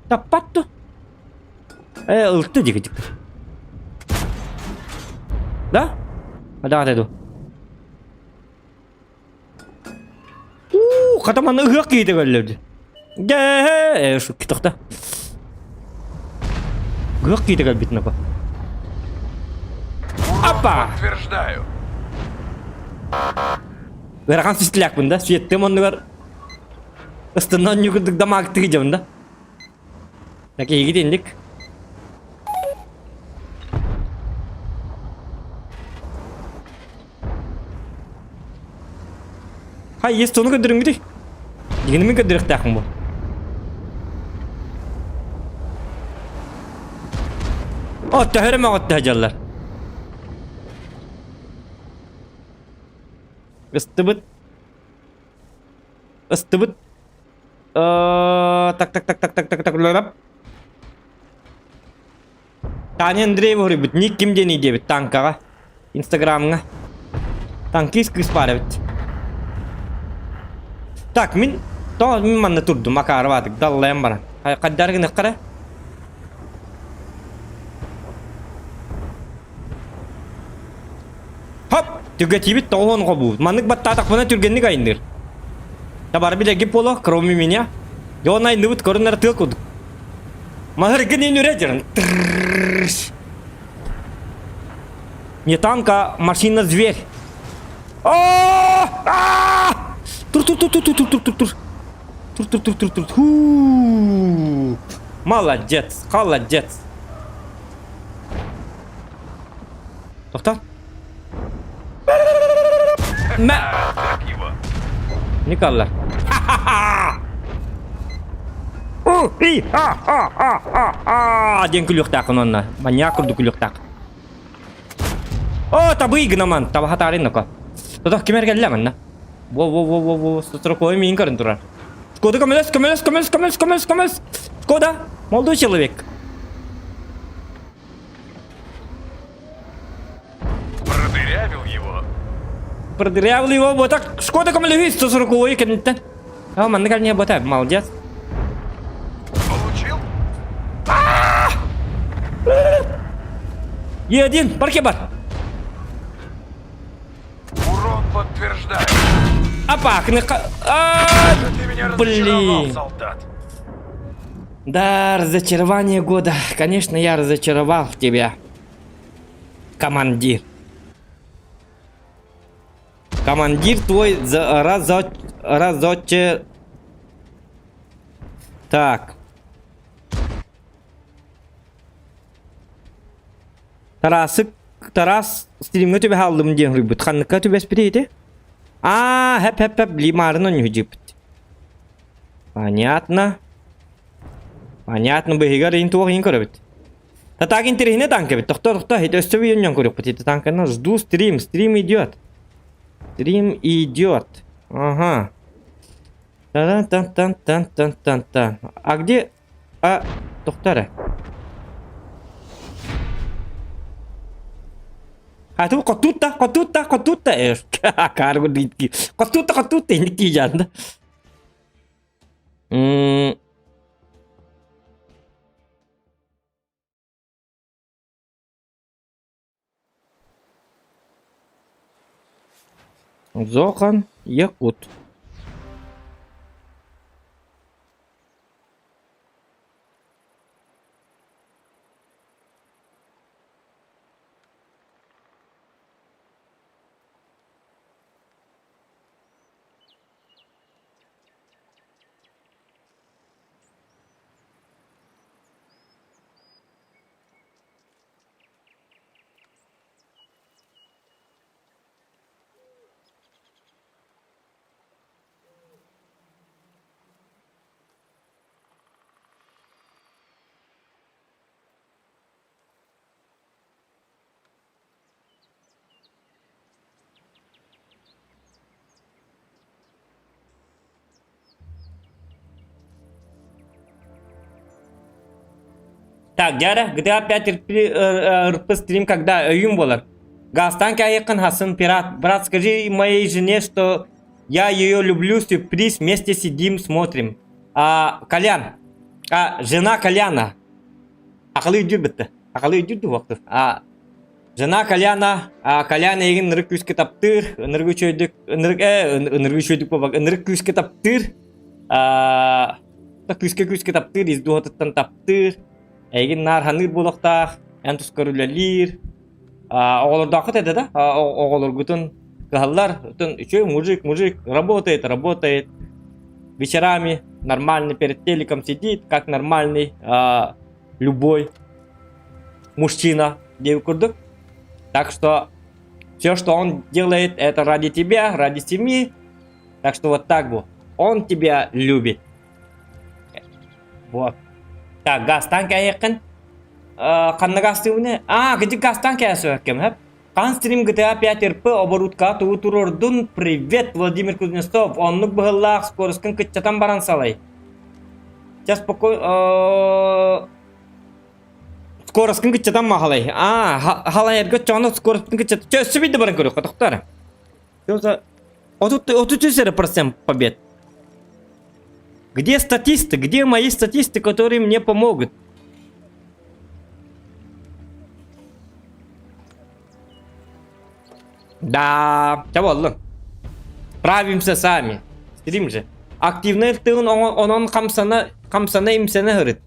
Таппат ту. Э, ылты дии Да? Да, да, Уу, хата манна ыһыах киһитэ кэллэ. Дьэ, шукки тохта. Ыһыах киһитэ кэлбит напа. Апа! Подтверждаю. Ыарахан систилээхпин да, светтем оннугар ыстынан ньукурдук дамаактыы дьабын да. Такиһигит инник. Хай, есть тону көрдөрүҥгүтүй? Дигини мин көрдөрүөхтээхпин бу. О, төһөрө мөҕөттө дьаллар. Ыстыбыт. Ыстыбыт. Так, так, так, так, так, так, так, так. Таня Андреева хоруйбут. Ник ким диэний диэбит танкаҕа. Инстаграмҥа. Танкист кыыс баар эбит. Так, мин тоҕо мин манна турдум, акаарыбаатык, даллайан баран. Хайдары гыныахха эрэ? Хоп! Түргэтиибит тоҕуһун хобуубут. Маннык баттаатахпына түргэнник айынныыр. Табары билэргит буолуо, кроме меня. Дьон айынныбыт көрүнэр тыа курдук. Маһыргын үнүрэ дьаран. Не танк, а машина зверь. Тур тур тур тур тур тур тур тур. Тур тур тур тур тур. Ху. Молодец, молодец. Тохтоо. Мэ. Николла. Диэн күлүөхтааххын онно. Маньяк курдук күлүөхтээх. О, табый гынаман, табаха таарин ноко. Тотох ким эргэллэ манна? Во во во во во, строкой миин көрөн турар. Шкода көмөлөс, көмөлөс, көмөлөс, көмөлөс, көмөлөс, көмөлөс. Шкода, молодой человек. Продырявил его. Продырявил его, вот так. Шкода көмөлөһүү 140 кэнниттэн. А, маннык не бота, молодец. Получил? Е1, парке бар. Урон подтверждаю. Апа, кныка... А, Ты меня разочаровал, блин. солдат. Да, разочарование года. Конечно, я разочаровал тебя. Командир. Командир твой за, разо, разоче... Так. Тарасык, Тарас стримҥэ түбэһэ алдым диэн суруйбут. Ханныкка түбэспитий ити? Аа, хэп хэп хэп лимарын онньуһдьыппыт. Понятно. Понятно, быһыгар иин туох иин көрөбүт. Татак интэриэһинэй танка эбит. Тохто, тохто, ити өссө үйөннөн көрүөхпүт. Ити танканы жду стрим, стрим идет. Стрим идет. Ага. Тан-тан-тан-тан-тан-тан. А где... А, тохто эрэ. А ты хотуутта, хотуутта, хотуутта. Карго дитки. Хотуутта, хотуутта, инники жанда. Зохан Якут. Так, дьэ GTA 5 РП стрим когда өйүм буолар. Газтан кайыккын хасын пират. Брат, скажи моей жене, что я ее люблю, сюрприз, вместе сидим, смотрим. А, Колян, а, жена Коляна. Акылы өйдүүр бітті. Акылы өйдүүр дуһуохтур. А, жена Коляна, а, Колян эйигин ынырык күүскэ таптыыр, ынырык үчүгэйдик, ынырык, э, ынырык үчүгэйдик буолбак, ынырык күүскэ таптыыр. А, күүскэ күүскэ таптыыр, ис дууһатыттан таптыыр. Эйигин наар ханыыр буолуохтаах, эн тускар үлэлиир. Оҕолордооххут этэ да, оҕолоргутун кыһаллар, оттон үчүгэй мужик, мужик, работает, работает. Вечерами нормальный перед телеком сидит, как нормальный любой мужчина диэбит курдук. Так что все, что он делает, это ради тебя, ради семьи. Так что вот так вот. Он тебя любит. Вот. Так, газтан кэйэххин. Ханна газтыыбыны? А, кыдьык газтан кээсөккем, хэп. Хан стрим GTA 5 РП оборудка тугу туруордун? Привет, Владимир Кузнецов. Оннук быһыллаах скоростын кыччатан баран салай. Сейчас спокойно... Скоростын кыччатан махалай. А, халайарга чоно скоростын кыччат. Чөссү бидде баран көрүк, тоқтар. 33 эрэ процент побед. Где статисты? Где мои статисты, которые мне помогут? Да, чэ буоллун. Справимся сами. Стрим же. Активный тыын онон хамсана, хамсана имсэнэ сырыт.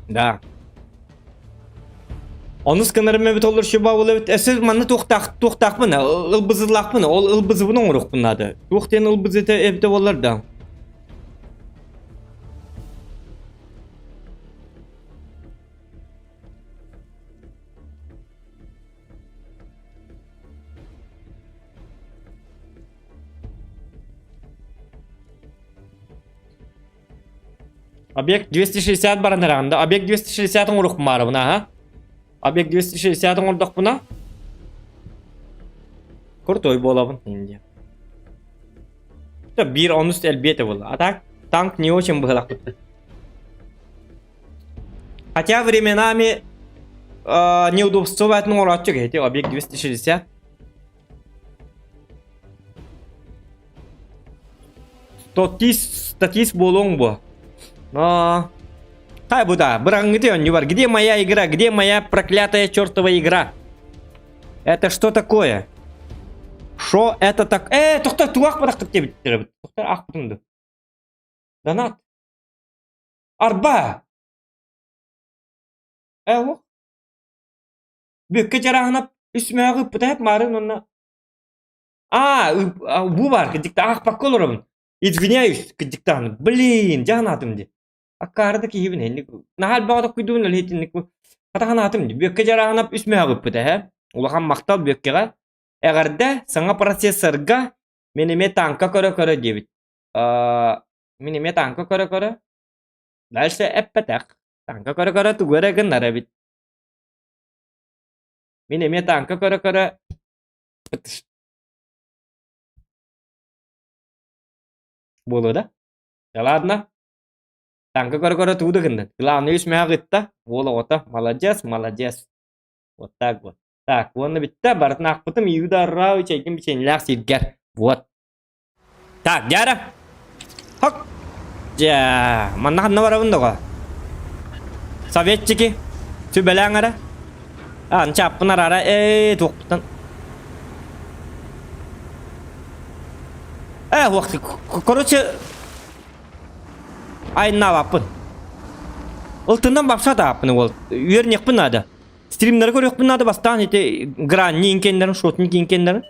Да. Онус гынарым эбит олор шуба ол эбит. Өссө манна туохтаах туохтаахпын ылбызылаахпын ол ылбызыбын оҥоруохпун наада. Туох диэн ылбызыта эбитэ буоллар да. Объект 260 баран эрэҕин да? Объект 260 оҥоруохпун баарыбын аха. Объект 260 оҥордохпуна крутой буолабын Индия. Биир онус элбиэтэ буолла. А так танк не очень быһылахпыт. Хотя временами э, неудобство баатын оҥорооччу эти объект 260. Статист, статист буолуоҥ буо. Но... Хай бу да, быраҥҥыты онньубар. Где моя игра? Где моя проклятая чертова игра? Это что такое? Шо это так? Э, тохтор туах бырахтык диэбиттэр. Тохтор аахпытым ду. Донат. Арба! Э, уох. Бүккэ чарааһынап үс мөҕү ыппыта маарын уонна Аа, бу баар кырдьыкта аахпакка олоробун. Извиняюсь, кырдьыктааны. Блин, дьэ санаатым дии. Аккаары да киһибин инник наһаа элбэҕи токкуйдубун ол иһитинник хата санаатым дии. Бүөккэ Дьарааһынап үс мөҕү ыппыта эһэ. Улахан махтал Бүөккэҕэ. Эҕэрдэ, саҥа процессорга мин эмиэ танка көрө-көрө диэбит. Аа, мин эмиэ танка көрө-көрө. Дальше эппэтэх. Танка көрө-көрө тугу эрэ гыннар эбит. Мин эмиэ танка көрө-көрө Буолуо да? Да ладно. Танка көрө-көрө тугу да гыннын. Главное үс мөһөх ытта. Уол оҕото. Молодец, молодец. Вот так вот. Так, уонна бүттэ. Барытын аахпытым. Иуда Рау чэйгин бичиэннэлээх сиргэр. Вот. Так, дьара. Хок. Дьэ, манна ханна барабын доҕо? Советчики, сүбэлээҥ эрэ. А, чааппын араара, ээ, туохпуттан. Э, уох, короче, айнаабаппын. Ылтыннан бапса тааппын уол. Үөрниэхпин наада. Стримнары көрүөхпүн наада бастаан ити гранни инкеннерин, шотник инкеннерин.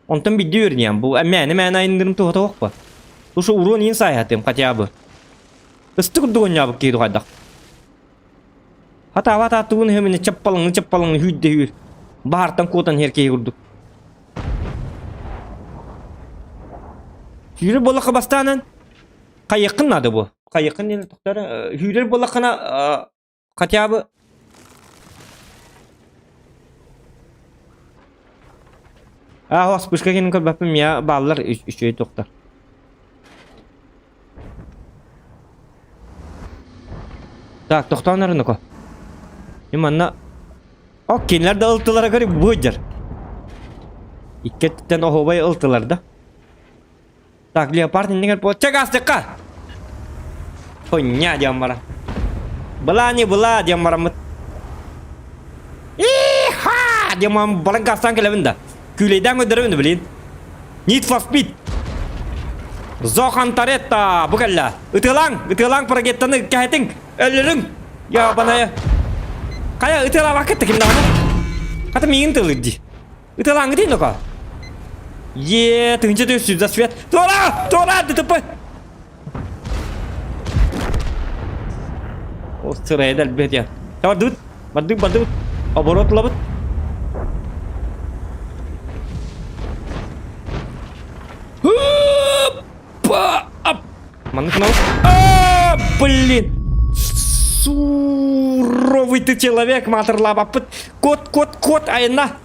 Онтон бидди үөрниэм. Бу мээнэ-мээнэ айыннырым туһата суох Ушу уруон иин саайатым хотя бы. Ыстык курдук онньообут киһи хайдах. Хатаабат ааттыгын үһүмүнэ чаппалаҥны чаппалаҥны хүүрдэ хүүр. Баһартан куотан иһэр киһи курдук. Сүүрэр буоллахха бастаанан хайыаххын наада бу. Хайыаххын диэн тохтор хүүрэр буоллаххына хотя бы Аа, вспышка кэннин көрбөппүн миа бааллар үчүгэй туохтар. Так, тохтоон арыныко. Манна О, кинилэр да ылтылара көрү бу дьар. Икки өттүттэн оһуобай ылтылар да. Так, леопард иннигэр по чагастыкка. Хуйня диэн баран. Была не была диэн бараммыт. Иха! Диэн баран баран гастан кэлэбин да. Күүлэйдээн көрдөрөбүн да блин. Need for Speed. Зохан Торетто бу кэллэ. Ытыалааҥ, ытыалааҥ прогеттаны кэһэтиҥ, өлөрүҥ. Я баная. Хайа ытыалаабаккыт да ким даҕаны. Хата миигин тылыр дии. Ытыалааҥҥытый ноко. Е, тыһыынча түс за свет. Туора! Туора! ДТП! О, сырайда элбэт я. Бардыбыт, бардыбыт, бардыбыт. Оборот ылабыт. Маннык А, блин! Суровый ты человек, матырлаабаппыт. Кот, кот, кот, айна.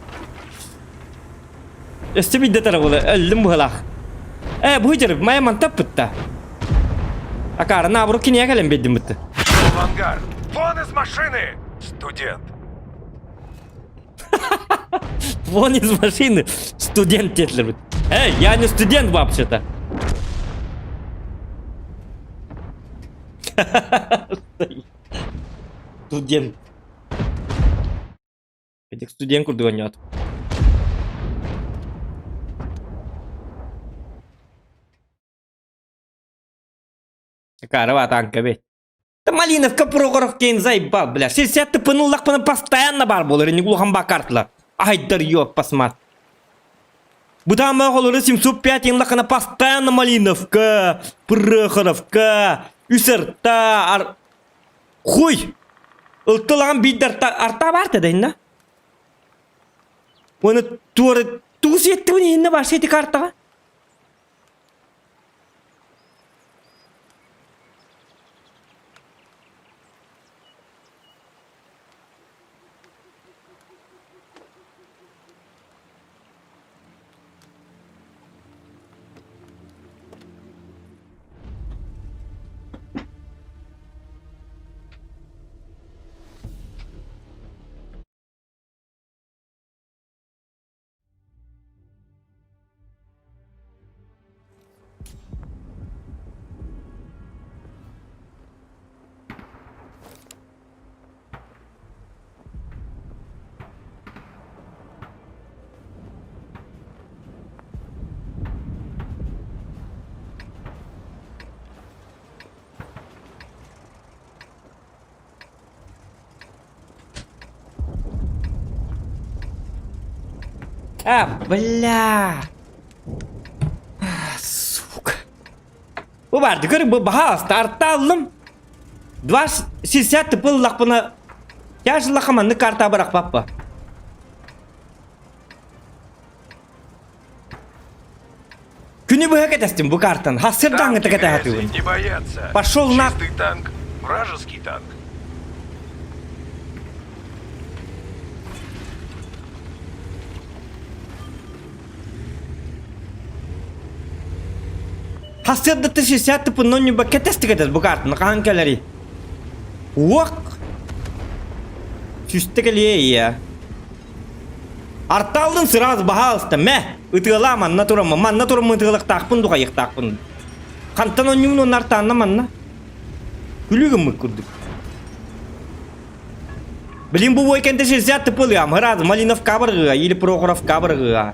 Өстө биддетер була, өллүм быһылаах. Э, бу дьарык, мая мантаппытта. Акара, наоборот, киниэ кэлэн биэрдим бытты. В ангар! Вон из машины! Студент! Вон из машины студент диэтилэр. Эй, я не студент вообще-то. Студент. Этих студент курдук оонньоот. Акарова танка бей. Да Малиновка Прохоров кейн заебал, бля. 60 тыпынуллахпына постоянно бар болар, не улахан бакартылар. Айдар ёп посмат. Бутама холору 705 инлахана постоянно Малиновка, Прохоровка, Үсерта, ар... Хуй! Ылтылаган бидер арта бар да Оны туары туус еттибин инне бар сети картаға. А, бля! А, сука. Бу барды көр, бу баха старталлым. 260 тыпыллахпына тяжеллаха маннык карта бырахпаппа. Күнү быһа кэтэстим бу картан. Хассырдаҥҥыта Танки кэтэһэ грязи тыыбын. не боятся. Пошел на... Чистый танк, вражеский танк. Хассырдаты 60 тыпын ньуба кэтэсти кэтэс бу картаны хаһан кэлэрий? Уох! Сүстэ кэлиэ ийэ. Арталлын сразу баһаалыста мэ! Ытыалаа манна тураммын, манна тураммын ытыалыктаахпын духайыктаахпын. Хантан онньуун уонна артаанна манна? Күлүү гыммыт курдук. Блин, бу уикенде 60 тыпылыам, сразу Малиновка баргыга или Прохоровка баргыга.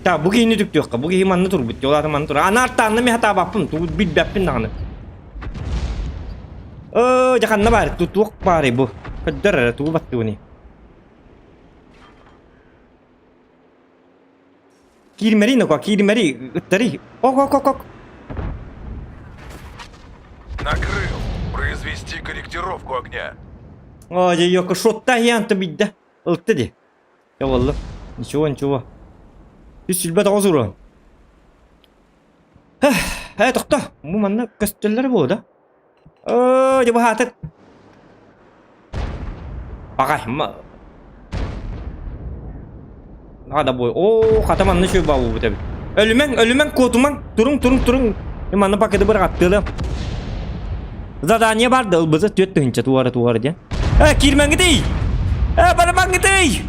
Так, бу киһини түктүөххэ, бу киһи манна турбут, дьолаата манна тур. Аны артаанна мин хатаабаппын, тугу билбэппин даҕаны. Э, дьэ ханна баар, туох баарый бу? Көрдөр эрэ, тугу баттыбыный? Киирмэрий, ноко, киирмэрий, ыттарый. Ок, ок, ок, ок. Накрыл. Произвести корректировку огня. О, дьэ, ёка, шотта иһэн бидде. Ылты ди. Дьэ буолла. Ничего, ничего. Үс сүлбэ тоҕус уран. Э, тохто. Бу манна көстөллөр буо да? Оо, дьэ бу хаатыр. Пока. Надо бой. Оо, хата манна үчүгэй баалбыт эбит. Өлүмэҥ, өлүмэҥ, куотумаҥ. Туруҥ, туруҥ, туруҥ. Манна пакеты бырахаттыылы. Задание бар да ылбыта 4000 туара туара диэн. Э, киирмэҥҥитий! Э, барымаҥҥытый!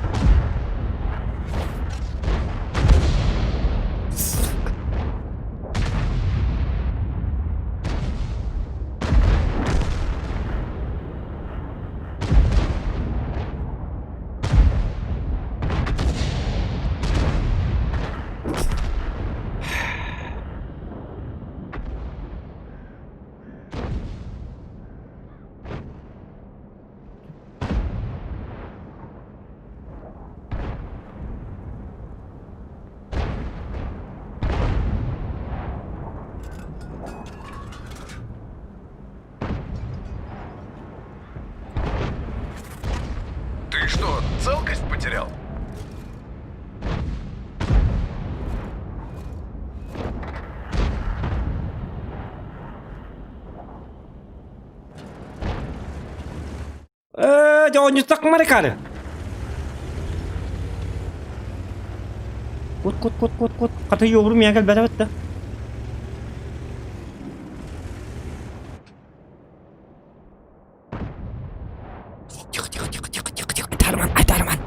Ты что, целкость потерял? Э, дьэ оонньуттахмары кары. Кут кут кут кут кут. Хата йобурум я кэлбэтэ бэтте. Тихо, тихо, тихо, тихо, тихо, тихо. Айтарман, айтарман.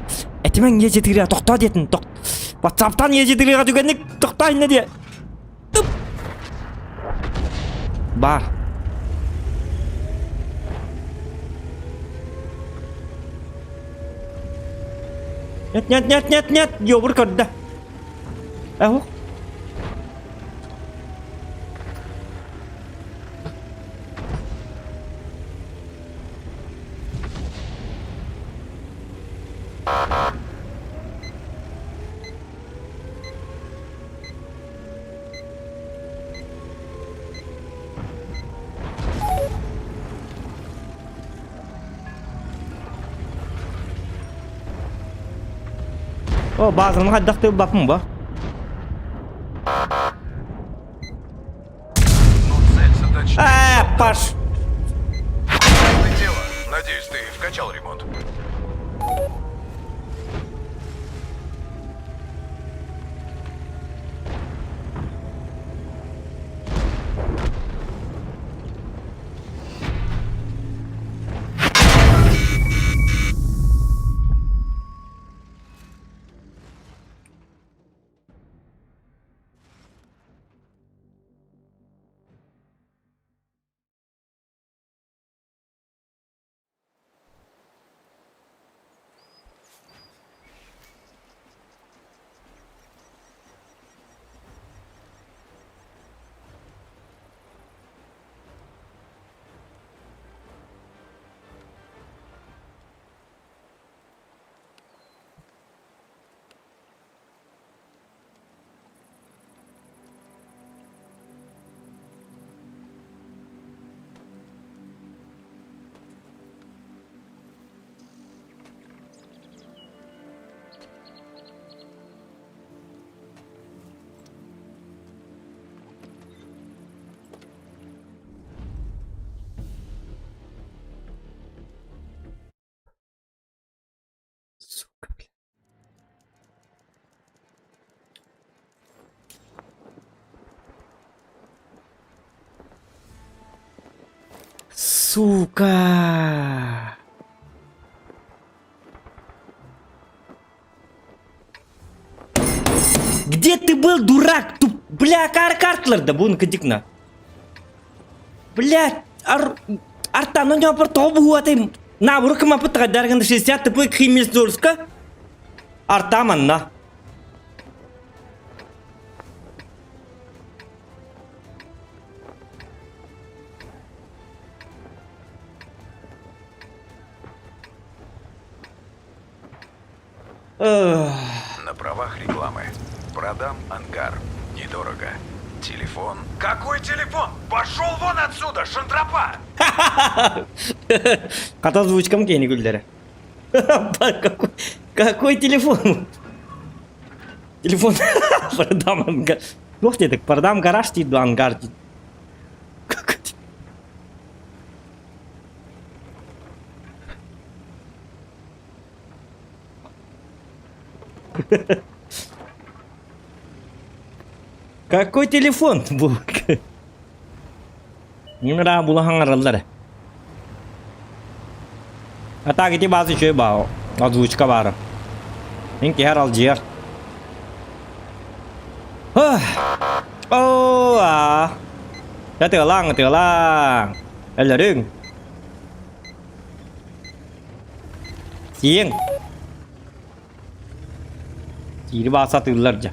Этимең ежетигре тохтоо диэтин. Тох... WhatsApp'тан ежетигрега түгэнник тохтоо инне диэ. Бар. Нет, нет, нет, нет, нет, йобур көрдө. Эһу. О, базаны хайдах тылбаппын ба? Ну, целься точнее. Э, Паш! Ясное дело. Надеюсь, ты вкачал ремонт. Сука, бля. Сука! Где ты был, дурак? Туп... Бля, кар картлар да бун кадикна. Бля, ар... Артан, ну не апар буатым. На, урыкма пытка дарган 60 тупой химисдорска. Артаман на. На правах рекламы. Продам ангар. Недорого. Телефон. Какой телефон? Пошел вон отсюда, шантропа! Хата озвучкам киһини күллэрэ. Какой, какой телефон? Телефон продам ангар. Туох диэтик, продам гараж дии дуо ангар дии. Какой те- Какой телефон бу? Нымыра була хаҥараллар. А так ити баасы үчүгэй баа озвучка баара. Мин киһи аралдьыйар. Оо, аа. Тыалаң, тыалаң. Өлөрүҥ. Тииҥ. Киири баа сатыыллар дьэ.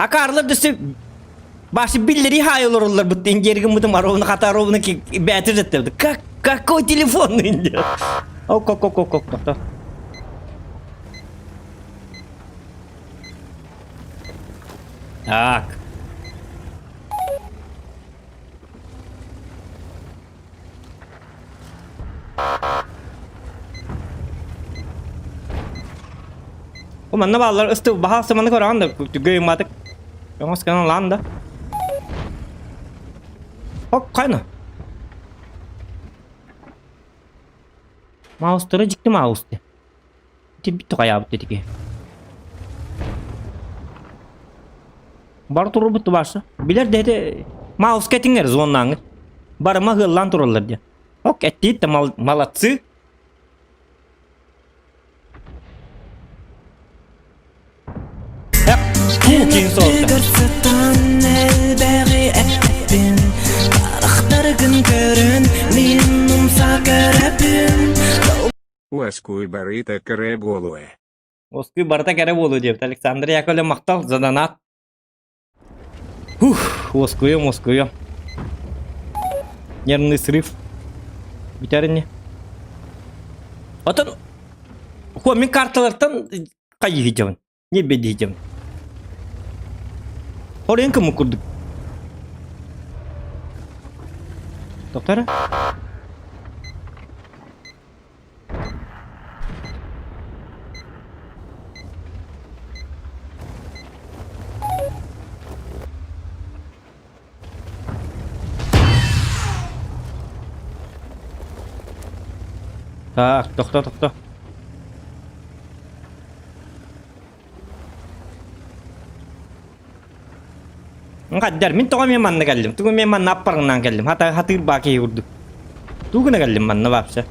Акаарлар дөссө башы биллери хай олороллар бут индиэргин бутум ровно хата ровно бээтир жеттебит. Как какой телефон инде? Ок ок ок ок ок тохто. Так. О, манна бааллар ысты баһа сыманы көрөҕүн да түгөйүмматык. Оҥос гынан лаан да. Хок хайна. Маустара дьикти маусты. Тирбит тухайаабыт тики. Бар турбут тубашы. Билер дети мауска этиңер зоннаңыр. Барыма хыллан тураллар диye. Ок эттиит да молодцы. Кин соолта. элбэҕи эппин Харахтаргын көрөн мин умса көрөбүн Уоскуй барыта кэрэ буолуо. Уоскуй барыта кэрэ буолуо диэбит Александр Яковлев махтал за донат. Ух, уоскуйуом, уоскуйуом. Нервный срыв. Бүтэр ини. Отон Хуа, мин карталартан хайыһыдьабын. Не бедиһдьэбин. Хорен кымы курдук. Доктора? Так, тохто, тохто. Хаддар, мин тоҕо мен манна кэллим? Тугу мен манна аппарынан кэллим? Хата хатыыр баа киһи курдук. Тугу гына кэллим манна вообще?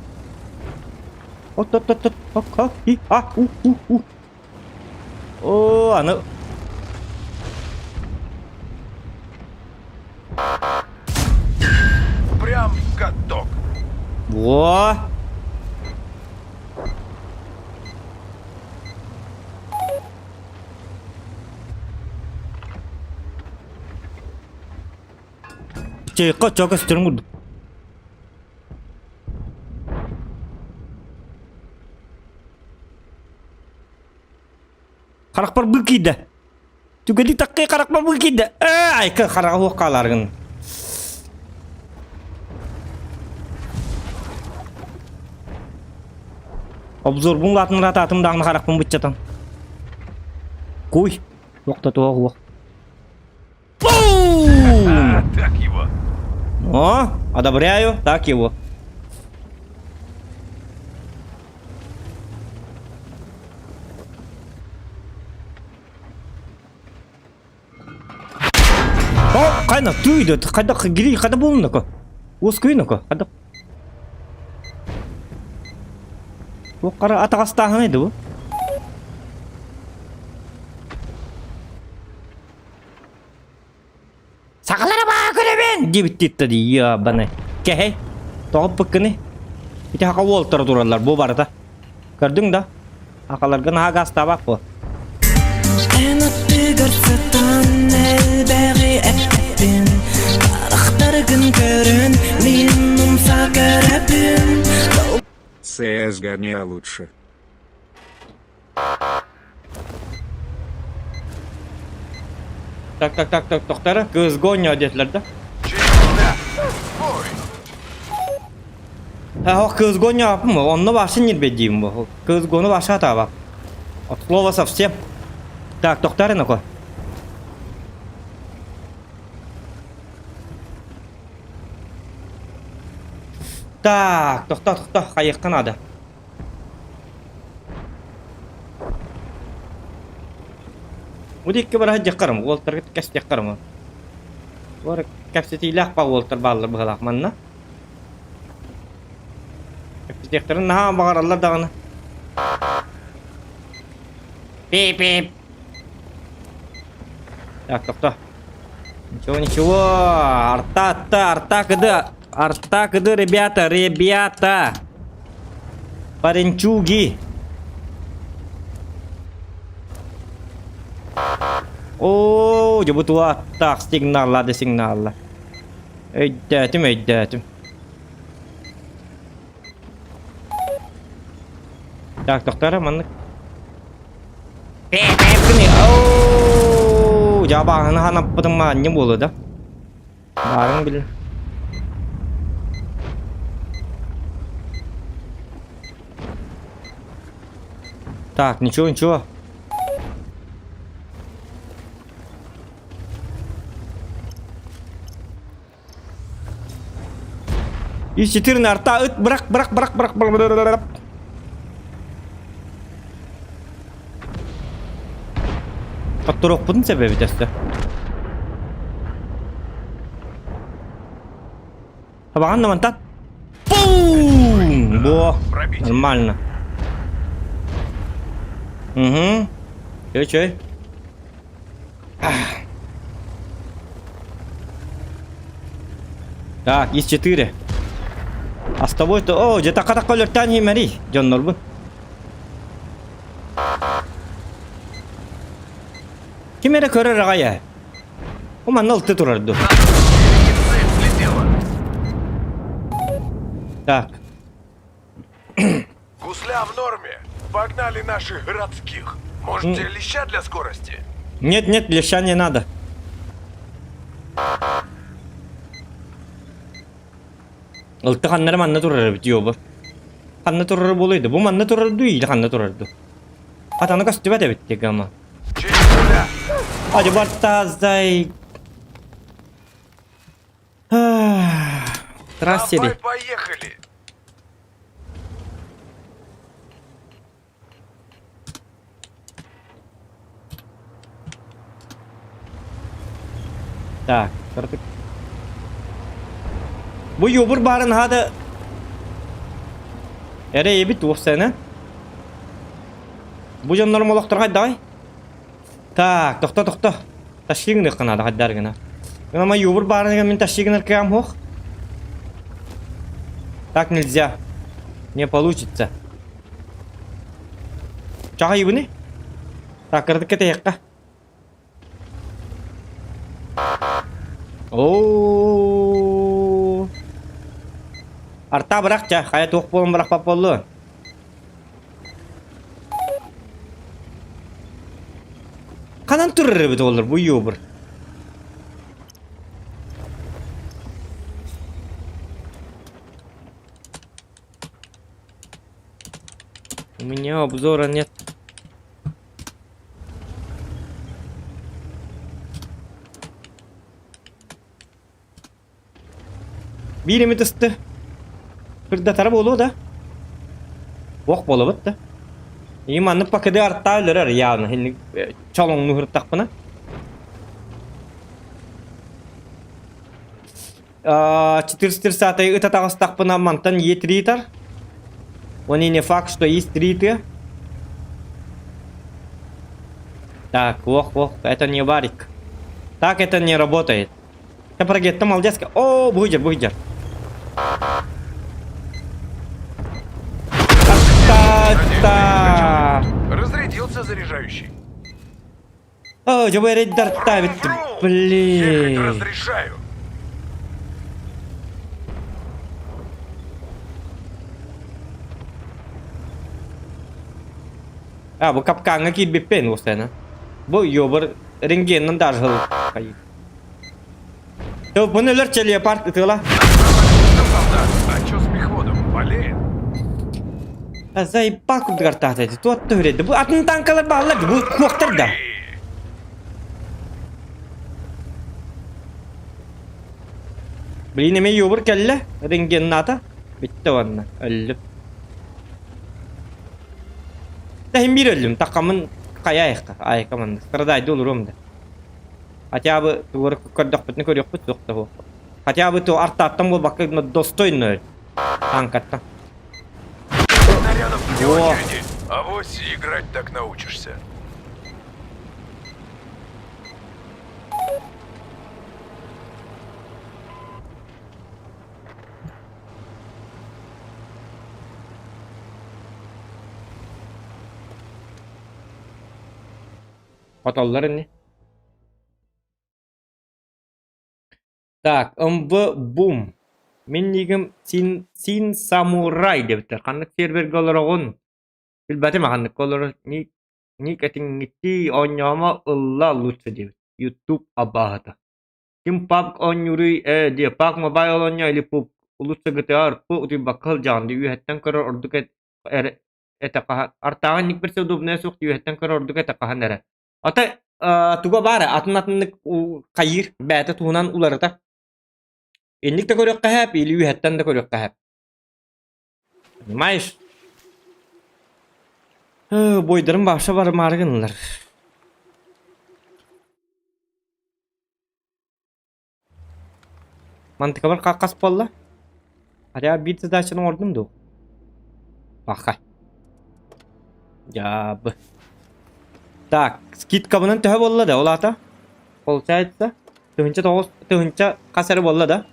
От от от от ок ок и а у у у. О, аны Прям в каток. Во! Чайка чока стерин курдук. Харахпар быр киирдэ. Түгэли таккай харахпар быр киирдэ. Ээ, айка хараҕа суох хаалааргын. Обзорбун лаатын ратаатым даҕаны харахпын быччатан. Куй. Туох да туох уох. Бум! Так его. О, одобряю, так его. О, қайна түйді, қайда гири, қайда болунако? Оскуйнако, қайда? О, қара атағастағын еді бұл. Сахалары баа көрөбүн диэбиттиттэ дии ебаный. Кэһэй, тоҕо Ити хака уолтара тураллар бу барыта. Көрдүҥ да? Акаларга наһаа гаастаабат буо. Эн аттыгар сытан элбэҕи эппин Харахтаргын көрөн мин умса көрөбүн CSGO не лучше. Так, так, так, так, тохтара. CSGO диэтилэр да? Чисто. Ой, Ha, CSGO yapım mı? Онно башын нирбедиим бу. CSGO'ну баша атаабап. От слова совсем. Так, тохтар нако. Так, тохтоо, тохтоо, хайыахха наада. Бу диэки бара сылдьыаххарым, уолтарга кэстиэххэрим. Бары кэпсэтиилээх ба уолтар бааллар быһалаах манна. Кэпсэтиэхтэрин наһаа баҕараллар даҕаны. Пип-пип. Так, тохтоо. Ничего, ничего. Арта, арта, арта кыды. Арта кыды, ребята, ребята. Паренчуги. Оо, дьэ бу туаттаах сигналла да сигналла. Өйдөөтүм, өйдөөтүм. Так, тохтоо маннык. Оо, дьабааһыны ханаппытым маанньа буолуо да. Баарыҥ били. Так, ничего, ничего. И 14 арта ыт бырах бырах бырах бырах бырах бырах. Хотторуохпутун сөп эбит өссө. Табаҕан да мантан. Бум! Во, нормально. Угу. Чөй, чөй. Так, есть 4. А с тобой-то... О, где-то катак өлөртөн химери, дьоннорбун. Ким эрэ көрөр аҕай О, манна ылты турар ду. Так. Гусля в норме. Погнали наших городских. Может, тебе леща для скорости? Нет, нет, леща не надо. Ылты ханнары манна турар эбит ёбы. Ханна турар буолуйду. Бу манна турар дуу или ханна турар дуу? Хатаны көстүбэт эбит дегама. Hadi бартаздай. Трассе поехали. Так, кырдык. Бу юбур баарын хада Эрэ эбит уопсайынан. Бу дьоннорум олохторго хайдаҕай? Так, тохто, тохто. Тащи гыныахха наада хайдаар гына. Ама юбур баарыныгар мин тащи гынар кыам суох. Так нельзя. Не получится. Чаҕайыбыный? Так, кырдык кэтэһиэххэ. Оо. Арта бырах ча, хайа туох буолан бырахпат буоллу? Ханан турар эбит олор бу юбыр. У меня обзора нет. Биир эмит ысты. Кырдатара буолуо да. Ох буолабыт да. И маннык пакеты артаа өлөрөр явно. Хинник чолоҥну хыртахпына. 430 ыта таҕыстахпына мантан Е3 ытар. Он и не факт, что есть 3 ты. Так, ох, ох, это не варик. Так это не работает. Я прогетта молодец. О, буйдер, буйдер. Та-та. Разрядился заряжающий. О, дьобу эрэйдартаабит. Ехать Блин. разрешаю. А, бу капкаҥҥа киирбиппин уостайна. Бу ёбар рентгеннэн даже Тылбын өлөр челиопарт ытыла. А чё с мехводом? Болеет? Заебал курдугар таата Туот төһүреді. Бу атын танкалар бааллар бу куохтар да. Блин, эме ёбур кэллэ. Рентгенната. Бүттэ уонна өллүм. Да иһин биир өллүм. Такаммын хайа айыкка, айыкка манна. Страдайды олоруом да. Хотя бы тугу көрдөхпүтүнэ көрүөхпүт суох да буолуо. Хотя бы то артааттан буолбакка достойно өл. Танкаттан. Снарядов вне Во. очереди. Авось играть так научишься. Хотоллор ини. Так, МВ Бум. Мин нигим Син, Син Самурай диэбиттэр. Ханнык сервергэ олороҕун? Билбэтим ханныкка олорор. Ник, ник этиҥҥитии оонньоомо ылла лучше диэбит. Ютуб абааһыта. Ким PUBG оонньууруй ээ диэ PUBG Mobile оонньоо или PUBG лучше GTA RP утуйбакка сылдьаҕын дии үөһэттэн көрөр ордук эрэ этэ хаһан артааҕын ник берсе удобнайа суох дии үөһэттэн көрөр ордук этэ хаһан эрэ ата туга баара атын атыннык хайыыр бэйэтэ туһунан уларыта инник да көрүөххэ сөп или үөһэттэн да көрүөххэ сөп понимаешь бойдарым вообще барымаары гыннылар Мантыкабар хас буолла? Хотя биир задачаны оҥордум дуу? Баха. Дьаабы. Так, скидкабынан төһө буолла да, ол аата? Получается, 1009 тыһыынча хас эрэ буолла да?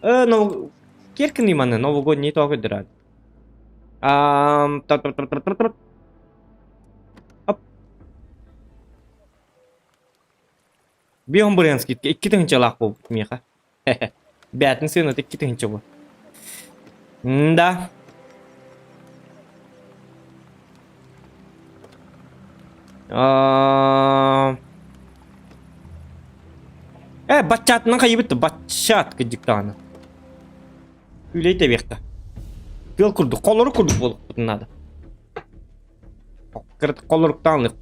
Э, нов... Киркин иманы новогодний тоҕо көрдөрөөт. Ам, Оп. Бион Брянскийга икки тыһыынчалаах буолбут миэхэ. Бээтин сыаната икки тыһыынча буол. Да. Э, баччаатынан хайыбыт да, баччаат кырдьык даҕаны. Үлэй тэбиэхтэ. Тыал курдук, холорук курдук буолуохпутун наада. Холоруктаан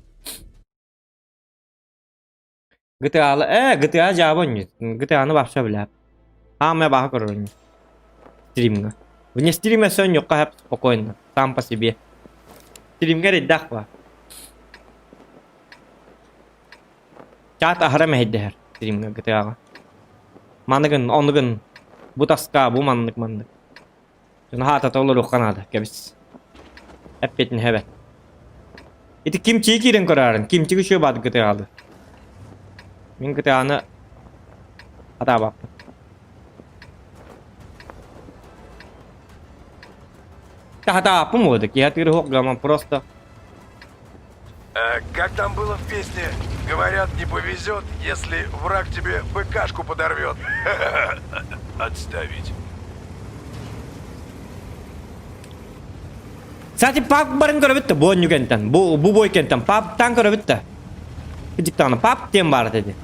GTA-ла ээ GTA дьаабы онньут. GTA-ны вообще билээп. Аамай баха көрөр онньут. Стримҥа. Вне стрима өссө онньукка сөп спокойно. Сам по себе. Стримҥэ эрэйдээх ба. Чат аһара мэһэйдэһэр стримҥэ GTA-ҕа. Маныгын, онугун, бу таска, бу маннык маннык. Наһаа толоруохха наада, кэбис. Эппитин эбэт. Ити кимчиги киирэн көрөөрүн, кимчиги үчүгэй баат GTA-ды. Мин GTA-ны атаабаппын. Хатааппын буолда, киһи атыыр суох гаман просто. Э, как там было в песне? Говорят, не повезет, если враг тебе БКшку подорвет. Отставить. Кстати, пап барын көрөбүт да, бу онньу кентэн, бу, бу бой кентэн, паптан көрөбүт да. Кыдьыктаҕына пап диэн баар этэ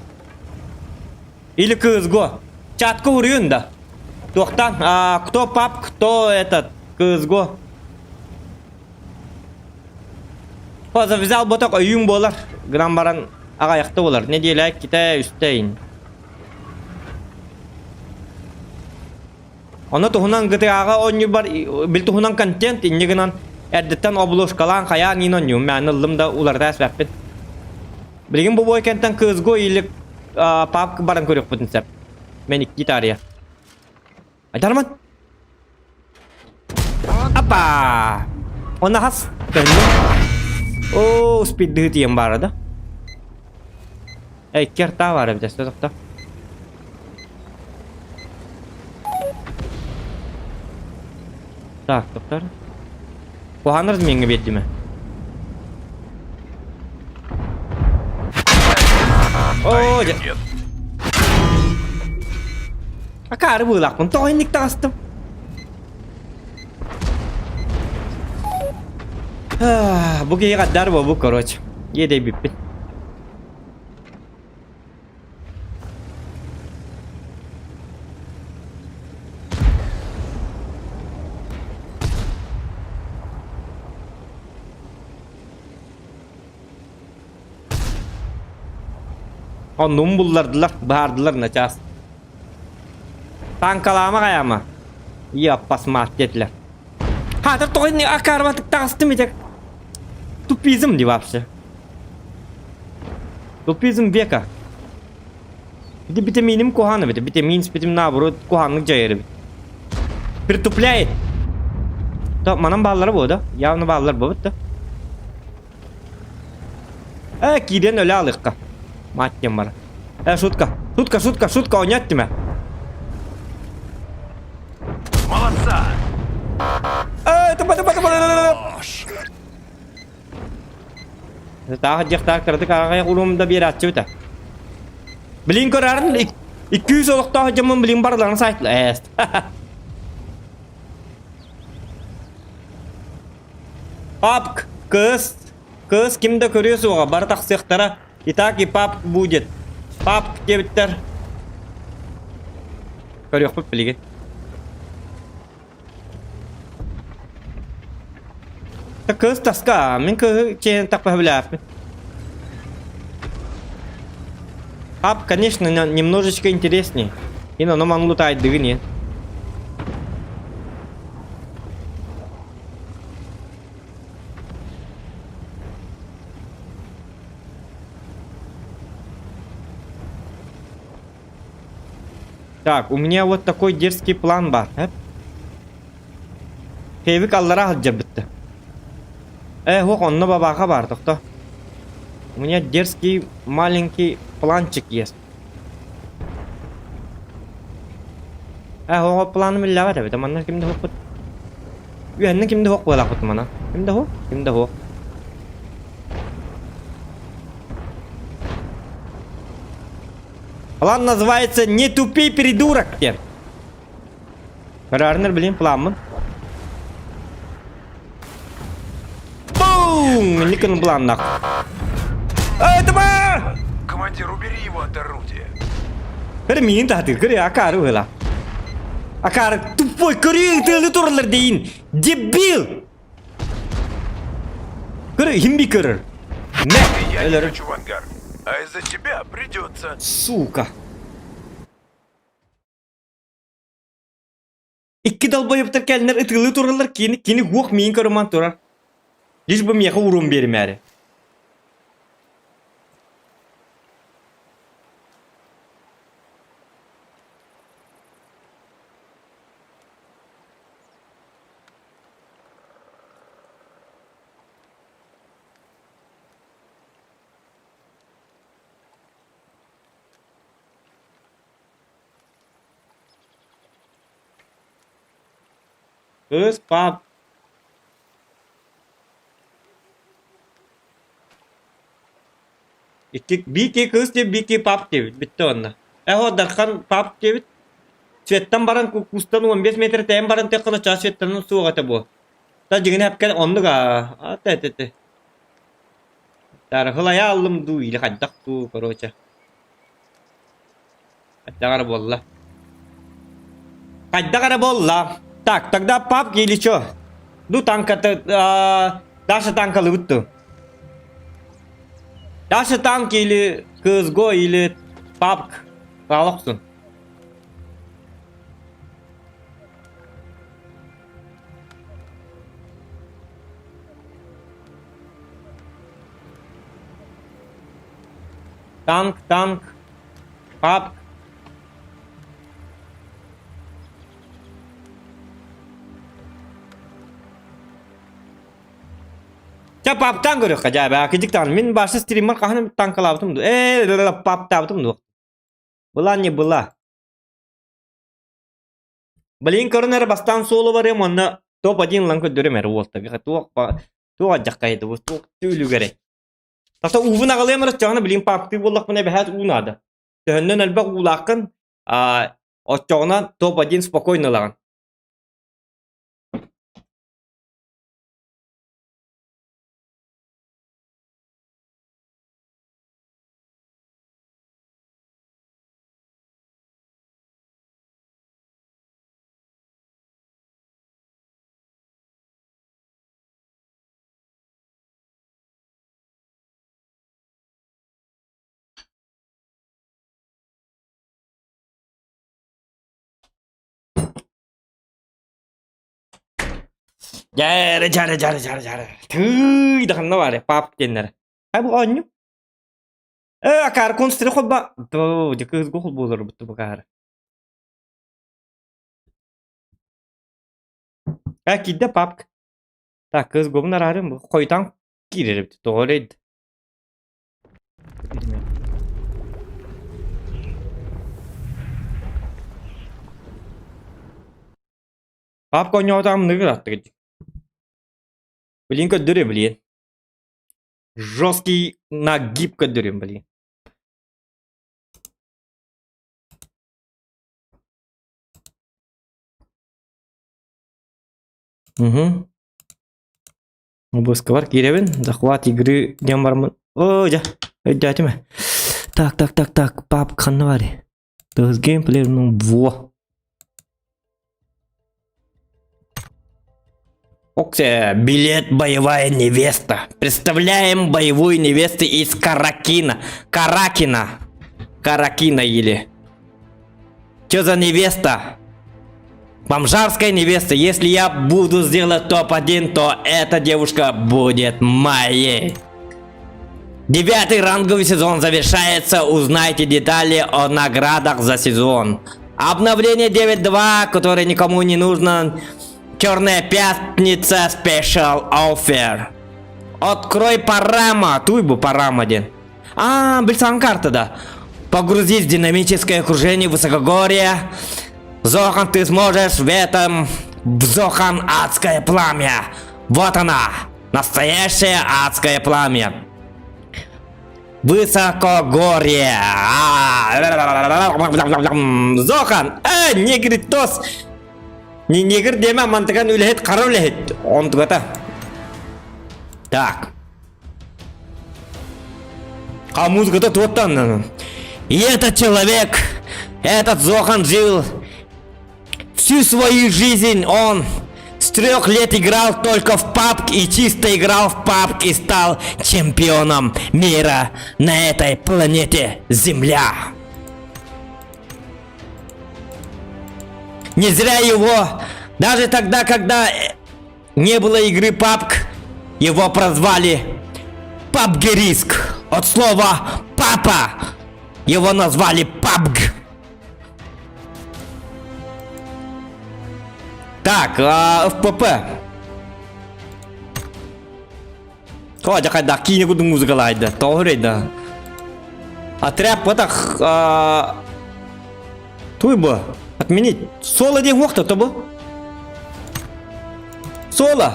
Или кызго. Чатка уруйун да. Туохтан, а, кто пап, кто этот, кызго. Поза взял боток өйүҥ буолар, гынан баран аҕайахта буолар. Нэдиэлэ иккитэ, үстэ ин. Ону туһунан GTA-ҕа оонньуурбар бил туһунан контент инньэ гынан эрдэттэн обложкалаан хайаан иин оонньуум. Мээнэ ыллым да уларыта эспэппин. Билигин бу бой кэнтэн CSGO или PUBG баран көрүөхпүтүн сөп. Мен икки таарыйа. Айдарман! Апа! Онно хас төннү. Оо, спиддыһы тиийэн баара да. Эй, икки баар эбит, өстө тохто. Так, доктор. Куһаанар миэҥҥэ биэрдимэ. Оо, дьэ. Акаары быылаахпын, тоҕо инник таҕыстым? Бу киһи хаддар буолбут, короче. Иэдэйбиппин. Оннун буллардылар, баардылар начаас. Танкалаама хайаама. Я посмотреть. Хатыр тоҕо не акарбатык таҕыстым итек. Тупизм ди вообще. Тупизм века. Ити витаминим куһаҕан эбит. Витамин спитим наоборот куһаҕаннык дьайар эбит. Притупляет. То манан бааллара буо да? Явно бааллар буобут да. Э, киирэн өлө алыахха. Мать диэн бара. Э, шутка. Шутка, шутка, шутка, оонньоот тимэ. Молодца! Э, тупа, тупа, тупа. Таах дьахтаах кыратык аҕай урум да биэрааччыбыта. Билин көрөрүн 200 олохтоох дьоммун билин барыларын сайт эст. Папк, кыз, кыз ким да көрүө суоҕа, бары тахсыахтара. И так и папк будет. Папк диэбиттэр. Көрүөхпүт билигин. Кыз таска, мин кыһы чээн таппаһа билээппин. Ап, конечно, немножечко интереснее. И оно манлу тайдыгын нет. Так, у меня вот такой дерзкий план бар. Хевик аллара сылдьарбытты. Э, хуох, онно бабаха бар, тохто. У меня дерзкий маленький планчик есть. Э, хуох, планым иллэҕэ эбит, манна ким да хуохпут. Үһэннэ ким да хуох буолаахпыт мана. Ким да хуох, ким да хуох. План называется «Не тупи, придурок!» диэн. Көрөөрүнэр билин пламмын. Бум! Никон планнах. Это ба! Командир, убери его от орудия. Көр миин таһатыр, көр акары ыла. Акары тупой көрү тыалы туралар дейин. Дебил! Көр химби көрөр. Мэ! Я не Өлөрөр. хочу в ангар. А из-за тебя придется. Сука. Икки долбоебтар кэлиннэр ытыылыы тураллар, кини, кини уох миин көрүман турар. Лишь бы миэхэ уруум биэримээри. Кыыс пап Икки биики кыыс диэбит, биики пап диэбит, бүттэ уонна. Эһо Дархан пап диэбит. Светтан баран кустан 15 метр тэйэн баран тэххэ чаас светтан суох этэ буо. Та дьиҥинэ эпкэн оннук аа тэ тэ тэ. Тарыхылайа аллым дуу или хайдах дуу короче. Хайдах эрэ буолла. Хайдах эрэ буолла. Так, тогда папки или чё? Ну танката Даша танкалыбыт дуу? Даша танк или CSGO или PUBG хаалахсун. Танк, танк, PUBG. Чэ паптаан көрүөххэ дьээбэ кидик даҕаны мин башы стриммар хаһан танкалаабытым дуу ээ паптаабытым дуу была не была Блин көрөн эрэ бастаан суолу барыам уонна топ-1 ылан көрдөрүм эрэ уолтарга туох туох алдьархайда бу туох түүлүгэрэй Тата уубун аҕалыам эрэ оччоҕуна билигин паптыы буоллахпына эбэһээт уу наада төһөннөн элбэх уулааххын аа оччоҕуна топ-1 спокойно ылаҕын. Дьээрэ, дьээрэ, дьээрэ, дьээрэ, дьээрэ. Тыый, да ханна баар, пап диэннэр. Хай бу оонньуу. Э, акаар констри холба. Тоо, дьэ кыыс гохол буолар бутtu бакаар. Э, киирдэ папк. Так, кыыс гобун араарым бу. Хойтан киирэр эбит. Тоҕо эрейд. Папка оонньоотоҕум ныгыр аттыгыт. Блин көрдөрүө блин. Жесткий нагиб көрдөрүөм блин. Угу. Обыскабар киирэбин. Захват игры диэн бараммын. Оо, дьэ, өйдөөтүм ээ. Так, так, так, так, пап ханна баарый? Тыһыс геймплей, ну, во. Оксе, билет боевая невеста. Представляем боевую невесту из Каракина. Каракина. Каракина или. Че за невеста? Бомжарская невеста. Если я буду сделать топ-1, то эта девушка будет моей. Девятый ранговый сезон завершается. Узнайте детали о наградах за сезон. Обновление 9.2, которое никому не нужно. Черная пятница Special Offer. Открой парама. Туйбу парама один. А, бильсан карта, да. Погрузись в динамическое окружение высокогорья. Зохан, ты сможешь в этом... В Зохан адское пламя. Вот она. Настоящее адское пламя. Высокогорье. Зохан, э, негритос. Не негр диэмэ мантыган үлэһит хара үлэһит. Онтугата. Так. А музыка-то туоттан. И этот человек, этот Зохан жил всю свою жизнь он с трех лет играл только в папк и чисто играл в папк и стал чемпионом мира на этой планете Земля. Не зря его, даже тогда, когда не было игры PUBG, его прозвали Пабгериск. От слова «папа» его назвали PUBG. Так, а, ФПП. О, дьэ хайдах киинэ курдук музыкалаайда, тоҕо да. Отряд потах туй бу отменить. Соло диэн уохта то бу. Соло.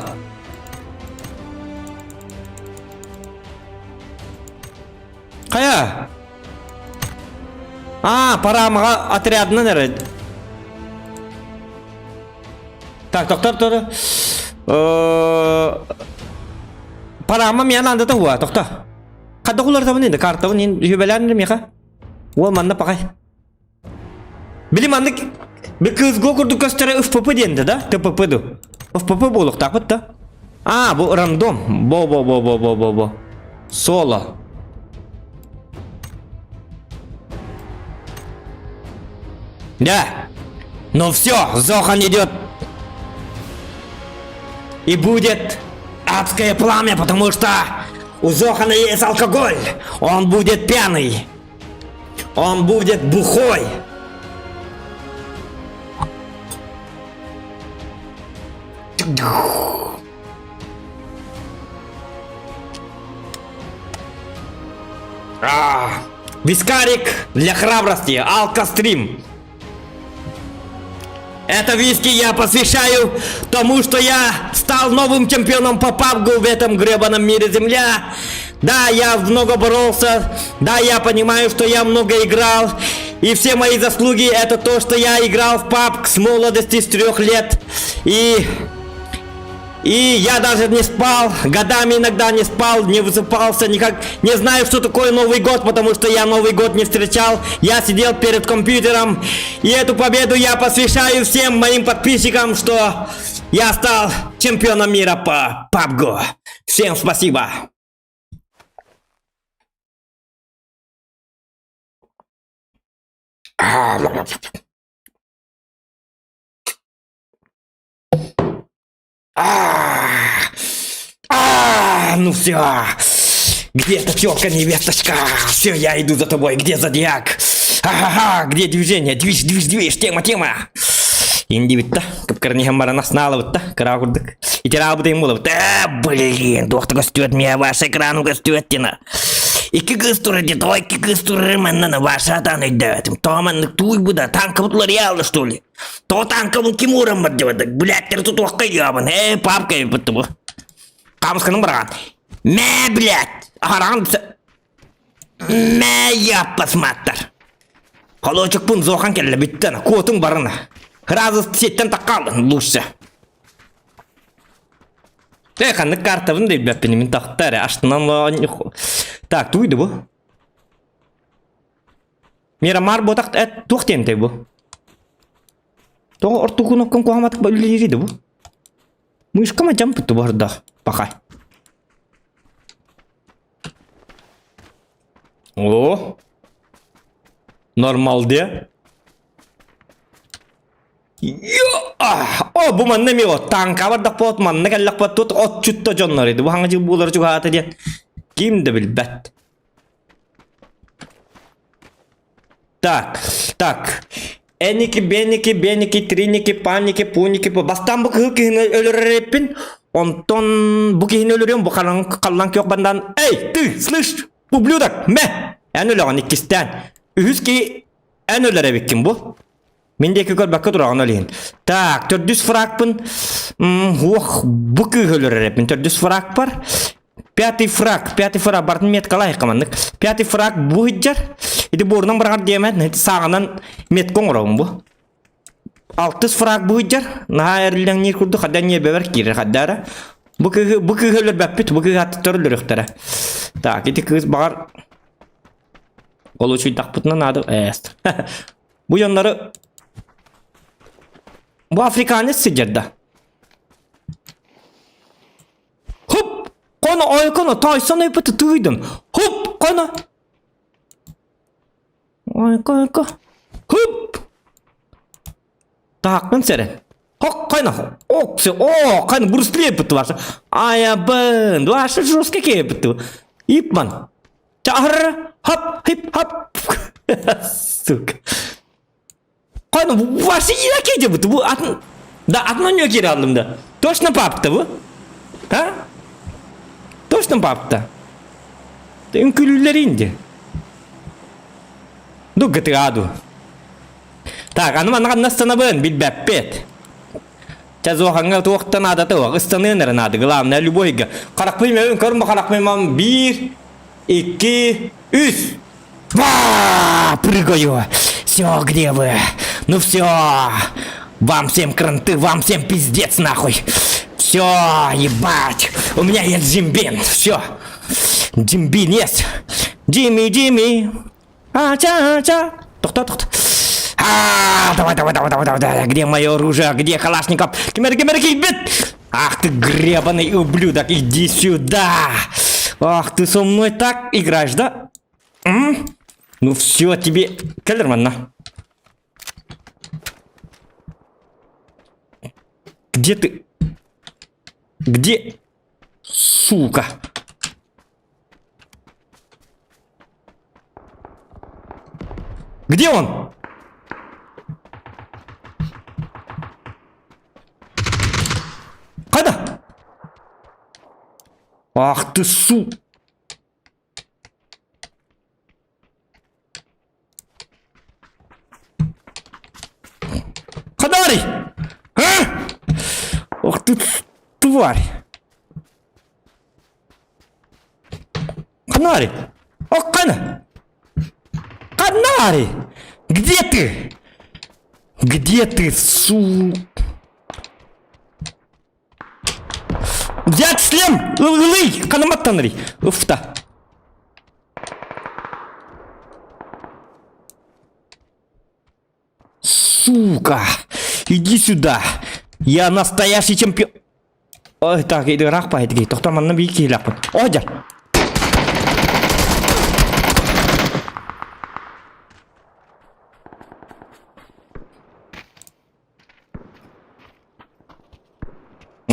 Хайа? А, парамаҕа отрядынан эрэ. Так, доктор, тор. Парама миэн андата хуа, тохто. Хадда хулар табын енді, картабын енді үбелән меха. Уол манна пақай. Били маннык би кызго курдук көстөрө ФПП диэнде да? ТПП ду. ФПП буолуохтаахпыт да? А, бу рандом. Бо бо бо бо бо бо бо. Соло. Да. Ну все, Зохан идет. И будет адское пламя, потому что у Зохана есть алкоголь. Он будет пьяный. Он будет бухой. А, вискарик для храбрости, алкострим. Это виски я посвящаю тому, что я стал новым чемпионом по пабгу в этом гребаном мире Земля. Да, я много боролся, да, я понимаю, что я много играл. И все мои заслуги это то, что я играл в пабг с молодости, с трех лет. И и я даже не спал, годами иногда не спал, не высыпался, никак не знаю, что такое Новый год, потому что я Новый год не встречал. Я сидел перед компьютером, и эту победу я посвящаю всем моим подписчикам, что я стал чемпионом мира по PUBG. Всем спасибо. А, ну все. Где эта телка, невесточка? Все, я иду за тобой. Где зодиак? Ага, где движение? Движ, движ, движ, тема, тема. Инди битта, кыпкырниһэн баран аснаалабытта, кыра курдук. Итираабытын булабыт. Э, блин, туохта көстүөт мия ваша экрану көстүөт тина. Икки кыыс турар дии, тоҕо икки кыыс турар манна ваша атаан өйдөөтүм. Тоҕо маннык тууйбуда, танкабыт уларыйаалла что ли? Тоҕо танкабын ким ууран бардыбыт? Блядь, тутуохха ыйаабын. Ээ, папка эбиппит бу. Хаамысканы быраҕан. Мэ, блядь! Аһараҕын Мэ, яппасматтар. Холуочукпун зохан кэллэ бүттэн, куотуҥ барына. Сразу сиэттэн таххаалын лучше. Э, ханнык картабын да билбэппин мин тахта эрэ астынан Так, туйду бу? Мирамар ботах эт туох диэнтэй бу? Тоҕо ортоку кнопкам куһаҕаматык үлэлиирий да бу? Мышкам дьампыт барда пока. О, нормал де. О, бу манна эмиэ от тааҥка бардахпыт манна кэллэхпит тут отчутта дьоннор ити бу хаҥа дьыл буолар чугаһаата диэн ким да билбэт. Так, так. Эники, беники, беники, триники, паники, пуники. Бастаан бу кыһыл киһини өлөрөр Онтон бу киһини өлөрүөм, бу халан халлан күөх бандан. Эй, ты, слышь, ублюдок, мэ! Эн өлөҕүн иккистээн. Үһүс киһи эн өлөр эбиккин бу. Мин диэки көрбөккө тураҕын ол иһин. Так, төрдүс фрагпын уох, бу кыыһы өлөрөр эппин. Төрдүс фрагпар. Пятый фраг, пятый фраг, бартын меткалай хаманнык. Пятый фраг бу сылдьар. Ити буорунан быраҕар диэмэт, ити сааҕынан метка оҥоробун бу. Алтыс фраг бу сылдьар. Наһаа эриллэҥниир курдук, хадда ньиэбэбэр киирэр хаддаара. Бу кыыһы, бу кыыһы өлөрбөппүт, бу кыыһы аттыттар өлөрүөхтэрэ. Так, ити кыыс баҕар ол учуйдахпытына наада ээст. Бу дьоннору бу африканец сылдьар да. Хоп! Коно ойконо тойсон ыйпыты тыйдым. Хоп! Коно! Ойко ойко. Хоп! Таакпын сэрэн. Хок кайна. Оксы о кайна Брюс Ли ыппыт ваша. Аябын. Ваша жестко кеппит. Ипман. Чахыр хоп хип хоп. Сука. Кайна ваша яке бу бу атын да атын ойноо кире алдым да. Точно папта бу? А? Точно папта? Үҥкүүлүүллэр инди. Ду GTA ду. Так, аны манна ханна ыстанабын билбэппит. Чэ зуохаҥҥа туохта наадата суох, ыстаныан эрэ наада, главное любойга. Харахпын мөбүн көрүн бу харахпын мам биир, икки, үс. Ва, прыгаю. Все, где вы? Ну все. Вам всем кранты, вам всем пиздец нахуй. Все, ебать. У меня есть Джимбин. Все. Джимбин есть. Джимми, Джимми. А, ча, ча. Тохто, тохто. А, давай, давай, давай, давай, давай, давай. Где мое оружие? Где Калашников? Кимер, кимер, кибет! Ах ты гребаный ублюдок, иди сюда! Ах, ты со мной так играешь, да? М? Ну все, тебе... Келлерман, на. Где ты? Где? Сука. Где он? Қайда? Ах ты су... Хадарый! А? Ох ты тварь! Ханари! О, Кана! Канари! Где ты? Где ты, су... Взять шлем! Ылый! Канаматтанри! Уфта! Сука! Иди сюда! Я настоящий чемпион! Ой, так, ыраах баайдыгый. Тохтоо манна биир киһилээхпин. О, дьар!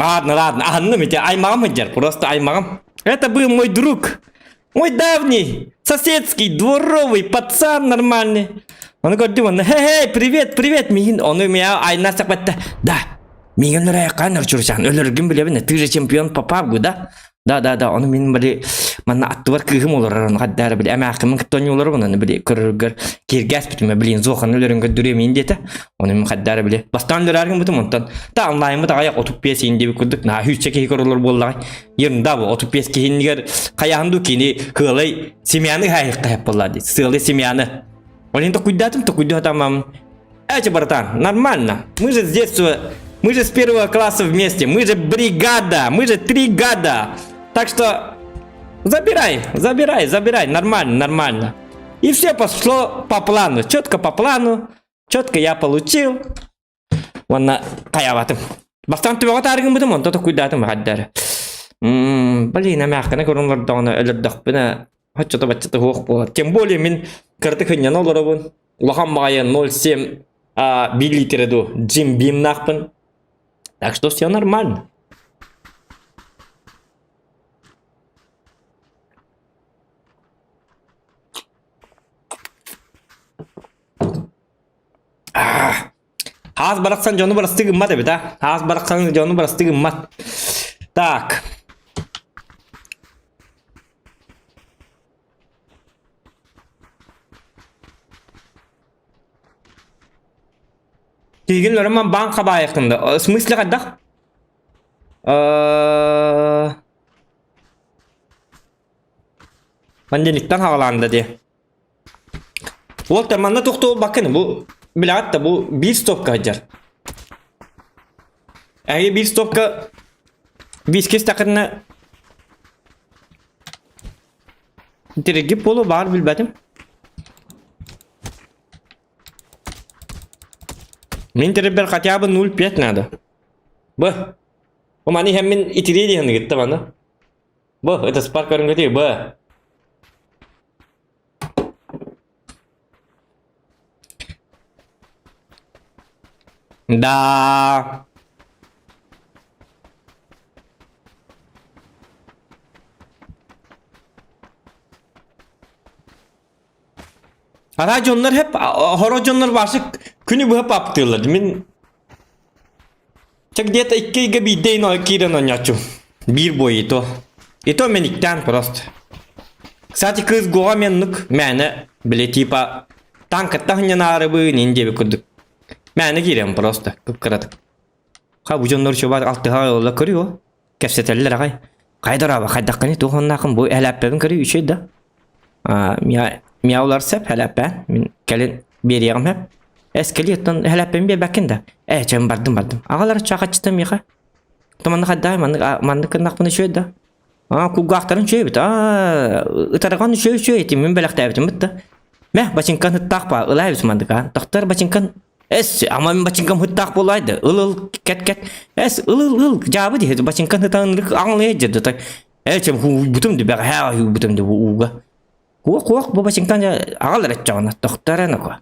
Ладно, ладно, аһынным ити аймаҕым сылдьар, просто аймаҕым. Это был мой друг, мой давний, соседский, дворовый пацан нормальный. Ону көрдүм онно, хе-хе, привет, привет, миигин, ону меня айна сапатта. Да, миигин өлөрөйөххөн өлчүрүчан, өлөргүн билэбин, ты же чемпион по пабгу, да? Да, да, да, ону мин били манна аттыбар кыыһым олорор, ону хаддаары били эмээххимин кытта оонньууларбын, ону били көрөргөр киэргээспитим, блин, зохан өлөрөн көрдөрүөм иин диэтэ. Ону мин хаддаары били бастаан өлөрөөр гыммытым, онтон та онлайнмыт аҕыйах 35 иин диэбит курдук, наһаа сүүсчэ киһи көрөлөр буоллаҕай. Ерунда бу 35 киһинигэр хайаан дуу кини кыалай семьяны хаайыхха хэп буолла дии. Сыалы семьяны. Ол токуйдаатым, токуйдуһатамам. Эти, братан, нормально. Мы же с детства, мы же с первого класса вместе, мы же бригада, мы же тригада. Так что забирай, забирай, забирай, нормально, нормально. И все пошло по плану, четко по плану, четко я получил. Уонна хайаабатым. Бастаан түбэҕэ таарыгыммытым, онто токуйдаатым хаддары. Блин, эмээххинэ көрөн олордоҕуна өлөрдөхпүнэ Оччото баччата суох буолар. Тем более мин кыратык сынньана олоробун. Улахан баҕайы 0,7 1 литра ду Jim Beamнаахпын. Так что все нормально. Хаас барахсан дьону барастыы гыммат эбит а. Хаас барахсан дьону барастыы гыммат. Так. Тиигин Роман баан хабаайахтында. В смысле хайдах? Понедельниктан хаҕалаанда дии. Уолтар манна тохтуолбаккын бу билэҕит да бу биир стопка сылдьар. Эһиги биир стопка виски истэххитинэ Тиригип буолуо баар билбэтим. Мин тирибэр хотя бы 0,5 надо. Б. Бу маны иһэн мин итирии диэн ыгытта маны. Б, это спарк көрүҥҥүтүй, Б. Да. Ара дьоннор hep хоро дьоннор барсы күнү быһа паптыыллар. Мин Чэ где-то икки ыйга биирдэ ино киирэн оонньооччу. Биир бой и то. И то мэниктээн просто. Кстати, кыыс Гоҕа меннук мээнэ били типа танкаттан хынньанаарыбын ин диэбит курдук. Мээнэ киирэн просто кып-кыратык. Ха бу дьоннор чуба алтыһа олла көрүө. Кэпсэтэллэр аҕай. Хайдараба хайдаххыный туох оннаахын бу элээппэбин көрүү үчүгэй да. Миа улар сөп хэлэппээн мин кэлин биэриэҕим сөп. Эс кэлии оттон хэлэппэбин биэрбэккин да. Ээ чэ бардым бардым. Аҕалар чаахаччыта миэхэ. Оттон манна хайдаай маннык маннык гыннахпына үчүгэй да. Аа кулгаахтарын үчүгэй эбит. Аа ытарҕан үчүгэй үчүгэй ити мин бэлэхтээбитим бытта. Мэ бачыҥкан ыттаах ба ылаа эбит маннык аа. Тохтор бачыҥкан эс ама мин бачыҥкам ыттаах буолаай да ыл ыл кэт кэт эс ыл ыл ыл дьаабы диһи бачыҥкан ытан аҥылыйа дьэ Ээ, һууйбутум ди бэҕэһээ һууйбутум ди бу ууга. Куох куох бу бачыҥтан аҕал эрэ чаҕына тохтоо эрэ ноко.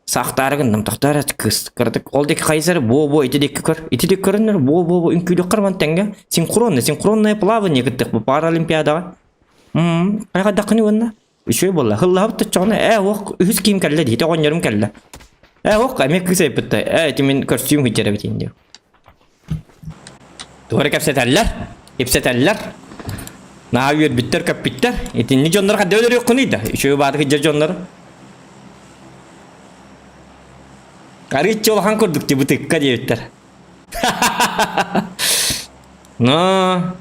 Саахтаары гынным тохтоо эрэ кыыс кыратык ол диэки хайысар буо буо ити диэки көр ити диэки көрөннөр буо буо буо үҥкүүлүөххэр ман тэҥҥэ синхронно синхронное плавание кыттык бу паралимпиадаҕа. Мм хайдаххыный уонна үчүгэй буолла хыллаһабыт точчоҕуна ээ уох үһүс киим кэллэ дии ити оҕонньорум кэллэ. Ээ уох эмиэ кыыс айбытта ээ ити мин көрсүүм сылдьар эбитин диэн. Тугу эрэ кэпсэтэллэр, ипсэтэллэр. Наһаа үөрбүттэр, көппүттэр. Итинник дьоннор хайдах өлөрүөххүнүй да? Үчүгэй баатык сылдьар дьоннор. Арыычча улахан курдук ти бытыкка диэбиттэр. Но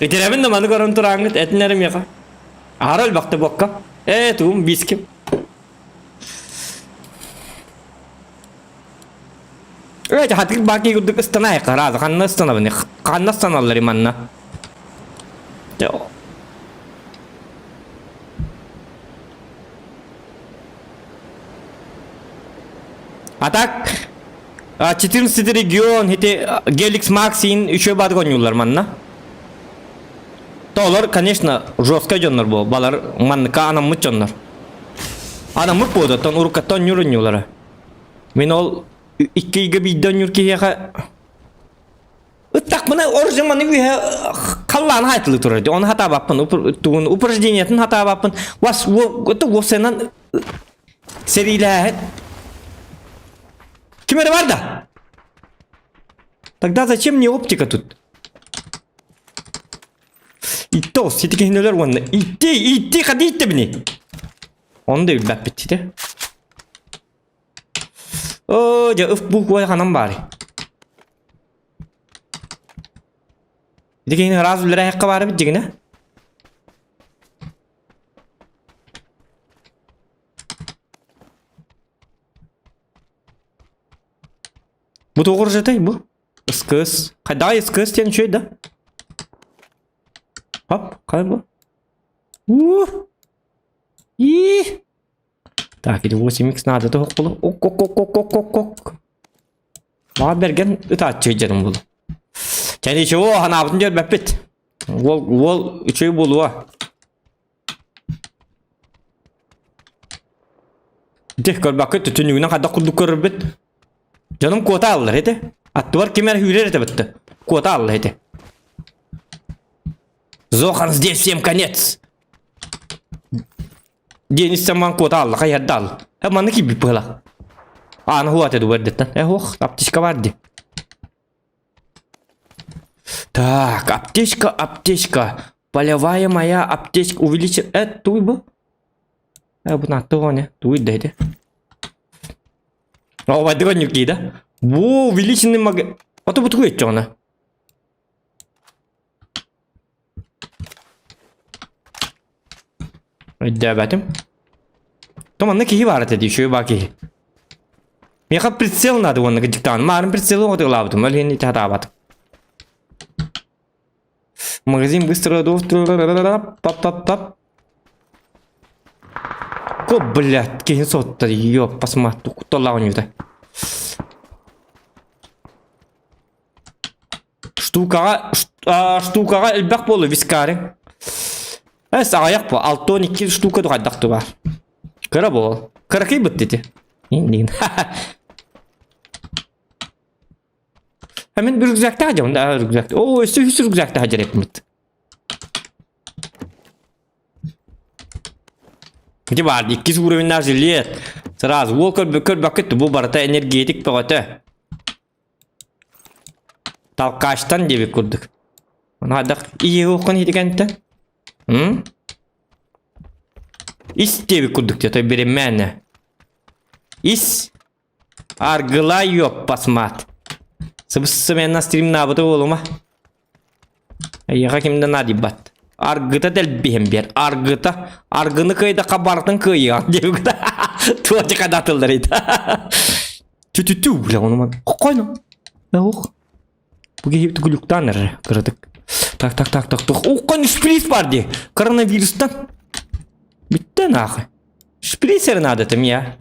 Итирэбин да маны көрөн турааҥҥыт этин эрэ миэхэ. Аһара элбэхтэ буокка. Ээ тугум бииским. Ээ хатык баки курдук ыстанай харааза ханна ыстанабын ханна ыстаналлар манна А так 14 регион ити Геликс Максин үчүгэй баатык оонньууллар манна. Толор, конечно, жесткай дьоннор бу. Балар манныка анаммыт дьоннор. Анаммыт буолуоттан уруккаттан оонньуур оонньуулара. Мин ол икки ыйга биирдэ оонньуур киһиэхэ ыттахпына оружие маны үөһэ халлааны хаайтылыы турар дии. Ону хатаабаппын, тугун упражнениетын хатаабаппын. Вас это уопсайынан сэриилээһин. Ким эрэ бар да? Тогда зачем мне оптика тут? Итти ол сити киһинелер уонна итти итти хады итти бини. Оны да билбэппит сити. Оо, дьэ ыф буква ханан баарый? Ити киһини ыраас үллэрээһэххэ баар эбит дьигинэ. Бу тоҕо ржатай бу? СКС. Хайдаҕай СКС диэн үчүгэй да? Хоп, хай бу? Уу! Ии! Так, или 8x надо тоһох булу. Ок ок ок ок ок ок ок. Маа бэргэн ытааччы дьарым булу. Чэ ничего, ханаабытын дьөрбөппүт. Уол, уол үчүгэй буолуо. Дьэ, көрбөккө түннүгүнэн хайдах курдук көрөрбүт. Дьонум куота ааллар этэ. Аттыбар ким эрэ үүрэр этэ бытты. Куота аалла этэ. Зохан здесь всем конец. Диэн истэн куота аалла, хайарда аалла. Э, манна киирбит быһыла. Ааны хуа этэ дубэрдиттэн. Э, ох, аптечка бар ди. Так, аптечка, аптечка. Полевая моя аптечка увеличит... Э, туй бу? Э, бу нааттыгоне. Туй да ити. О, вайдыга нюки, да? Бу увеличенный маг... Ото бу тугу етчоҕуна? Өйдөөбөтүм. То манна киһи баар этэ дии, үчүгэй баа киһи. Миэхэ прицел надо уонна кыдьыктаан. Маарын прицелы оҕотуглаабытым, ол иһин ити хатаабатым. Магазин быстро пап-пап-пап. Ко, блядь, киһи сотта, ёп, посмотри, кутталлаах оонньуута. Штукаҕа, штукаҕа элбэх буолу вискарин. Эс аҕыйах бу, 62 штука хайдах баар. Кыра буол. Кыракый бытты ити. Мин рюкзактаах дьон, да, рюкзак. О, өссө үс рюкзактаах дьэрепмит. Ити баар, иккис уровеннаах жилет. Сразу, уол көрбөккүт, бу барыта энергетик бөҕөтө. Толкачтан диэбит курдук. Ону хайдах иһиэххин иһитигэнтэн? М? Ис диэбит курдук диэ, бириммээнэ. Ис аргыла ёппас мат. Сыбыс-сымыйанан стримнаабыта буолума. Эйиэхэ ким да наадыйбат. Аргыта дэлбиһэн биэр. Аргыта. Аргыны кыайдахха барытын кыайыаҕын диэбит. Туоча хадатыллар Тү-тү-тү, бля, ону ман. Хойно. Ох. Бу киһи глюктан эрэ кыратык. Так, так, так, так, так. Оххон шприц бар дии. Коронавирустан. Бүттэ нахуй. Шприц эрэ надо там я.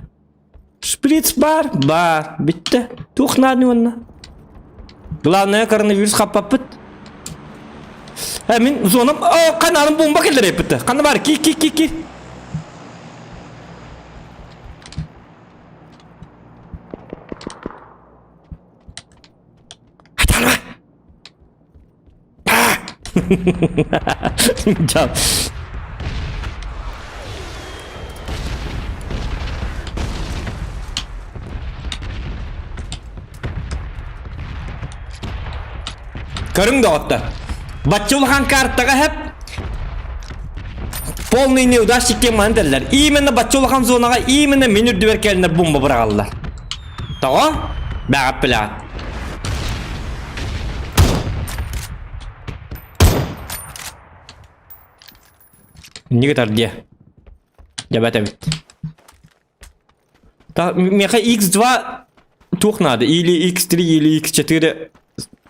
Шприц бар, бар. Бүттэ. Туох надо уонна. Главное коронавирус хаппаппыт. Э, мин зонам... О, каналым бомба келдер эппитте. Ханна бар, ки, ки, ки, ки. Айтарма! Жал. Көрүҥ доҕоттор. Бачча улахан картаҕа хэп полный неудачник диэн маны этэллэр. Именно бачча улахан зонаҕа именно мин үрдүбэр кэлинэр бомба быраҕаллар. Тоҕо? Бэҕэп билэҕит. Инник ытар диэ. Дьэбэт эбит. Миэхэ X2 туох надо? Или X3, или X4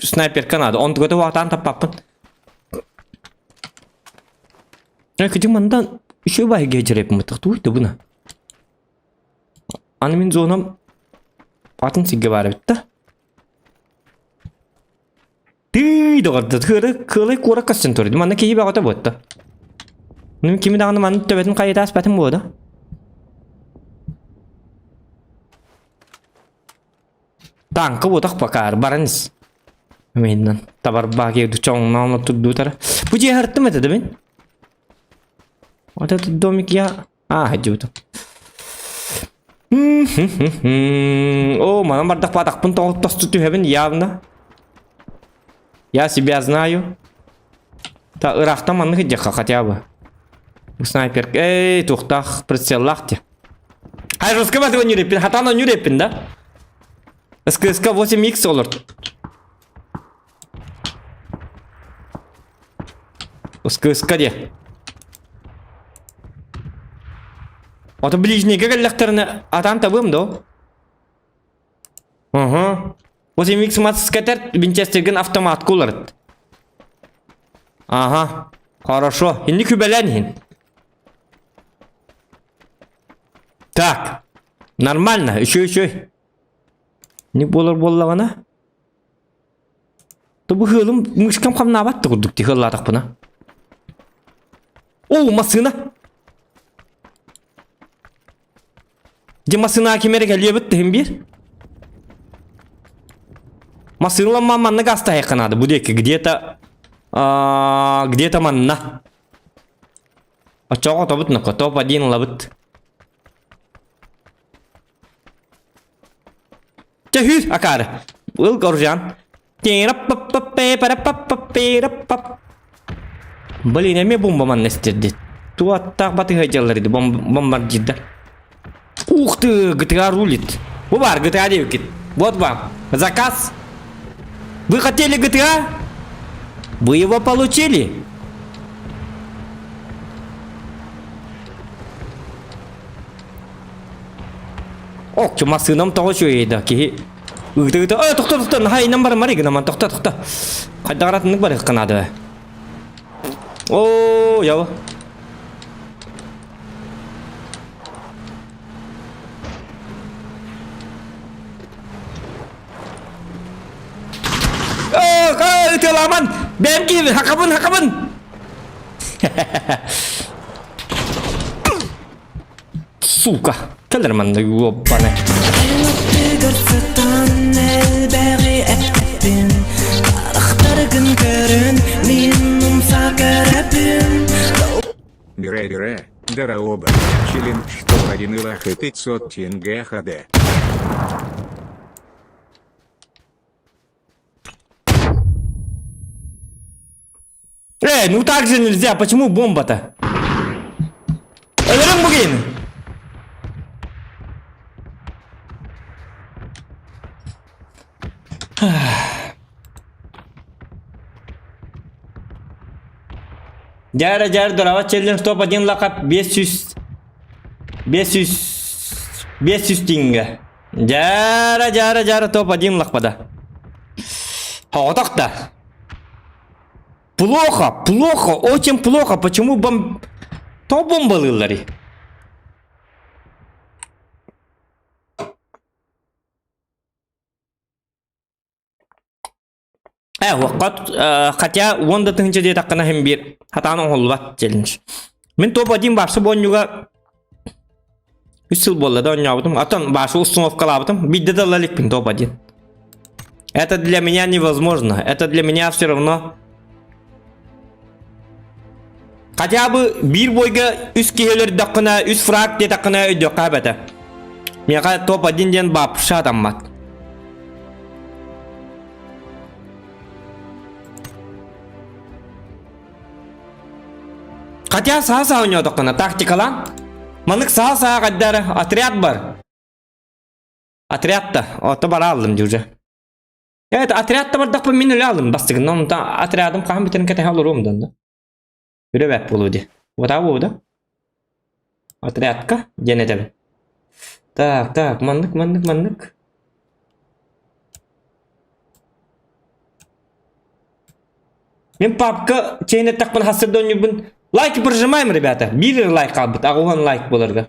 снайперка надо. Он тугата уатаан таппаппын. Э, кыдьык мандан еще баһыга дьэрэпмытых туй да Аны мин зонам атын сиргэ баар эбит да. Тыый доҕордо кыары кыалай куорат көстөн турар. Манна киһи бөҕөтө буотта. Ну кими даҕаны манна төбөтүн хайыта аспатым буо да. Танка буотах пока баран ис. Мейнен табарбаа киирду чоҥноон турдуутара. Бу дьиэ хартым этэ да мин. Вот этот домик я... А, дьубутум. О, манан бардах баатахпын тоҕо тосту түһэбин явно. Я себя знаю. Та ыраахтан маннык дьахха хотя бы. Снайпер, эй, туохтаах прицеллаах те. Ай, русского нюреппин, хатан нюреппин, да? СКСК 8X олорт. СКСК де. Ото ближнийгэ кэллэхтэринэ атаан табыам да? Уһу. 8X маскатар Винчестерген автоматка уларыт. Ага. Хорошо. Инни күбэлээн иһин. Так. Нормально. Үчүгэй үчүгэй. Не буолар буоллаҕына? Бу ыалым мышкам хамнаабат да курдук дии ыаллаатахпына. Оо, массыына! Дьэ массыына ким эрэ кэлиэбит тыһын биир. Массыыналамман манна гастаһыахха наада. Бу диэки где-то где-то манна. Оччоҕо отобут нокко топ-1 ылабыт. Чэ хүр акаары. Ыл Горжан. Блин, эмиэ бомба манна истэрдит. Туаттаах батыһа дьаллар иди бомбардирда. Ух ты, GTA рулит. Бу бар GTA диэбиккит. Вот вам. Заказ. Вы хотели GTA? Вы его получили. Ок, массыынам тоҕо үчүгэй да киһи ыыта-ыыта э тохто тохто наһаа иннан барымар гынаман тохто тохто хайдах аратыннык барыахха наада оо яба Э, ытыаламан бэйэм киһибин хакабын хакабын Сука! Кэлэр манна уоббаны. Аттыгар сытан элбэҕи эппин Харахтаргын көрөн мин умса көрөбүн Бире-бире, дороба, челлендж топ-1 лах и 500 тенге ХД. Эй, ну так же нельзя, почему бомба-то? Өлөрүҥ бугин! Дьара дьар дорава челлендж топ-1 лакап 500 500 500 тенге. Дьара дьара дьара топ-1 лакпада. Оҕотох да. Плохо, плохо, очень плохо. Почему бомб... То бомбалыылларый? Э, уоххат, хотя уон да тыһыынча диэтэххинэ иһин биир хатаан оҥоһуллубат челлендж. Мин топ-1 баарса буонньуга үс сыл буолла да оонньообутум. Оттон баарса установкалаабытым. Биирдэ да ыла иликпин топ-1. Это для меня невозможно. Это для меня все равно Хотя бы биир бойга үс киһи өлөрдөххүнэ, үс фраг диэтэххинэ өйдүөххэ эбэтэ. Миэхэ топ-1 диэн баапша атаммат. Хотя саа-саа ойноотоххуна тактикалаан. Маннык саа-саа хайдары отряд бар. Отряд да, ото бара аллым дии уже. Evet, отряд да бардахпын мин өлө алым бастыгынан онтон отрядым хаһан бүтэрин кэтэһэ олоруом да онно. Үрэ бэт буолуо дии. Уотаа буолуо да? Отрядка диэн этэбин. Так, так, маннык, маннык, маннык. Мин папка чейин эттэхпин хассырда оонньуурбун лайк прожимаем, ребята. Биир лайк хаалбыт, аҕуһан лайк буоларга.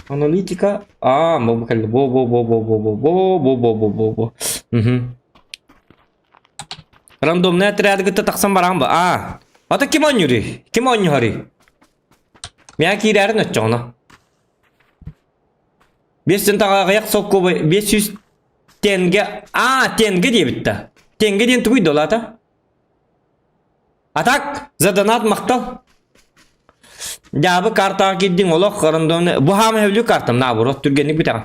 Аналитика. А, бу кэллэ. Бо бо бо бо бо бо бо бо бо бо бо бо. Мгм. Рандомный отряд кытта тахсан бараан ба. А. Ата ким оонньууруй? Ким оонньуһарый? Миэхэ киирээрин оччоҕуна. 5 аҕыйах солкуобай 500 тенге. А, тенге диэбит да. Тенге диэн тугуй долата? А так, за донат махтал. Дьаабы картаҕа киирдиҥ олох рандомно. Бу хаама өлүү картам наоборот түргэнник бүтэҕин.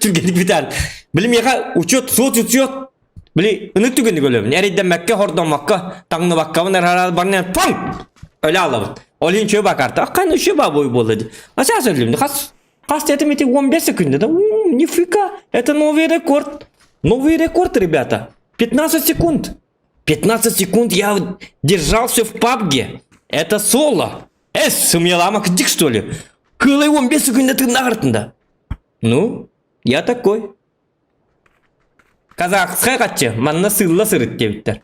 Түргэнник бүтэр. Били миэхэ учет, суот учет. Били ынык түгэнник өлөбүн. Эрэйдэммэккэ, хордоммокко, таҥныбаккабын эрэ барнан паҥ! Өлө алабын. Ол иһин чүө ба карта. Аккан үчүө ба бой буолла ди. А сейчас өллүм. Хас хас этим эти 15 секунд да? Нифига. Это новый рекорд. Новый рекорд, ребята. 15 секунд. 15 секунд я держался в пабге. Это соло. Эс, сымыйалаама кырдьык что ли? Кыылай 15 секундда тыыннаҕартында. Ну, я такой. Казахскай хаччы, манна сыылла сырыт диэбиттэр.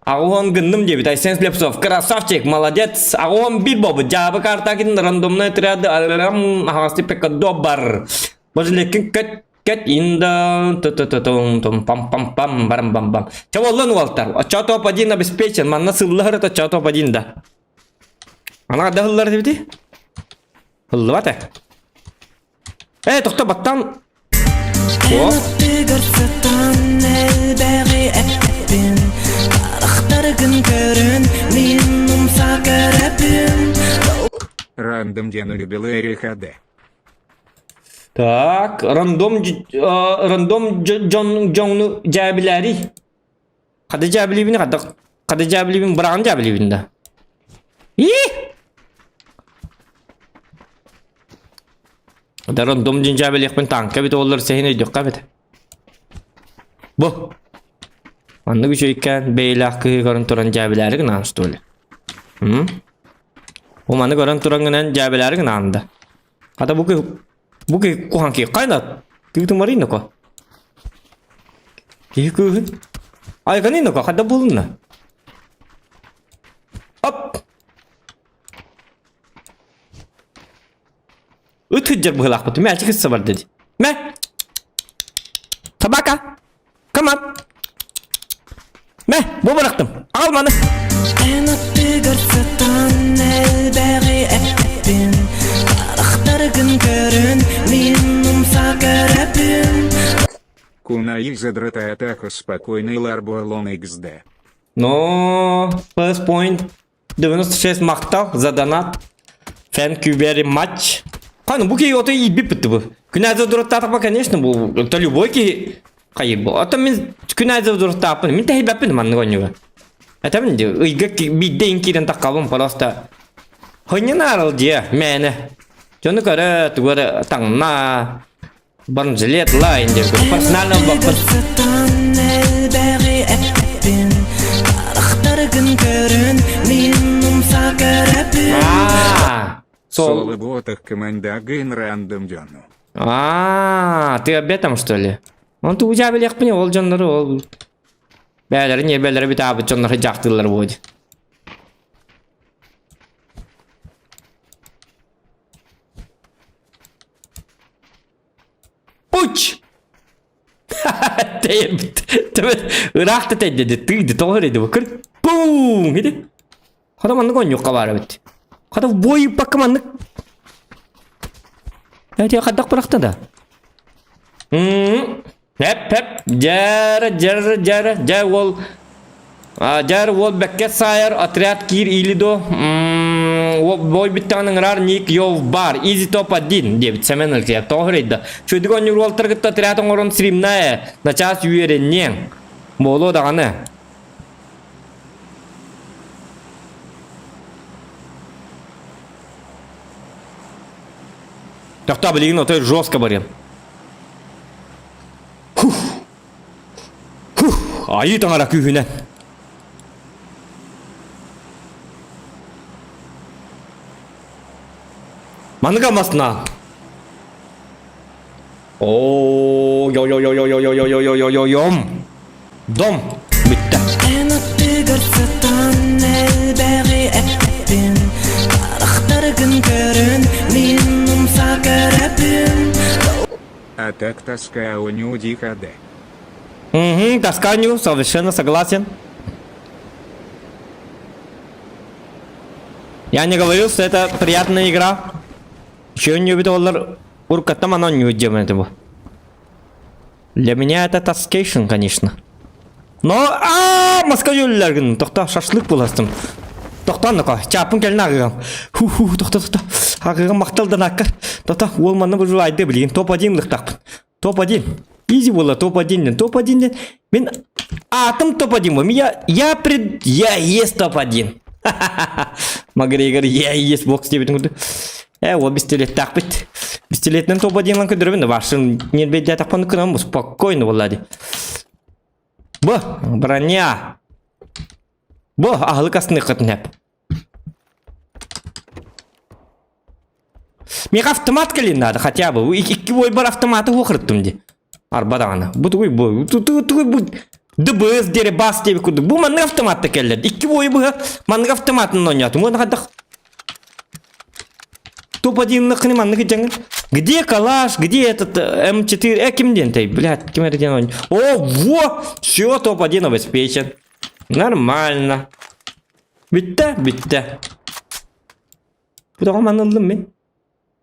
Аҕуһан гынным диэбит Айсен Слепцов. Красавчик, молодец. Аҕуһан бир бобут. Дьаабы картакин рандомный отряды аһаҕастык пекадобар. Бажлеккин көт Кэт инда т т т тум тум пам пам пам барам бам бам. Чэ боллун уолтар. Оччо топ один обеспечен. Манна сыллаһар это оччо топ один да. Ана да ыллар дибити? Ыллыбат э. Э, тохто баттан. О. Аттыгар сытан элбэҕи эппин Харахтаргын көрөн мин умса көрөбүн Рандом диэн любил ХД. Так, рандом рандом дьон дьоҥну дьээбилээри. Хада дьээбилиибин хада хада дьээбилиибин быраҕан дьээбилиибин да. И! Да рандом дьин дьээбилиэхпин тааҥка эбит оллар сэһин өйдүөххэ эбит. Бу. Маннык үчүгэйкээн бэйэлээх кыһыы көрөн туран дьээбилээри гынаан что ли? М? Бу маны көрөн туран гынан дьээбилээри гынаан да. Хата бу киһи бу киһи куһаҕан киһи хайна тыытын барыйна ко. Киһи кыыһын айганына ко хада булунна. Оп! Ыт сылдьар быһыылаахпыт. Мэ ачык бар диди. Мэ! Собака! Come on! Мэ, бу бырахтым. Аҕал маны. Эн аттыгар сытан элбэҕи эппин Харахтаргын көрөн мин умса көрөбүн Кунаи задротая атака спокойный ларбуалон XD. Но, first point 96 махтал за донат. Thank you very much. Ханы бу киһи ото иирбит битти бу. Күнәзэ дуруттаатахпа, конечно, бу это любой киһи хайыр бу. Ото мин күнәзэ дуруттааппын, мин тэһийбэппин маннык оонньууга. Этэмин ди ыйга биирдэ ин киирэн таххабын просто. Хынньынаарыл дьиэ, мээнэ. Дьону көрө, тугу эрэ таҥна, бронежилет лайн диэн персонально ылбаппын. Сытан элбэҕи эппин Харахтаргын көрөн мин умса көрөбүн Аа, сол. Соло ботах командагын рандом дьону. Аа, ты об этом что ли? Он тугу дьаабылыахпын ол дьоннору ол бээлэрин ньиэрбэлэрэ бүтаабыт дьоннору дьаахтыыллар буо Пуч! Ыраах да тэйдэди, тыйды, тоҕо эрийди бу? Кыр пуум! Иди. Хата маннык оонньуохха баар эбит. Хата бой ыппакка маннык. Эти хайдах бырахта да? Эп эп дьээрэ дьэрэ дьээрэ дьэ уол дьээр уол бэккэ саайар отряд киир или до бой бүттэҕин ыҥыраар ник йов бар изи топ один диэбит Сэмэн Алексеев тоҕо да чүдүк оонньуур уолтар кытта отряд оҥорон стримная начаас үөрэниэҥ буолуо даҕаны Тохтоо билигин отой жестко барыам. Хух! Хух! Айыы таҥара күүһүнэн! Маныга масна. О, йо йо йо йо йо йо йо йо йо йо йом. Дом бүттэ. Эн аттыгар сытан элбэҕи эппин Харахтаргын көрөн мин умса көрөбүн А так тоска у нюди ХД. Угу, тосканю, совершенно согласен. Я не говорил, что это приятная игра. Үчүгэй оллар уруккаттан манан оонньуур дьиэм этэ бу. Для меня это таскейшн, конечно. Но аа маска өллөргүн тохто шашлык буластым. Тохтон нако чаапын кэлин агыгам. Ху ху тохто тохто. Агыгам мактал да наккар. Тохто уол манна бу айды билигин топ-1 лыктахпын. Топ-1. Изи было топ-1 топ-1 Мин атым топ-1 Я я пред я есть топ-1. Макгрегор я есть бокс диэбитин курдук. Э, ол пистолеттаахпыт. Пистолетинэн топ-1 көрдөрөбүн вашын нербейдээтэхпин кынан спокойно буолла дии. Бу, броня. Бу, аһылык астыныаххытын сөп. Миэхэ автомат кэлин надо хотя бы. Икки бойбар автоматы уохырыттым дии. Арба даҕаны. Бу тугуй бу? Тугуй бу? ДБС диэри бас диэби курдук. Бу маннык автоматта кэллэр. Икки бойу быһа маннык автоматын оонньоотум. Уонна хайдах Топ-1 маннык дьаҥын. Где калаш, где этот М4, ким диэн тэй, блядь, ким эрэ диэн оонньуу. О, во! Все, топ-1 обеспечен. Нормально. Бүттэ, бүттэ. Бу тоҕо манна ыллым мин?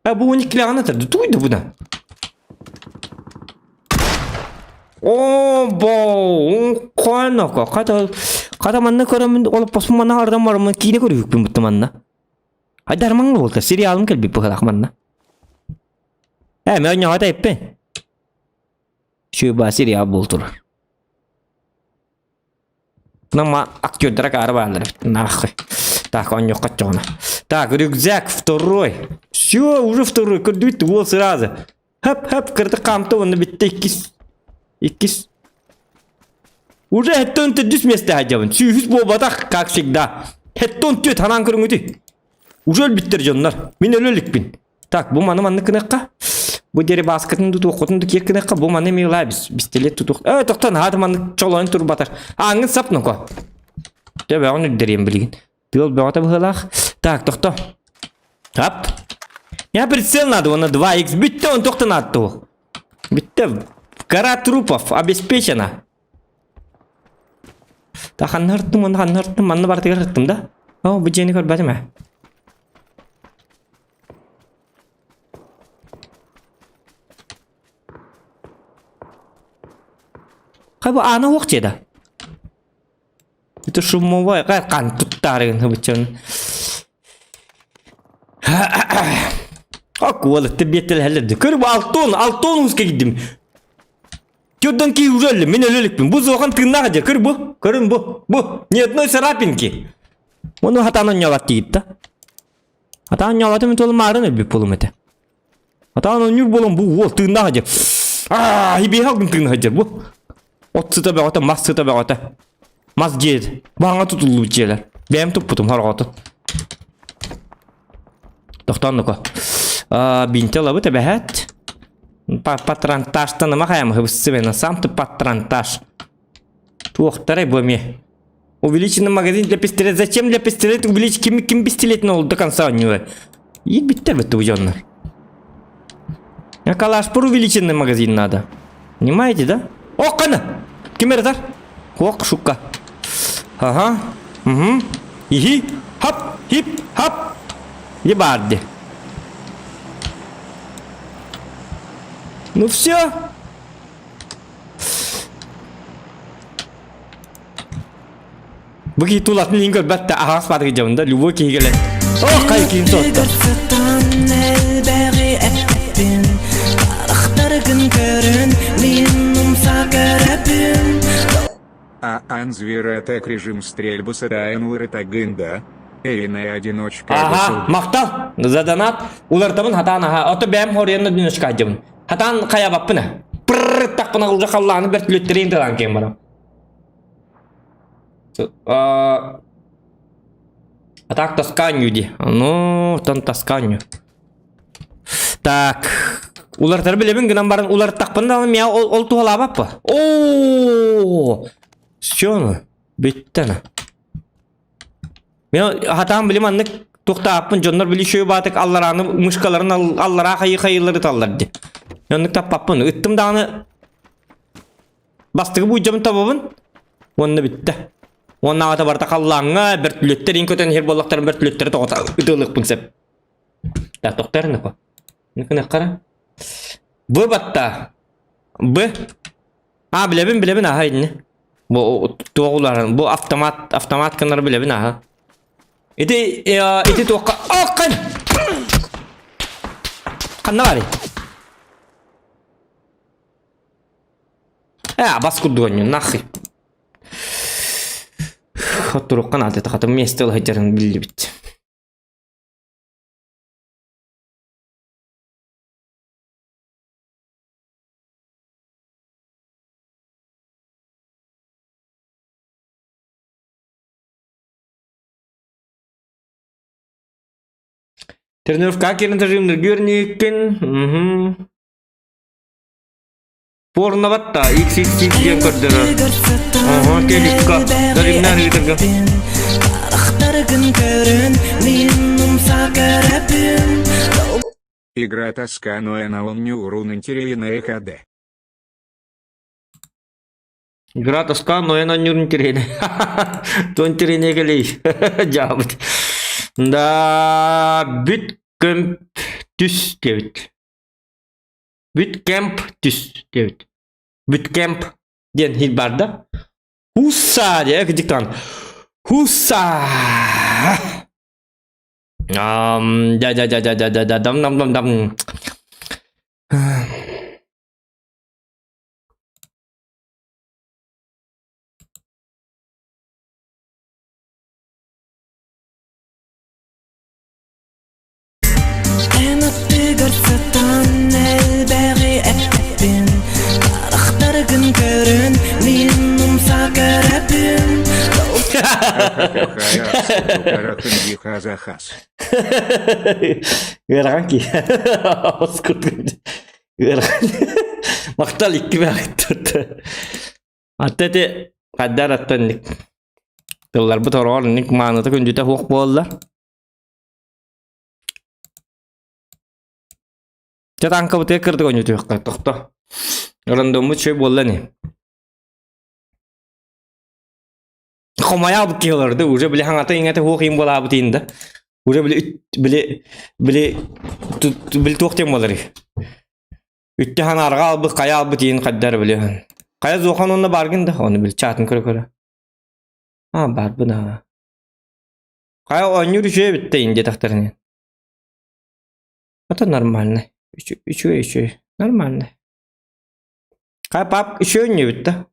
А бу 12 лэҕин этэр. Тугуй да бу да? О, бо, коноко. Хата, хата манна көрөмүн, олоппоспун манна ардан бараммын киинэ көрүһүкпүн бутта манна. Айдармаҥ буолта, сериалым кэлбит быһылаах манна. Э, мен оонньоҕо эппин. Шуба сериал буолтур. Нама актердара каары бааллар. Нахуй. Так, оонньуохха оччоҕуна. Так, рюкзак второй. Все, уже второй. Көрдүбүт уол сразу. Хап-хап кырдык хаамта уонна бүттэ иккис. Иккис. Уже хэттон төрдүс месте сылдьабын. Сүүһүс буолбатах, как всегда. Хэттон түөт ханаан көрүҥүтүй. Уже өлбүттэр дьоннор. Мин өлө иликпин. Так, бу маны маннык гыныахха. Бу дерибааскатын тутуоххутун да киэр гыныахха. Бу маны эмиэ ылаа бис. Бистэлиэт тутуох. Э, тохтон, хаата маннык чолоон турбатар. Ааҥҥын сап ноко. Дьэ, бөҕөн үрдэриэм билигин. Тыал бөҕөтө быһыылаах. Так, тохто. Ап. Я прицел надо, он на 2х. Бүттэ, он тохтон атту. Бүттэ. Гора трупов обеспечена. Та ханна ырттым, онно ханна ырттым, манна барытыгар ырттым да? О, бу дьиэни көрбөтүм ээ. Хай бу аана уох дьиэ да? Это шумовой, кай кан туттаарыгын хыбычын. Ак уолатты биэттэлэһэллэр. Көр бу Алтон, Алтон ууска киирдим. Тюрдан ки уже өллүм, мин өлө иликпин. Бу зохан тыыннаах дьэ, көр бу, көрүн бу, бу, ни одной царапинки. Ону хатаан онньоолот диигит да. Хатаан онньоолотум мин туолум маарын өлбүт буолум этэ. Хатаан онньуур буолан бу уол тыыннаах дьэ. Аа, хибиэхэ алгын тыыннаах дьэ бу. От сыта бөҕөтө, мас сыта бөҕөтө. Мас дьиэ, баҕаҥа тутуллубут дьиэлэр. Бэйэм туппутум хорҕотун. Тохтоон Аа, бинти ылабыт эбэһээт. Патронташтаныма хайам хыбыссы сам ты патронтаж. Туохтарай бу эмиэ. Увеличенный магазин для пистолет. Зачем для пистолета увеличить? Ким, ким пистолет ол до конца у него? И биттер битті удённо. А калаш пур увеличенный магазин надо. Понимаете, да? О, кана! Ким эрдар? Ох, шука. Ага. Угу. Ихи. Хап. Хип. Хап. Не барды. Ну все. Бу киһи тулатын иһин көрбөт да аһаҕас баатыгы дьабын да любой киһи кэлэн Ох, хай киин сотто. элбэҕи эппин Харахтаргын көрөн мин умса көрөбүн А Анзвер режим стрельбы сатаан ырытагын Эйне одиночка Аха, махтал. За донат. Улартабын хатаан аха. Ото бэм хоруйан одиночка дьабын. Хатаан хайабаппын. Прррр тахпына уже халлааны бэрт талан кем барам. А так тасканью ди. Ну, там тасканью. Так. Улартар билебин гынан баран улартахпын да мия ол ол туһалаабаппа. Оо! Все, бүттэн. Мен хатаан билим аннык туохтааппын дьоннор били шөй баатык алларааны мышкаларын аллараа хайы хайылары таллар ди. Оннук таппаппын. Ыттым даҕаны бастакы буулдьабын табабын уонна бүттэ. Уонна аҕата барыта халлааҥҥа бөртүлүөттэр иин көтөн иһэр буоллахтарын бөртүлүөттэри тоҕото ытыалыахпын сөп. Так, тохтор нахуй. Ныкынаххара. Б батта. Б. А, билэбин, билэбин, аха инни. Бу туох уларан, бу автомат, автомат кынар билэбин, аха. Ити, ити туохха... Оккан! Ханна барый? Э, бас курдук онньу, нахуй. Хотурукка наада, хатым месте ылыһыдьарын биллибит. Тренировка киирэн тажимныргыр никкин. Угу. Порноватта XXX диэн көрдөрөр. Ага, келикка. Даримнар ыытырга. Харахтаргын көрөн, мин умса көрөбүн. Игра тоска, но она он не урун интересная ХД. Игра тоска, но я на нюр интересная. То интереснее келей. Жабыт. Да, бүт көмп түс дебит. Бүт кемп түс диэбит. Бүт кемп диэн иһит баар да. Хуса диэ кыдьыктаан. Хуса! Ам, да да да да да да да дам дам дам дам. Эн аттыгар сытан элбэҕи эппин Харахтаргын көрөн мин умса көрөбүн Хазахас. Ыарахан киһи. Ыарахан. Махтал икки бэҕиттэртэ. Атта ити хаддар аттан тылларбыт ороҕор ник мааныта күндүтэ суох буолла. Чэ таҥкабытыгар кырдык оонньотуохха тохто. Рандоммут үчүгэй буолла ини. Хомойаабыт киһи олорду уже били хаҥата иҥэтэ суох иин буолаабыт иин да. Уже били били били били туох диэн буоларый? Үттэ ханаарга албыт хайа албыт иин хайдар били. Хайа зуохан онно бааргын да оны били чаатын көрө-көрө. А баарбын аа. Хайа оонньуур үчүгэй эбит да иин диэтэхтэринэ. Это нормально. Үчүгэй үчүгэй. Нормально. Хайа пап үчүгэй оонньуубут да.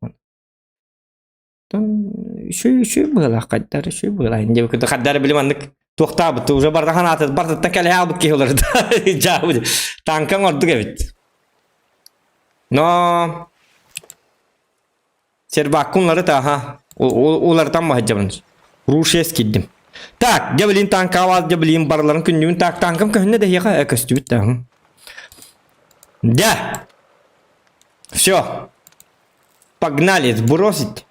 Үчүгэй үчүгэй быһыылаах хайдах үчүгэй быһыылаах инде хайдах эрэ били маннык туохтаабыт уже барда ханааты бартыттан кэлэ хаалбыт киһи олордо дьаабы таҥкаҥ ордук эбит но Сервакка уларыт аха. Уларытан баһыдьабын. Рушес киирдим. Так, дьэ билин танкаабаат дьэ билин барыларын күннүбүн так танкам көһүннэ да эһиэхэ көстүбүт да. Дьэ. Все. Погнали, сбросить.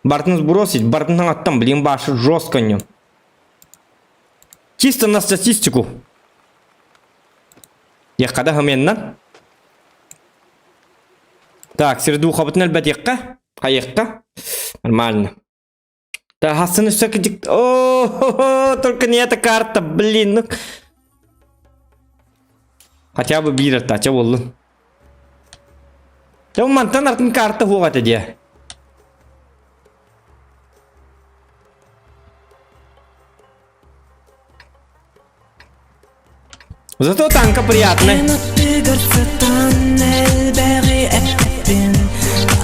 Бартын сбросить, бартын аттан, блин, башы жестко нем. Чисто на статистику. Яққада хаменнан. Так, сердухабытын элбэтиэххэ, хайыахха. Нормально. Да, Хасан өссө кидик... О, только не эта карта, блин. Ну... Хотя бы биир аттача буоллун. Дьэ, мантан артын карта хуох этэ диэ. Зато танка приятный. Аттыгар сытан элбэҕи эппин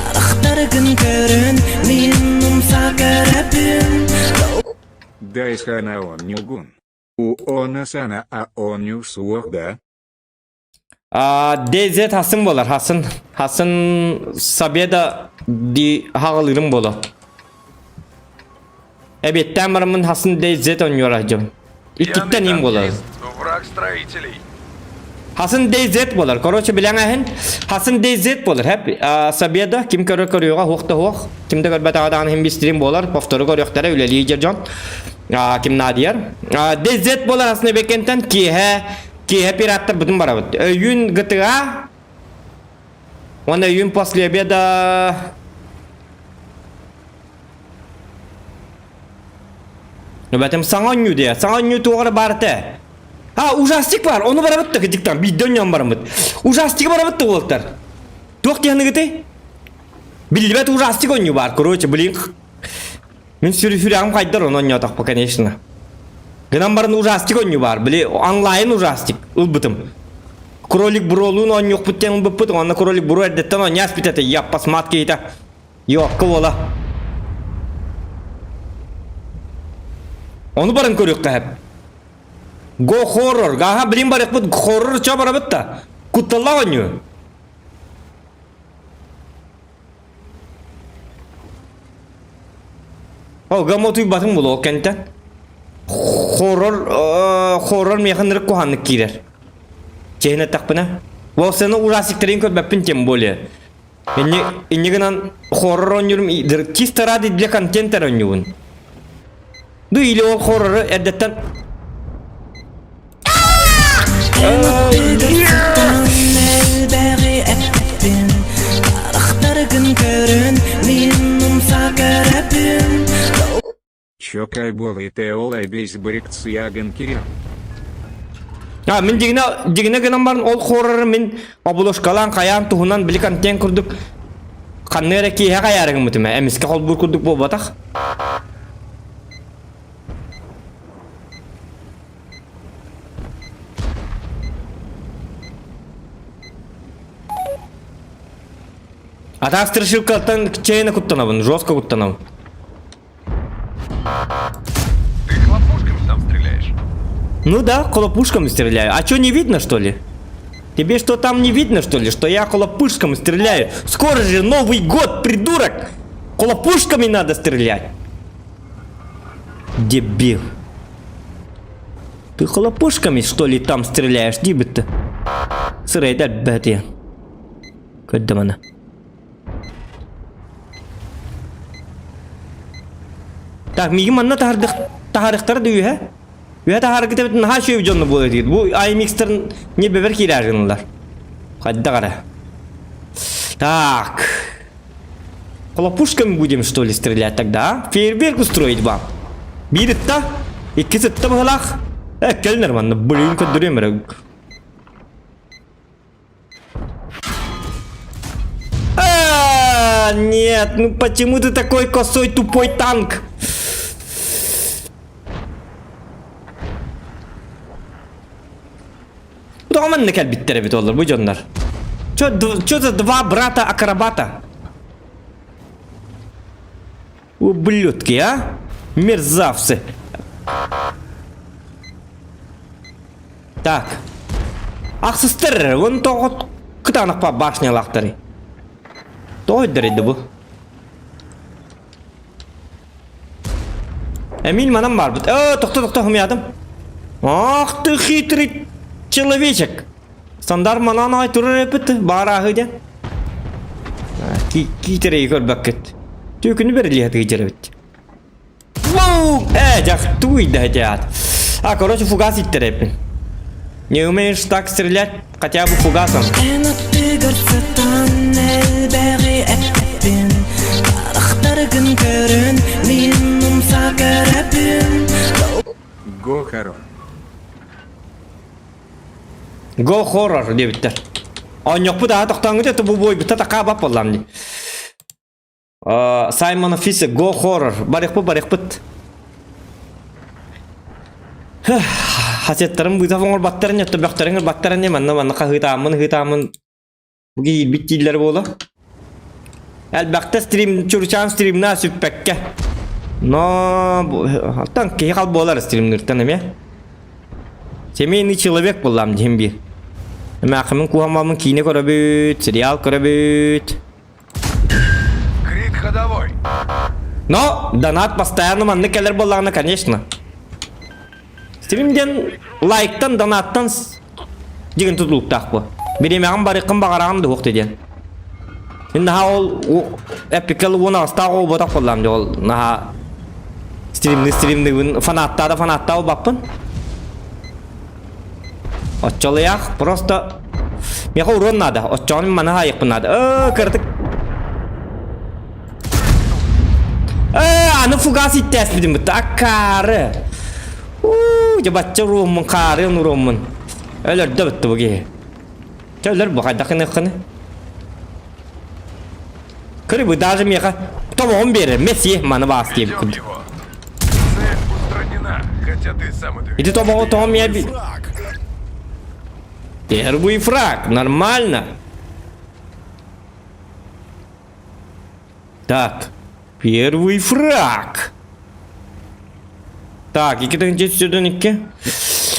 Харахтаргын көрөн мин умса көрөбүн Дай хана он нюгун. У она сана а он ню суох да? А, DZ Hasan болар. Hasan Hasan Sabeda di хаҕалыырым буолар. Эбиэттээн бараммын Hasan DZ оонньуур аһдьабын. Иккиттэн Пьяный им буолар. танкист, враг строителей. Hasan DZ буолар. Короче, билэҥ эһин Hasan DZ буолар. Хэп Сабеда ким көрөр көрүөҕэ хуох да хуох. Ким да көрбөтөҕө даҕаны иһин бистрим буолар. Повтору көрүөхтэрэ үлэлии дьон. Ким наадыйар. DZ буолар Hasan Эбекентэн киэһэ Киэһэ пираттарбытын барабыт. Өйүүн GTA уонна өйүүн после обеда Эбэтим саҥа оонньуу диэ. Саҥа оонньуу туох эрэ баар этэ. А, ужастик бар, ону барабыт да кыдьыктан, биирдэ онньоон бараммыт. Ужастигы барабыт да уолаттар. Туох диэхыныгытай? Биллибэт ужастик оонньуу баар, короче, блин. Мин сүрү сүрэҕим хайдар ону оонньоотохпо, конечно. Гынан баран ужастик оонньуу баар, били онлайн ужастик ылбытым. Кролик Бролуун оонньуохпут диэн ылбыппыт, уонна Кролик Бро эрдэттэн оонньооспүт этэ, яппасмат киһитэ. Йоокка уола. Ону баран көрүөххэ сөп. Го хоррор. Аха, блин барыахпыт хоррор чо барабыт да. Кутталлаах оонньуу. Ол гамма утуйбатым буолуо ол кэнтэн. Хоррор, хоррор миэхэ ынырык куһааннык киирэр. Чиэһин эттэхпинэ. Вовсены ужастиктарын көрбөппүн тем более. Инни, инни гынан хоррор оонньуурум чисто ради для контента оонньуубун. Ну или ол хоррору эрдэттэн Элбэҕи эппэппин Харахтаргын көрөн мин умса көрөбүн Чокай буолуйте ол эбис брикциягын кирил. А, мин дигинэ дигинэ гынан баран ол хорроры мин обложкалаан хайаан туһунан били контент курдук ханна эрэ киэһэ хайаары гыммытым ээ эмискэ холбуур курдук буолбатах. Атаа страшилкаттан чэйнэ куттанабын, жестко куттанабын. Ты хлопушками там стреляешь? Ну да, хлопушками стреляю. А что, не видно, что ли? Тебе что там не видно, что ли, что я хлопушками стреляю? Скоро же Новый год, придурок! Хлопушками надо стрелять! Дебил. Ты хлопушками, что ли, там стреляешь, дибит-то? Сырайдар бәтиэн. Көрдөмөнө. Так, миигин манна таһардых таһарыхтара да үһэ. Үһэ таһааргыт эбит наһаа үчүгэй дьонно буолар диир. Бу IMX-тер не бэбэр киирээр гынылар. Хайдах эрэ. Так. Хлопушками будем что ли стрелять тогда, а? Фейерверк устроить вам. Биир ытта, иккис ытта быһылаах. Э, кэл нормально, блин, көрдөрүөм эрэ. А, нет, ну почему ты такой косой тупой танк? Тоҕо манна кэлбиттэр эбит олор бу дьоннор? Чё, чё за два брата акробата? Ублюдки, а? Мерзавцы. Так. Ахсыстар, вон тоҕо кытаанах башнялаахтары. Тоҕо өйдөрөйдө бу? Эмиль манан барбыт. Э, тохто, тохто, хомуйаатым. Ах ты хитрый человечек. Стандарт манан ай турар эпит, баарааһы диэн. Киитерей көрбөккүт. Түкүнү берилиэ тыгыдьарабит. Воу! Э, дьахтуй да дят. А, короче, фугас иттереппин. Не умеешь так стрелять, хотя бы фугасом. Эн аттыгар сытан элбэҕи эппэппин Харахтаргын көрөн мин умса көрөбүн Го хоррор. Го хоррор диэбиттэр. Оонньохпут аха тохтооҥҥут это бу буойбута такаабап буоллам дии. Саймон Фисе Го хоррор. Барыхпыт барыхпыт. Хасеттарым быытап оҥорбаттарын өттө бөхтөрүн ырбаттарын манна манна хаһыытааммын ыһыытааммын бу киирбит дииллэр буола. Элбэхтэ стрим чурчаан стримна сүппэккэ. Но оттон киһи хал буолар стримныртан эмиэ. Семейный человек буоллам диһим биир. Эмээхимин куһаммамын киинэ көрөбүт, сериал көрөбүт. Крик ходовой. Но донат постоянно маннык кэлэр буоллаҕына, конечно. Стрим диэн лайктан, донаттан дигин тутулуктаах бу. Бириэмэҕин барыаххын баҕараҕын да уох диэн. Мин наһаа ол эпикал уон аҕыстаах оҕо буотах буоллаам дии ол наһаа стримны стримныыбын фанаттаа да фанаттаа буолбаппын. Оччолуйах просто миэхэ урон наада. Оччоҕун маны хаайыахпын наада. Э, кыратык. Э, аны фугас иттээспитим бытта. Аккаары. Уу, дьэ бачча уруоммун, хаарыан уруоммун. Өлөрдө бытты бу киһи. Чэ өлөр бу хайдах гыныаххыны? Кырыбы даже миэхэ тобоҕун биэрэр, месси маны баас диэбит Ведем курдук. его. Цель устранена, хотя ты сам это Ити тобоҕу тоҕо миэ Фраг. Первый фраг, нормально. Так, первый фраг. Так, 2 2.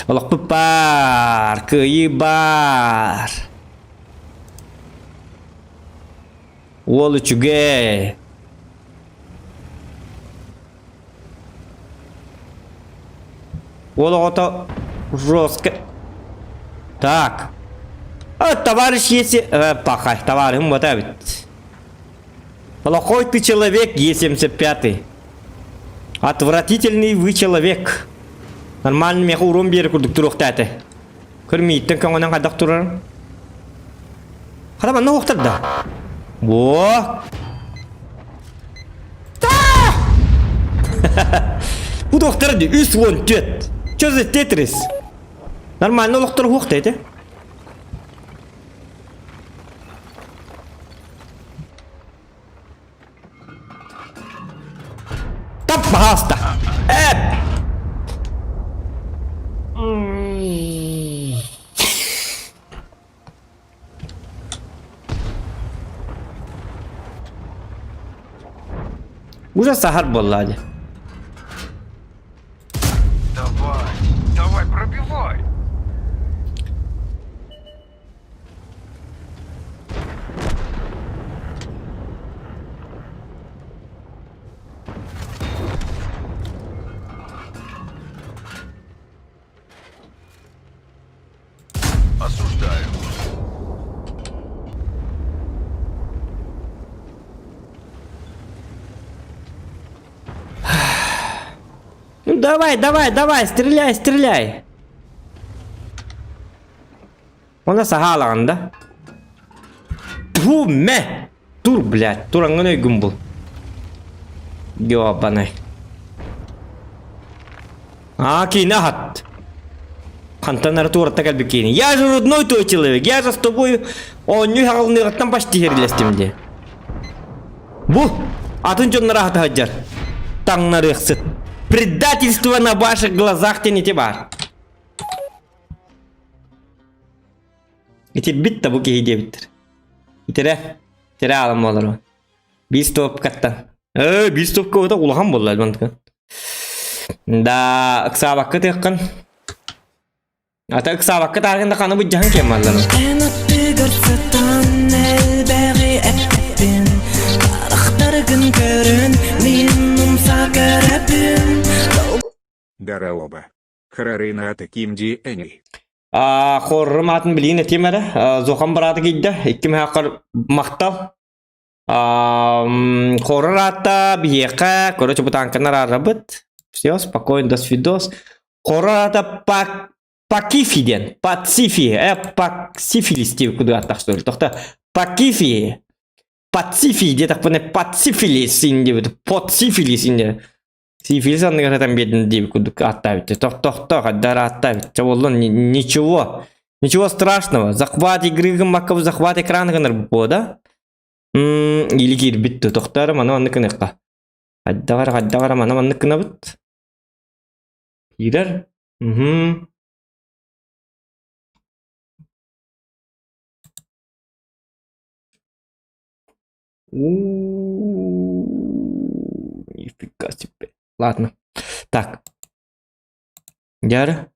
Олохпут баар, кыайыы баар. Уол үчүгэй. Уол оҕото жестко. Так. А, товарищ если... Э, пахай, товарищ вот эбит. Плохой ты человек, Е75. Отвратительный вы человек. Нормально меха урон биэрэ курдук туруохта этэ. Көр мииттэн көҥөнөн хайдах турарым. Хара манна уохтар да. Во! Бу доктор ди үс уон түөрт. Что за тетрис? Нормально олохтор уохта этэ. Тап баһааста. Эп! Уже сахар буолла дии. Давай, давай, пробивай. Осуждаю. Ну давай, давай, давай, стреляй, стреляй. Онно саһаалаҕын да? Тьфу, мэ! Тур, блядь, тураҥҥын өйгүн бул. Ёбаный. А, киинэ аһат. Хантан ары туората кэлбит киини. Я же родной твой человек, я же с тобой оонньуу хаҕылыныаҕыттан почти иһэрлэстим дии. Бу атын дьоннор аһата сылдьар. Таҥнарыахсыт. Предательство на ваших глазах диэн ити баар. Итирбит да бу киһи диэбиттэр. Итирэ, итирэ аалым буолар. Биир стопкаттан. Ээ, биир стопка ута улахан буолла мантыкын. Да, ыксаабакка тыаххын. Ата ыксаабакка тааргын да ханы быдьаһын киэн маллар. Эн аттыгар сытан элбэҕи эппин Харахтаргын көрөн мин умса көрөбүн Дараоба. Харарынаата ким диэний? Хоррум аатын билигин этиэм эрэ. Зохан быраата киирдэ. Икки мөһөөххөр махтал. Хоррор аата биһиэхэ, короче, бу таанканы араарабыт. Все, спокойно, до свидос. Хоррор аата Пак Пакифи диэн. Пацифи, Паксифилис диэбит курдук ааттаах что ли. Тохто Пакифи. Пацифи диэтэхпинэ Пацифилис диэбит. Подсифилис диэн. Сифилис анныгар сытан биэрдин диэбит курдук ааттаабыт. Тохтохто, хайдах ааттаабыт. Чэ буоллун, ничего. Ничего страшного. Захват игры гыммакка захват экрана гынар буо да? Или киирбит тохтоор маны маннык гыныахха. Хайдах эрэ, хайдах эрэ маны маннык гынабыт. Киирэр. Угу. У-у-у, нифига себе. Ладно. Так. Дьэ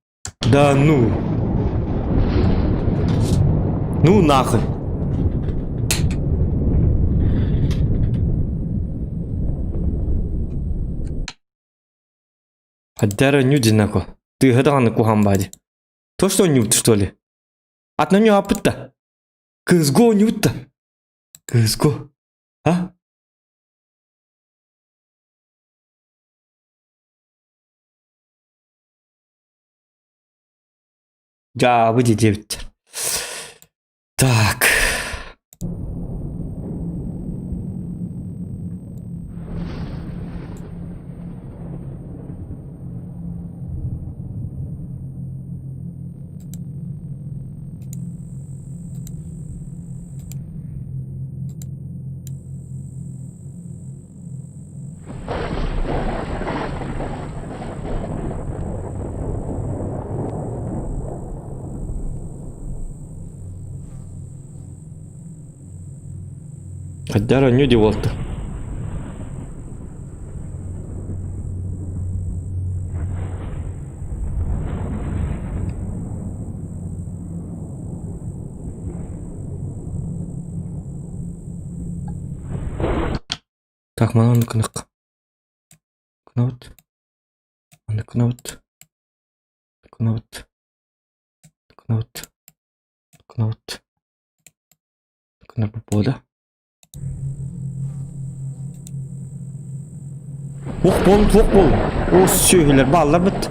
Да ну. Ну нахуй. Хаддара нюдинако. Ты даҕаны куһаҕан бади. То что нют, что ли? Атна ньуаппыт Кызго нютта. Кызго. А? Дьаабы диэбиттэр. Так. Хайдах оонньуу дии буолта. Так, манан кынак. Кынабыт. Аны кынабыт. Кынабыт. Кынабыт. Кынабыт. Кынабыт буолла. Ух бол, туох бол. О, сүөһүлэр бааллар бит.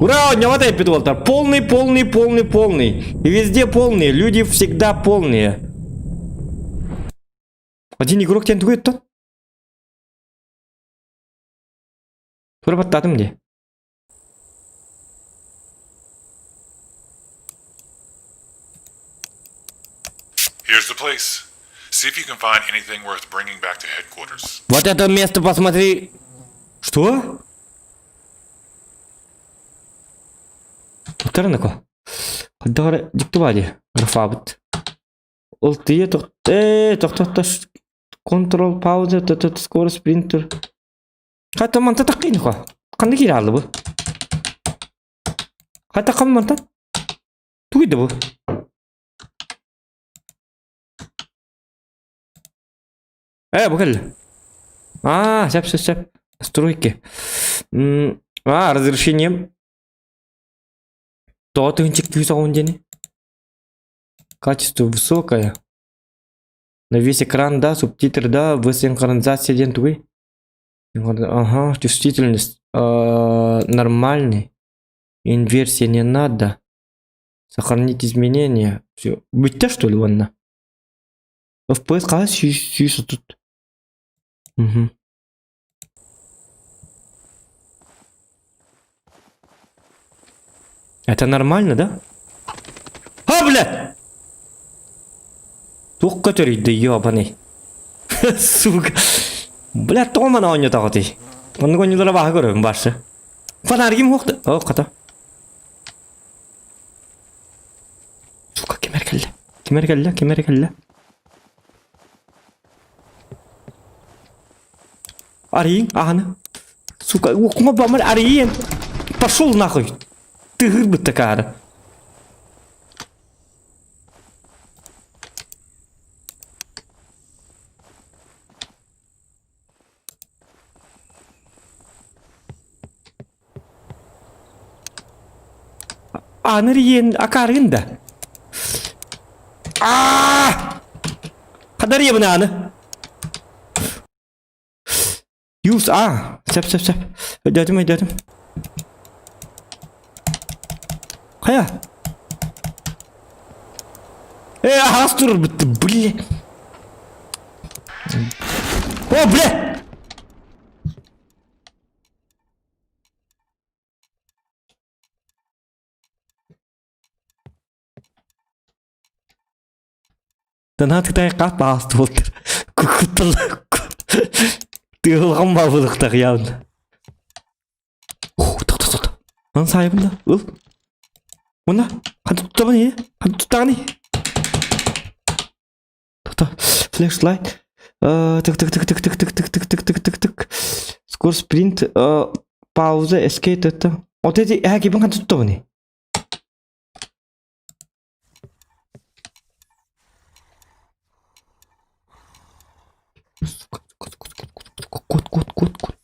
Ура, оонньообот эппит уолтар. Полный, полный, полный, полный. И везде полные. Люди всегда полные. Один игрок диэн тугу өттөн? Тура баттаатым дии. Here's the place. See if you can find anything worth bringing back to headquarters. Вот это место посмотри. Что? Туттарыныко. Хайдах дьикти баа дии. Графабыт. Ол тыйа тох... Ээ, тохтоттош. Контрол, пауза, т скорость, принтер. Хата манта таккыйныква. Ханна киирэ хаалла бу? Хата хам мантан? Тугуй да бу? Э, бу кэллэ. А, сөп, сөп, сөп. Настройки. М, А, разрешение. Тоҕо тыһынчык күүс оҕун диэни? Качество высокое. На весь экран, да, субтитры, да, в синхронизация диэн тугуй? Ага, чувствительность нормальный. Инверсия не надо. Сохранить изменения. Все. Бүттэ что ли уонна? FPS хаһыс сүүс сүүс отут. Угу. Это нормально, да? А, бля! Туох көтөрүй да ёбаный. Сука. Бля, тоҕо мана оонньотоҕутуй? Оннук оонньуулара бааһы көрөбүн барсы. Фонаригим суох О, хата. Сука, ким эрэ кэллэ? Ким эрэ кэллэ? Ким эрэ кэллэ? Арыйыҥ, аһаны. Сука, уокума бамар арыйын. Пошел нахуй. Тыһыырбыт такаары. Ааныр иэн акаарыгын да. Аа! Хадарыйабын ааны. Юс, а, сөп, сөп, сөп. Өйдөөтүм, өйдөөтүм. Хайа? Э, аһаҕас турар бытты, бля. О, бля! Наһаа хат баҕас буолтар. Тыылҕан баабылыктах явно. Тохто тохто. Ан саайбын да ыл. Уна ханта туттабын ие? Ханта туттаҕыный? Тохто. Флешлайт. Тык тык тык тык тык тык тык тык тык тык тык тык. Скорость спринт пауза escape это. Вот эти э кибин ханта туттабыный? Кут, кут, кут, кут.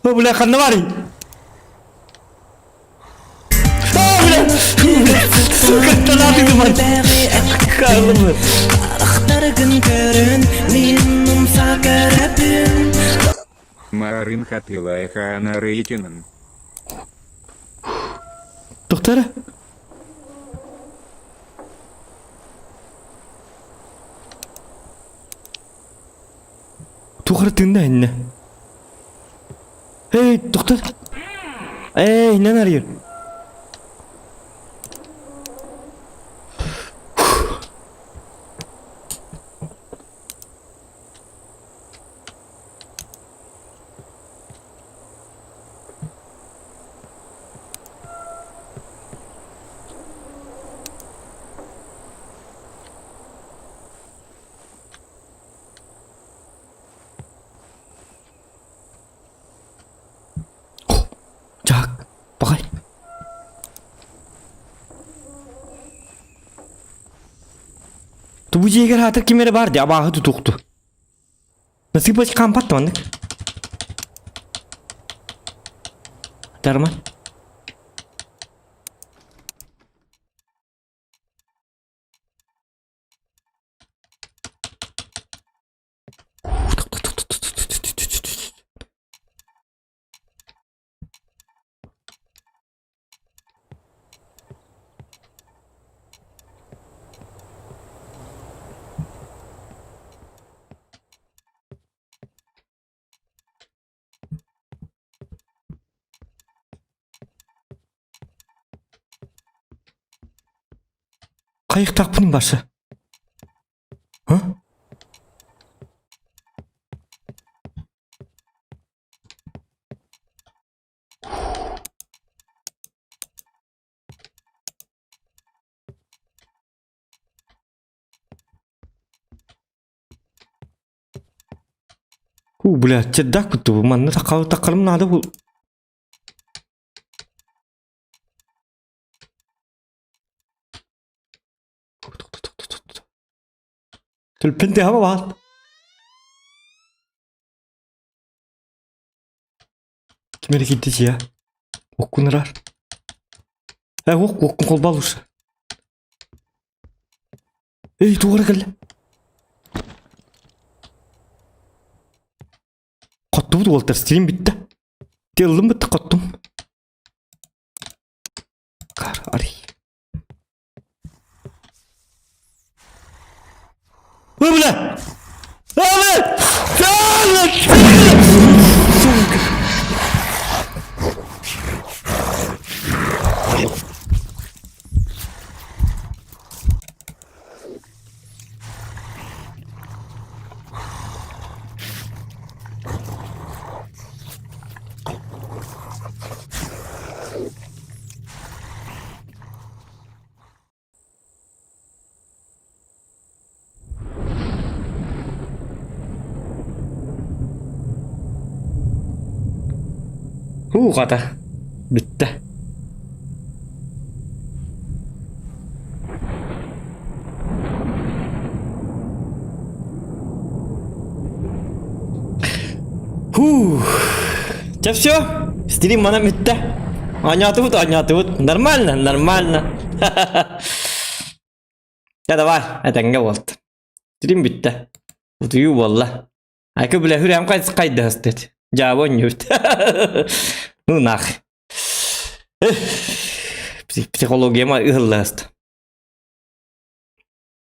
О, бля, ханна барый? О, бля! Сука, танааты Карлымы. Харахтаргын көрөн мин умса көрөбүн Марын хатылайхана рейтинын. Доктора? Туох эрэ тыынна иннэ. Эй, доктор! Эй, иннэн арыйар. Тубу дьиэгэр аатыр ким эрэ баар дии абааһы тутуохту. Насыпать хаампат маннык. Дарма. Хайыктаахпын барса? Ха? Уу, блядь, чердак куттубу манна таккарым наада бу. Төлпүн тыаһа баал. Ким эрэ киирдэ дьиэ. Уккун ырар. Э, ук, уккун холбоол уж. Эй, туора кэллэ. Хоттубут уолтар, стрим бүттэ. Тыаллым бытта хоттум. Кар, арый. Ой, бля! А, бля! Сука! Һуу хата, бүттэ. Фух. Чэ все, стрим манан бүттэ. Оонньоотубут, оонньоотубут. Нормально, нормально. Чэ давай, этэҥҥэ буолт. Стрим бүттэ. Утуйуу буолла. Айка бля хүрээм хайдаһыстыт. Дьаабы онньубут. Ну нах. Психологияма ыһыллаһыст.